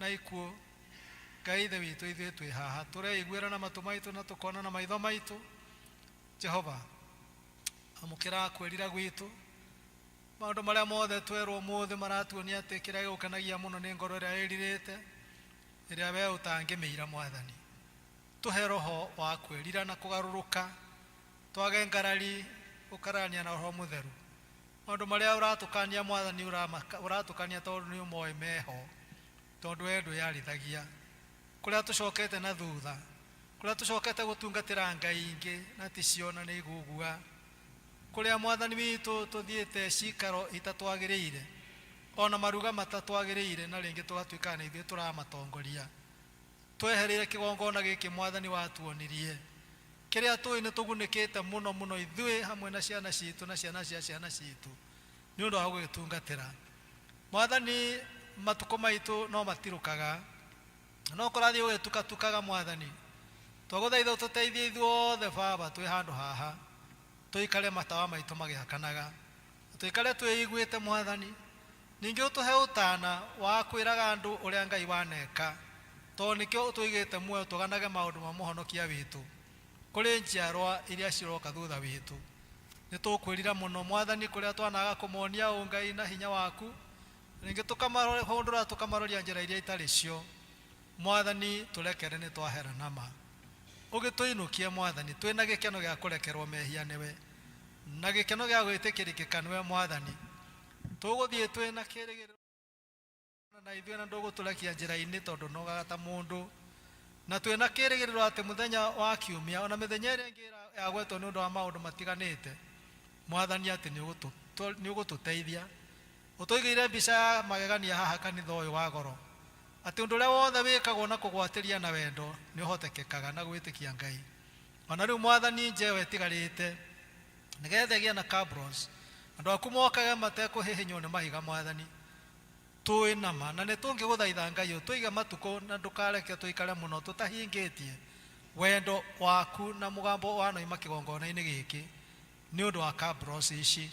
na ikuũ Ngai ithe witũ, ithuĩ twĩ haha tũreiguĩra na matũ maitũ na tũkona na maitho maitũ. Jehova, amũkĩra kwĩrira gwitũ. Maũndũ marĩa mothe twerwo ũmũthĩ maratuonia atĩ kĩrĩa gĩgũkenagia mũno nĩ ngoro ĩrĩa ĩrirĩte, ĩrĩa we ũtangĩmĩira. Mwathani, tũhe roho wa kwĩrira na kũgarũrũka, twage ngarari gũkararania na roho mũtheru. Maũndũ marĩa ũratũkania, Mwathani, ũratũkania tondũ nĩ ũmoĩ meho, tondũ we ndwĩyarithagia. Kũrĩa tũcokete na thutha, kũrĩa tũcokete gũtungatĩra ngai ingĩ na ticio na nĩ igugua, kũrĩa, Mwathani witũ, tũthiĩte cikaro itatwagĩrĩire, ona maruga matatwagĩrĩire, na rĩngĩ tũgatuĩka nĩ ithuĩ tũramatongoria, twehereire kĩgongona gĩkĩ Mwathani watuonirie, kĩrĩa tũĩ nĩ tũgunĩkĩte mũno mũno ithuĩ hamwe na ciana citũ na ciana cia ciana citũ nĩ ũndũ wa gũgĩtungatĩra. Mwathani, matukũ maitũ no matirũkaga, no kũrathiĩ ũgĩtukatukaga. Mwathani, twagũthaitha ũtũteithie ithuothe, Baba, twĩ handũ haha tũikare matawa maitũ magĩakanaga, tũikare twĩiguĩte. Mwathani, ningĩ ũtũhe ũtana wa kwĩraga andũ ũrĩa Ngai waneka, tondũ nĩkĩo ũtũigĩte muoyo, tũganage maũndũ ma mũhonokia witũ kũrĩ njiarwa iria ciroka thutha witũ. Nĩ tũkwĩrira mũno, Mwathani, kũrĩa twanaga kũmonia ũngai na hinya waku, rĩngĩ tũkamahũndũra, tũkamaroria njĩra iria itarĩ cio. Mwathani, tũrekere, nĩ twahera nama. Ũgĩtũinũkie, Mwathani, twĩna gĩkeno gĩa kũrekerwo mehia nĩwe na gĩkeno gĩa gwĩtĩkĩrĩkĩka nĩwe. Mwathani, tũgũthiĩ twĩna kĩrĩgĩrĩro na ithuĩ na ndũgũtũrekia njĩra-inĩ, tondũ nogaga ta mũndũ, na twĩna kĩrĩgĩrĩro atĩ mũthenya wa kiumia ona mĩthenya ĩrĩa ĩngĩ yagwetwo nĩ ũndũ wa maũndũ matiganĩte, Mwathani, atĩ nĩ ũgũtũteithia. Ũtũigĩire mbica ya magegania haha kanitha ũyũ wa goro, atĩ ũndũ ũrĩa wothe wĩkagwo na kũgwatĩria na wendo nĩ ũhotekekaga na gwĩtĩkia Ngai. Ona rĩu, Mwathani, nja ĩyo ĩtigarĩte nĩgetha ĩgĩe na cabros, andũ aku mokage matekũhihinywo nĩ mahiga. Mwathani, tũĩ nama na nĩ tũngĩgũthaitha, Ngai, ũtũige matukũ na ndũkareke tũikare mũno tũtahingĩtie wendo waku na mũgambo wanoima kĩgongona-inĩ gĩkĩ nĩ ũndũ wa cabros ici.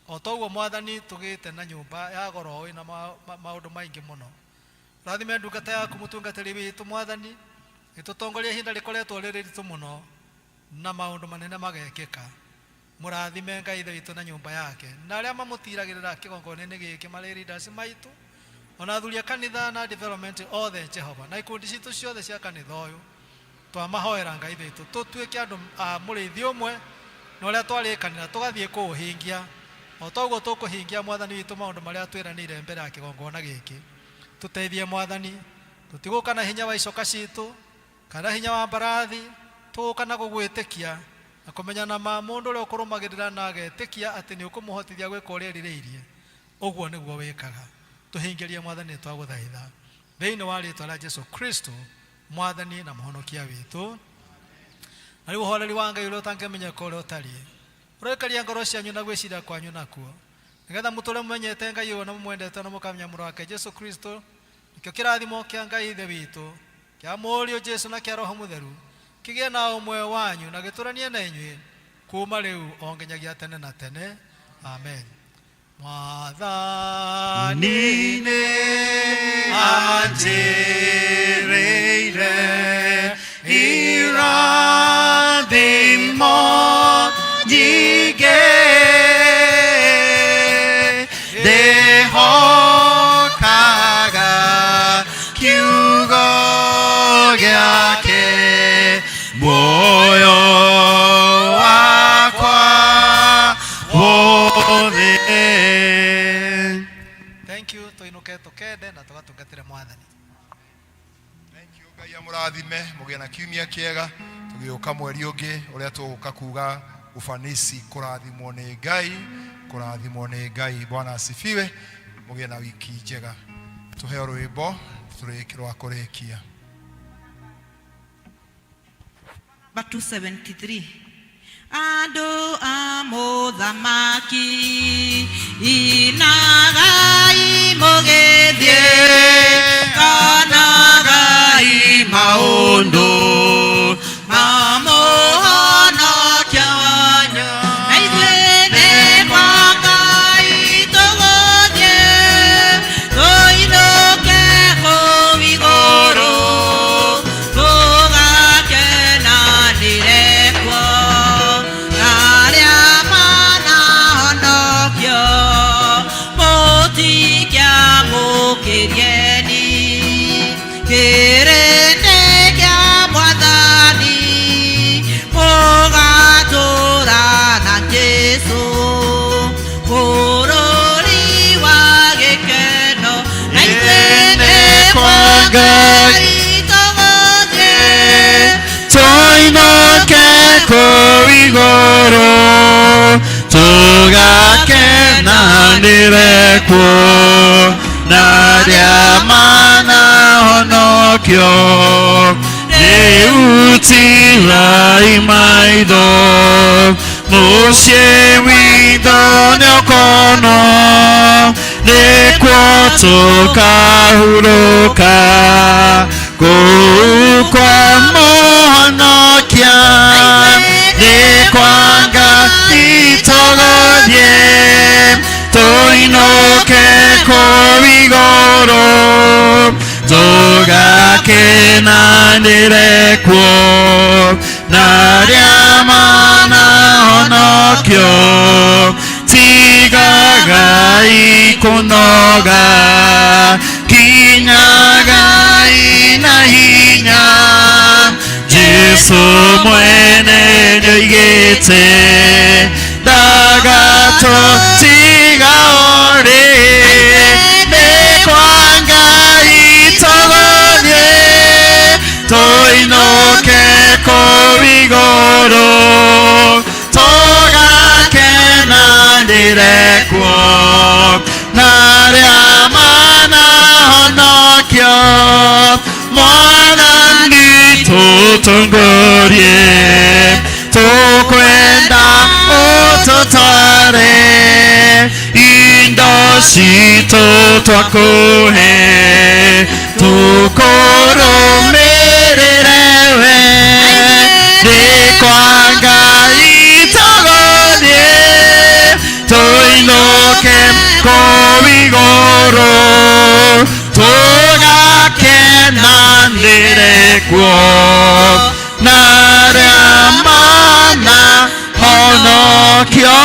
O toguo, Mwathani, tũgĩte na nyũmba ya goro ĩna maũndũ maingĩ mũno. Rathime ndungata yaku, mũtungatĩri witũ. Mwathani, ĩtũtongoria ihinda rĩkoretwo rĩrĩ ritũ mũno na maũndũ manene magekĩka. Mũrathime Ngai ithe witũ na nyũmba yake na arĩa mamũtiragĩrĩra kĩgongona-inĩ gĩkĩ marĩ leaders maitũ, ona athuri a kanitha na development othe, Jehova, na ikundi citũ ciothe cia kanitha ũyũ. Twamahoera, Ngai ithe witũ, tũtuĩke andũ a mũrĩithi ũmwe na ũrĩa twarĩkanĩra tũgathiĩ kũũhingia, o toguo tũkũhingia, Mwathani witũ, maũndũ marĩa twĩranĩire mbere ya kĩgongona gĩkĩ. Tũteithie, Mwathani. Tũtigũka na hinya wa icoka citũ kana hinya wa mbarathi, tũgũka na gũgwĩtĩkia na kũmenya na ma mũndũ ũrĩa ũkũrũmagĩrĩra na agetĩkia atĩ nĩ ũkũmũhotithia gwĩka ũrĩa erirĩirie. Ũguo nĩguo wĩkaga. Tũhingĩrie, Mwathani, nĩ twagũthaitha thĩinĩ wa rĩtwa rĩa Jesu Kristo, Mwathani na mũhonokia witũ. Na rĩu ũhoreri wa Ngai ũrĩa ũtangĩmenyeka ũrĩa ũtariĩ ũroikaria ngoro cianyu na gwĩciria kwanyu nakuo, nĩgetha mũtũre mũmenyete Ngai ũyũ na mũmwendete na mũkamenya mũrũ wake Jesu Kristo. Nĩkĩo kĩrathimo kĩa Ngai ithe witũ, kĩa mũriũ Jesu, na kĩa Roho Mũtheru kĩgĩe na ũmwe wanyu na gĩtũranie na inyuĩ kuma rĩu o nginyagia tene na tene. Amen. Mwathani nĩ anjĩrĩire irathimo nyingĩ, ndĩhokaga kiugo gĩake muoyo wakwa wothe. Thank you. Tũinũke tũkende na tũgatungatĩre Mwathani. Ngai amũrathime, mũgĩe na kiumia kĩega. Tũgĩũka mweri ũngĩ ũrĩa tũgũka kuga ufanisi, kũrathimwo nĩ Ngai, kũrathimwo nĩ Ngai. Bwana asifiwe. Mũgĩe na wiki njega. Tũheo rwĩmbo tũrĩki rwa kũrĩkia. Number 273. Andũ a mũthamaki, inagai mũgĩthiĩ, kanagai maũndũ ma mũhonokia wanyu. Na ithuĩ nĩ kwa Ngai tũgũthiĩ, tũinũke kũu igũrũ. Tũgakenanĩre kuo na arĩa manahonokio rĩu tirai maitho mũciĩ witũ nĩũkonwo nĩkuo tũkahurũka kũu kwa mũhonokia nĩ kwa Ngai tũgũthiĩ tũinũke kũu igũrũ tũgakenanĩre kuo na arĩa manahonokio tigagai kũnoga kinyagai na hinya Jesu mwene nĩoigĩte ndagatũtiga orĩ nĩ kwa Ngai tũgũthiĩ tũinũke kũu igũrũ tũgakenanĩre kuo na arĩa manahonokio mwathani tũtongorie tũkwenda ũtũtware indo citũ twakũhe tũkũrũmĩrĩre we nĩ kwa Ngai tũgũthiĩ tũinũke kũu igũrũ tũgakenanĩre kuo na arĩa manahonokio.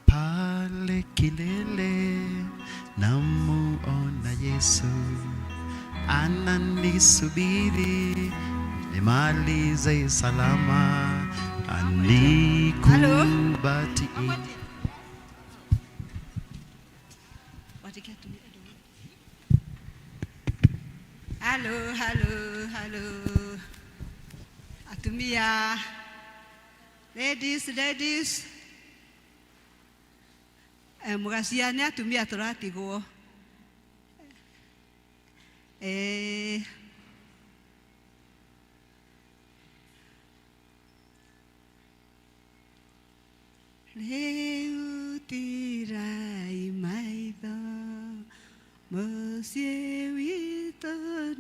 Pale kilele namuona Yesu ananisubiri nimalize salama anikubatie. Halo, halo, halo. Atumia. Ladies, ladies. Eh, mũgacia nĩ atumia tũratigwo. Eh, Rĩu tirai maitho mũciĩ witũ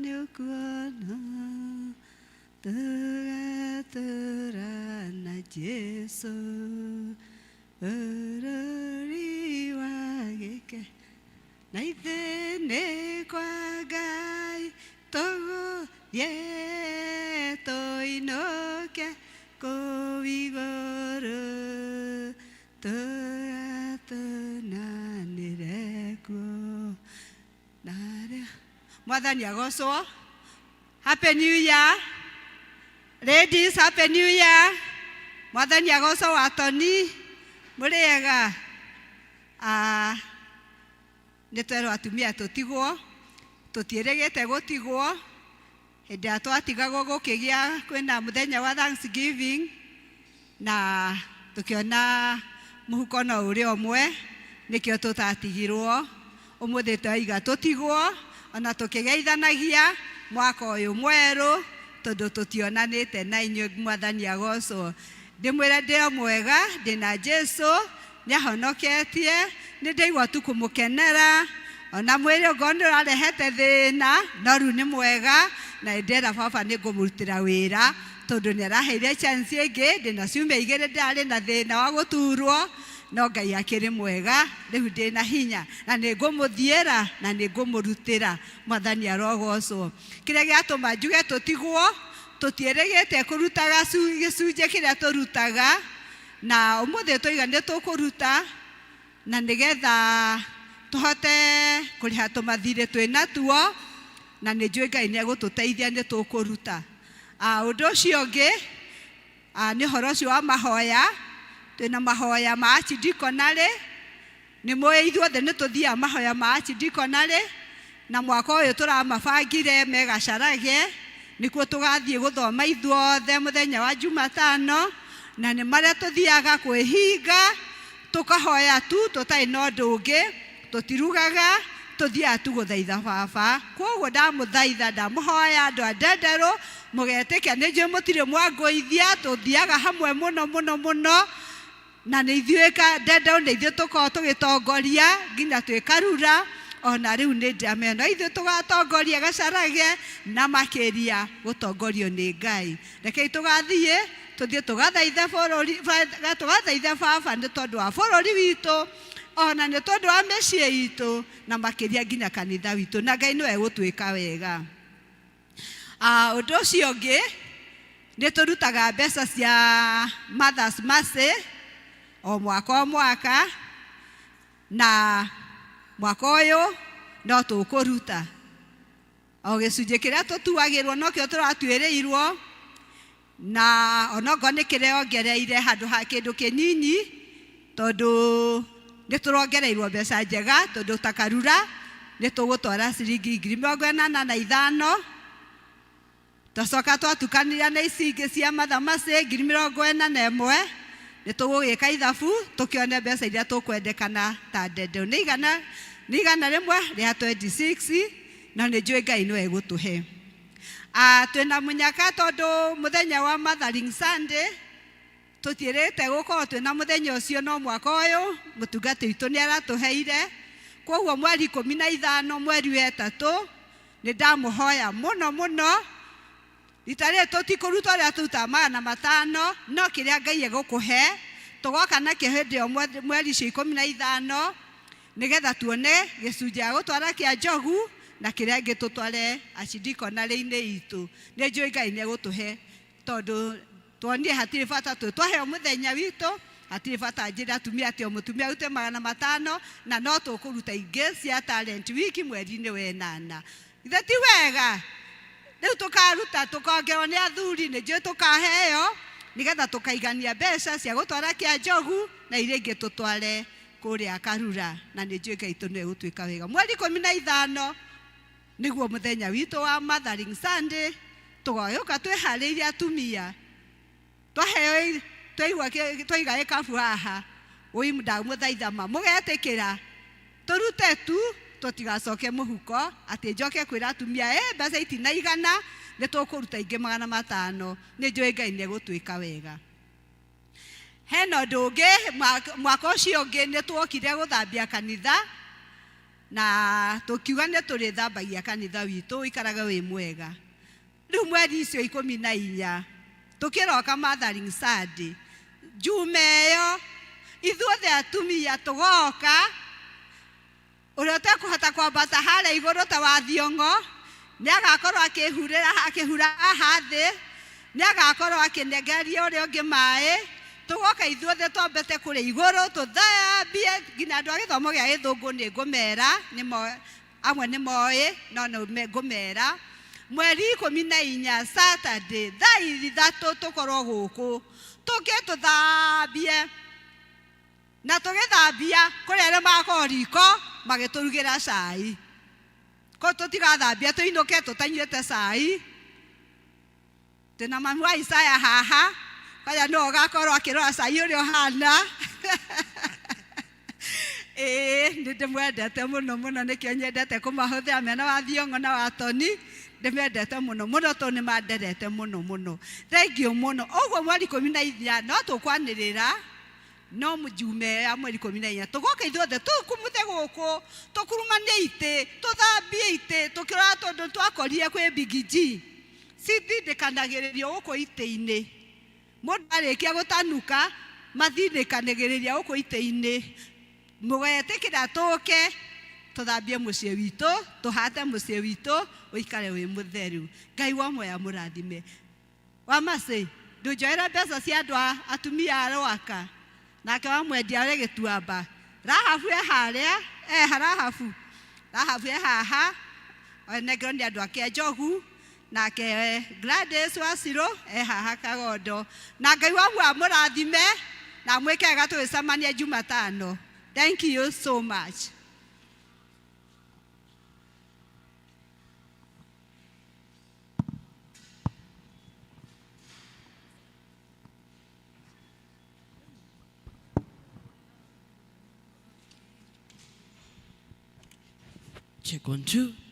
nĩũkuona tũgatũra na Jesũ bũrũri wa gĩke na ithuĩ nĩ kwa Ngai tũgũthiĩ tũinũke kũu igũrũ tũgatũnanĩre kuo na arĩa mwathani agocwo. Happy New Year ladies, happy new year. Mwathani agocwo wa Tony mũrĩega. Ah, nĩ twerwo atumia tũtigwo tũtiĩrĩgĩte gũtigwo hĩndĩ ĩrĩa twatigagwo gũkĩgĩa kwĩna mũthenya wa Thanksgiving na tũkĩona mũhuko no ũrĩ ũmwe nĩkĩo tũtatigirwo ũmũthĩ twaiga tũtigwo ona tũkĩgeithanagia mwaka ũyũ mwerũ tondũ tũtionanĩte na inyuĩ mwathani agocwo ndĩmwĩre ndĩ o mwega ndĩna Jesu nĩahonoketie nĩ ndĩigua tu kũmũkenera ona mwĩrĩ ongorwo nĩ ũrarehete thĩna no rĩu nĩ mwega na ndĩrera baba nĩ ngũmũrutĩra wĩra tondũ nĩ araheire chance ĩngĩ ndĩna ciumia igĩrĩ ndĩrarĩ na thĩna wa gũturwo no Ngai akĩrĩ mwega rĩu ndĩna hinya na nĩ ngũmũthiĩra na nĩ ngũmũrutĩra mwathani arogocwo kĩrĩa gĩatũma njuge tũtigwo tũtiĩrĩgĩte kũruta gĩcunjĩ kĩrĩa tũrutaga. Na ũmũthĩ tũiga nĩ tũkũruta na nĩgetha tũhote kũrĩha tũmathirĩ twĩ natuo, na nĩ njũĩ Ngai nĩ egũtũteithia nĩ tũkũruta. Ũndũ ũcio ũngĩ nĩ ũhoro ũcio wa mahoya. Twĩna mahoya ma archidiaconary. Nĩ mũĩ ithuothe nĩ tũthiaga mahoya ma archidiaconary, na mwaka ũyũ tũramabangire me Gacarage, nĩkuo tũgathiĩ gũthoma ithuothe mũthenya wa Jumatano, na nĩ marĩa tũthiaga kwĩhinga tũkahoya tu tũtarĩ na ũndũ ũngĩ, tũtirugaga, tũthiaga tu gũthaitha baba. Kwoguo ndamũthaitha, ndamũhoya andũ a Ndenderũ, mũgetĩkia nĩ njũĩ mũtirĩ mwangũithia, tũthiaga hamwe mũno mũno mũno, na nĩ ithuĩ Ndenderũ nĩ ithuĩ tũkoragwo tũgĩtongoria nginya twĩ Karura, ona rĩu nĩ ndĩramenya no ithuĩ tũgatongoria Gacarage na makĩria gũtongorio nĩ Ngai. Rekei tũgathiĩ, tũthiĩ tũgathaithe bũrũri, tũgathaithe baba nĩ tondũ wa bũrũri witũ, ona nĩ tondũ wa mĩciĩ itũ, na makĩria nginya kanitha witũ, na Ngai nĩwe egũtwĩka wega. Ũndũ ũcio ũngĩ, nĩ tũrutaga mbeca cia Mother's Mercy o mwaka o mwaka, na mwaka ũyũ no tũkũruta o gĩcunjĩ kĩrĩa tũtuagĩrwo nokĩo tũratuĩrĩirwo, na onokorwo nĩ kĩrongereire handũ ha kĩndũ kĩnini, tondũ nĩ tũrongereirwo mbeca njega, tondũ ta Karura nĩ tũgũtwara ciringi ngiri mĩrongo ĩnana na ithano, twacoka twatukanĩria na ici ingĩ cia Mother Mercy ngiri mĩrongo ĩna na ĩmwe, nĩ tũgũgĩka ithabu tũkĩone mbeca iria tũkwendekana ta Ndenderũ. Nĩ igana rĩmwe rĩa 26, na nĩ njũĩ Ngai nĩwe egũtũhe. Twĩna mũnyaka tondũ mũthenya wa Mothering Sunday tũtiĩrĩte gũkorwo twĩna mũthenya ũcio, no mwaka ũyũ mũtungati witũ nĩ aratũheire. Kwoguo mweri ikũmi na ithano mweri wa ĩtatũ nĩ ndamũhoya mũno mũno, rita rĩrĩ tũtikũruta ũrĩa tũrutaga magana matano, no kĩrĩa Ngai egũkũhe tũgoka nakĩo hĩndĩ ĩyo mweri ũcio ikũmi na ithano, nĩgetha tuone gĩcunjĩ gĩa gũtwara kĩa Njogu na kĩrĩa kĩngĩ tũtware archidiaconary-inĩ itũ. Nĩ njũĩ Ngai nĩ egũtũhe, tondũ tuonire hatirĩ bata twĩ twaheo mũthenya witũ, hatirĩ bata njĩre atumia atĩ o mũtumia arute magana matano, na no tũkũruta ingĩ cia talent wiki mweri-inĩ wa ĩnana. Ithe ti wega? Rĩu tũkaruta tũkongerwo nĩ athuri, nĩ njũĩ tũkaheo, nĩgetha tũkaigania mbeca cia gũtwara kĩa Njogu na iria ingĩ tũtware kũrĩa Karura, na nĩ njũĩ Ngai tondũ nĩegũtwĩka wega. Mweri ikũmi na ithano nĩguo mũthenya witũ wa Mothering Sunday, tũgagĩũka twĩharĩirie atumia, twaheo twaigua twaiga gĩkabu haha, ũi ndamũthaitha ma mũgetĩkĩra tũrute tu, tũtigacoke mũhuko atĩ njoke kwĩra atumia mbeca itinaigana, nĩ tũkũruta ingĩ magana matano. Nĩ njũĩ Ngai nĩ egũtwĩka wega. Hena ũndũ ũngĩ, mwaka ũcio ũngĩ nĩ tuokire gũthambia kanitha, na tũkiuga nĩ tũrĩthambagia kanitha witũ ũikarage wĩ mwega. Rĩu mweri icio ikũmi na inya tũkĩroka Mothering Sunday, Juma ĩyo ithuothe atumia tũgoka, ũrĩa ũtekũhota kwambata harĩa igũrũ ta wa Thiong'o nĩ agakorwo akĩhurĩra, akĩhura haha thĩ, nĩ agakorwo akĩnengereria ũrĩa ũngĩ maĩ. Tũgoka ithuothe twambate kũrĩa igũrũ tũthambie nginya andũ a gĩthomo gĩa gĩthũngũ nĩ ngũmera, amwe nĩ moĩ no nĩ ngũmera. Mweri ikũmi na inya Saturday thaa ithatũ tũkorwo gũkũ tũke tũthambie, na tũgĩthambia kũrĩ arĩa magakorwo riko magĩtũrugĩra cai, ko tũtigathambia tũinũke tũtanyuĩte cai. Twĩna mami wa Isaya haha, kwanja nĩwe ũgakorwo akĩrora cai ũrĩa ũhana. Ĩĩ nĩ ndĩmwendete mũno mũno, nĩkĩo nyendete kũmahũthĩra mena wa Thiong'o na wa Toni, ndĩmendete mũno mũno tondũ nĩ manderete mũno mũno. Thengiũ mũno. Ũguo mweri ikũmi na inya no tũkwanĩrĩra, no njume ya mweri ikũmi na inya tũgoka ithuothe tũkumuthe gũkũ, tũkurumanie itĩ, tũthambie itĩ, tũkĩrora tondũ twakorire kwĩ Big G cithindĩkanagĩrĩrio gũkũ itĩ-inĩ. Mũndũ arĩkia gũtanuka mathindĩkanagĩrĩria gũkũ itĩ-inĩ. Mũgetĩkĩra tũke tũthambie mũciĩ witũ, tũhate mũciĩ witũ ũikare wĩ mũtheru. Ngai wa muoyo amũrathime. Wa Mercy, ndũnjoere mbeca cia andũ a atumia a Rwaka. Nake wa mwendia arĩ Gĩtuamba. Rahabu e harĩa, eha Rahabu. Rahabu e haha, onengerwo nĩ andũ ake Njogu, nake Gladys Wacirũ e haha Kagondo. Na Ngai wa muoyo amũrathime na amwĩke wega tũgĩcemania Jumatano. Thank you so much. Check 1 2.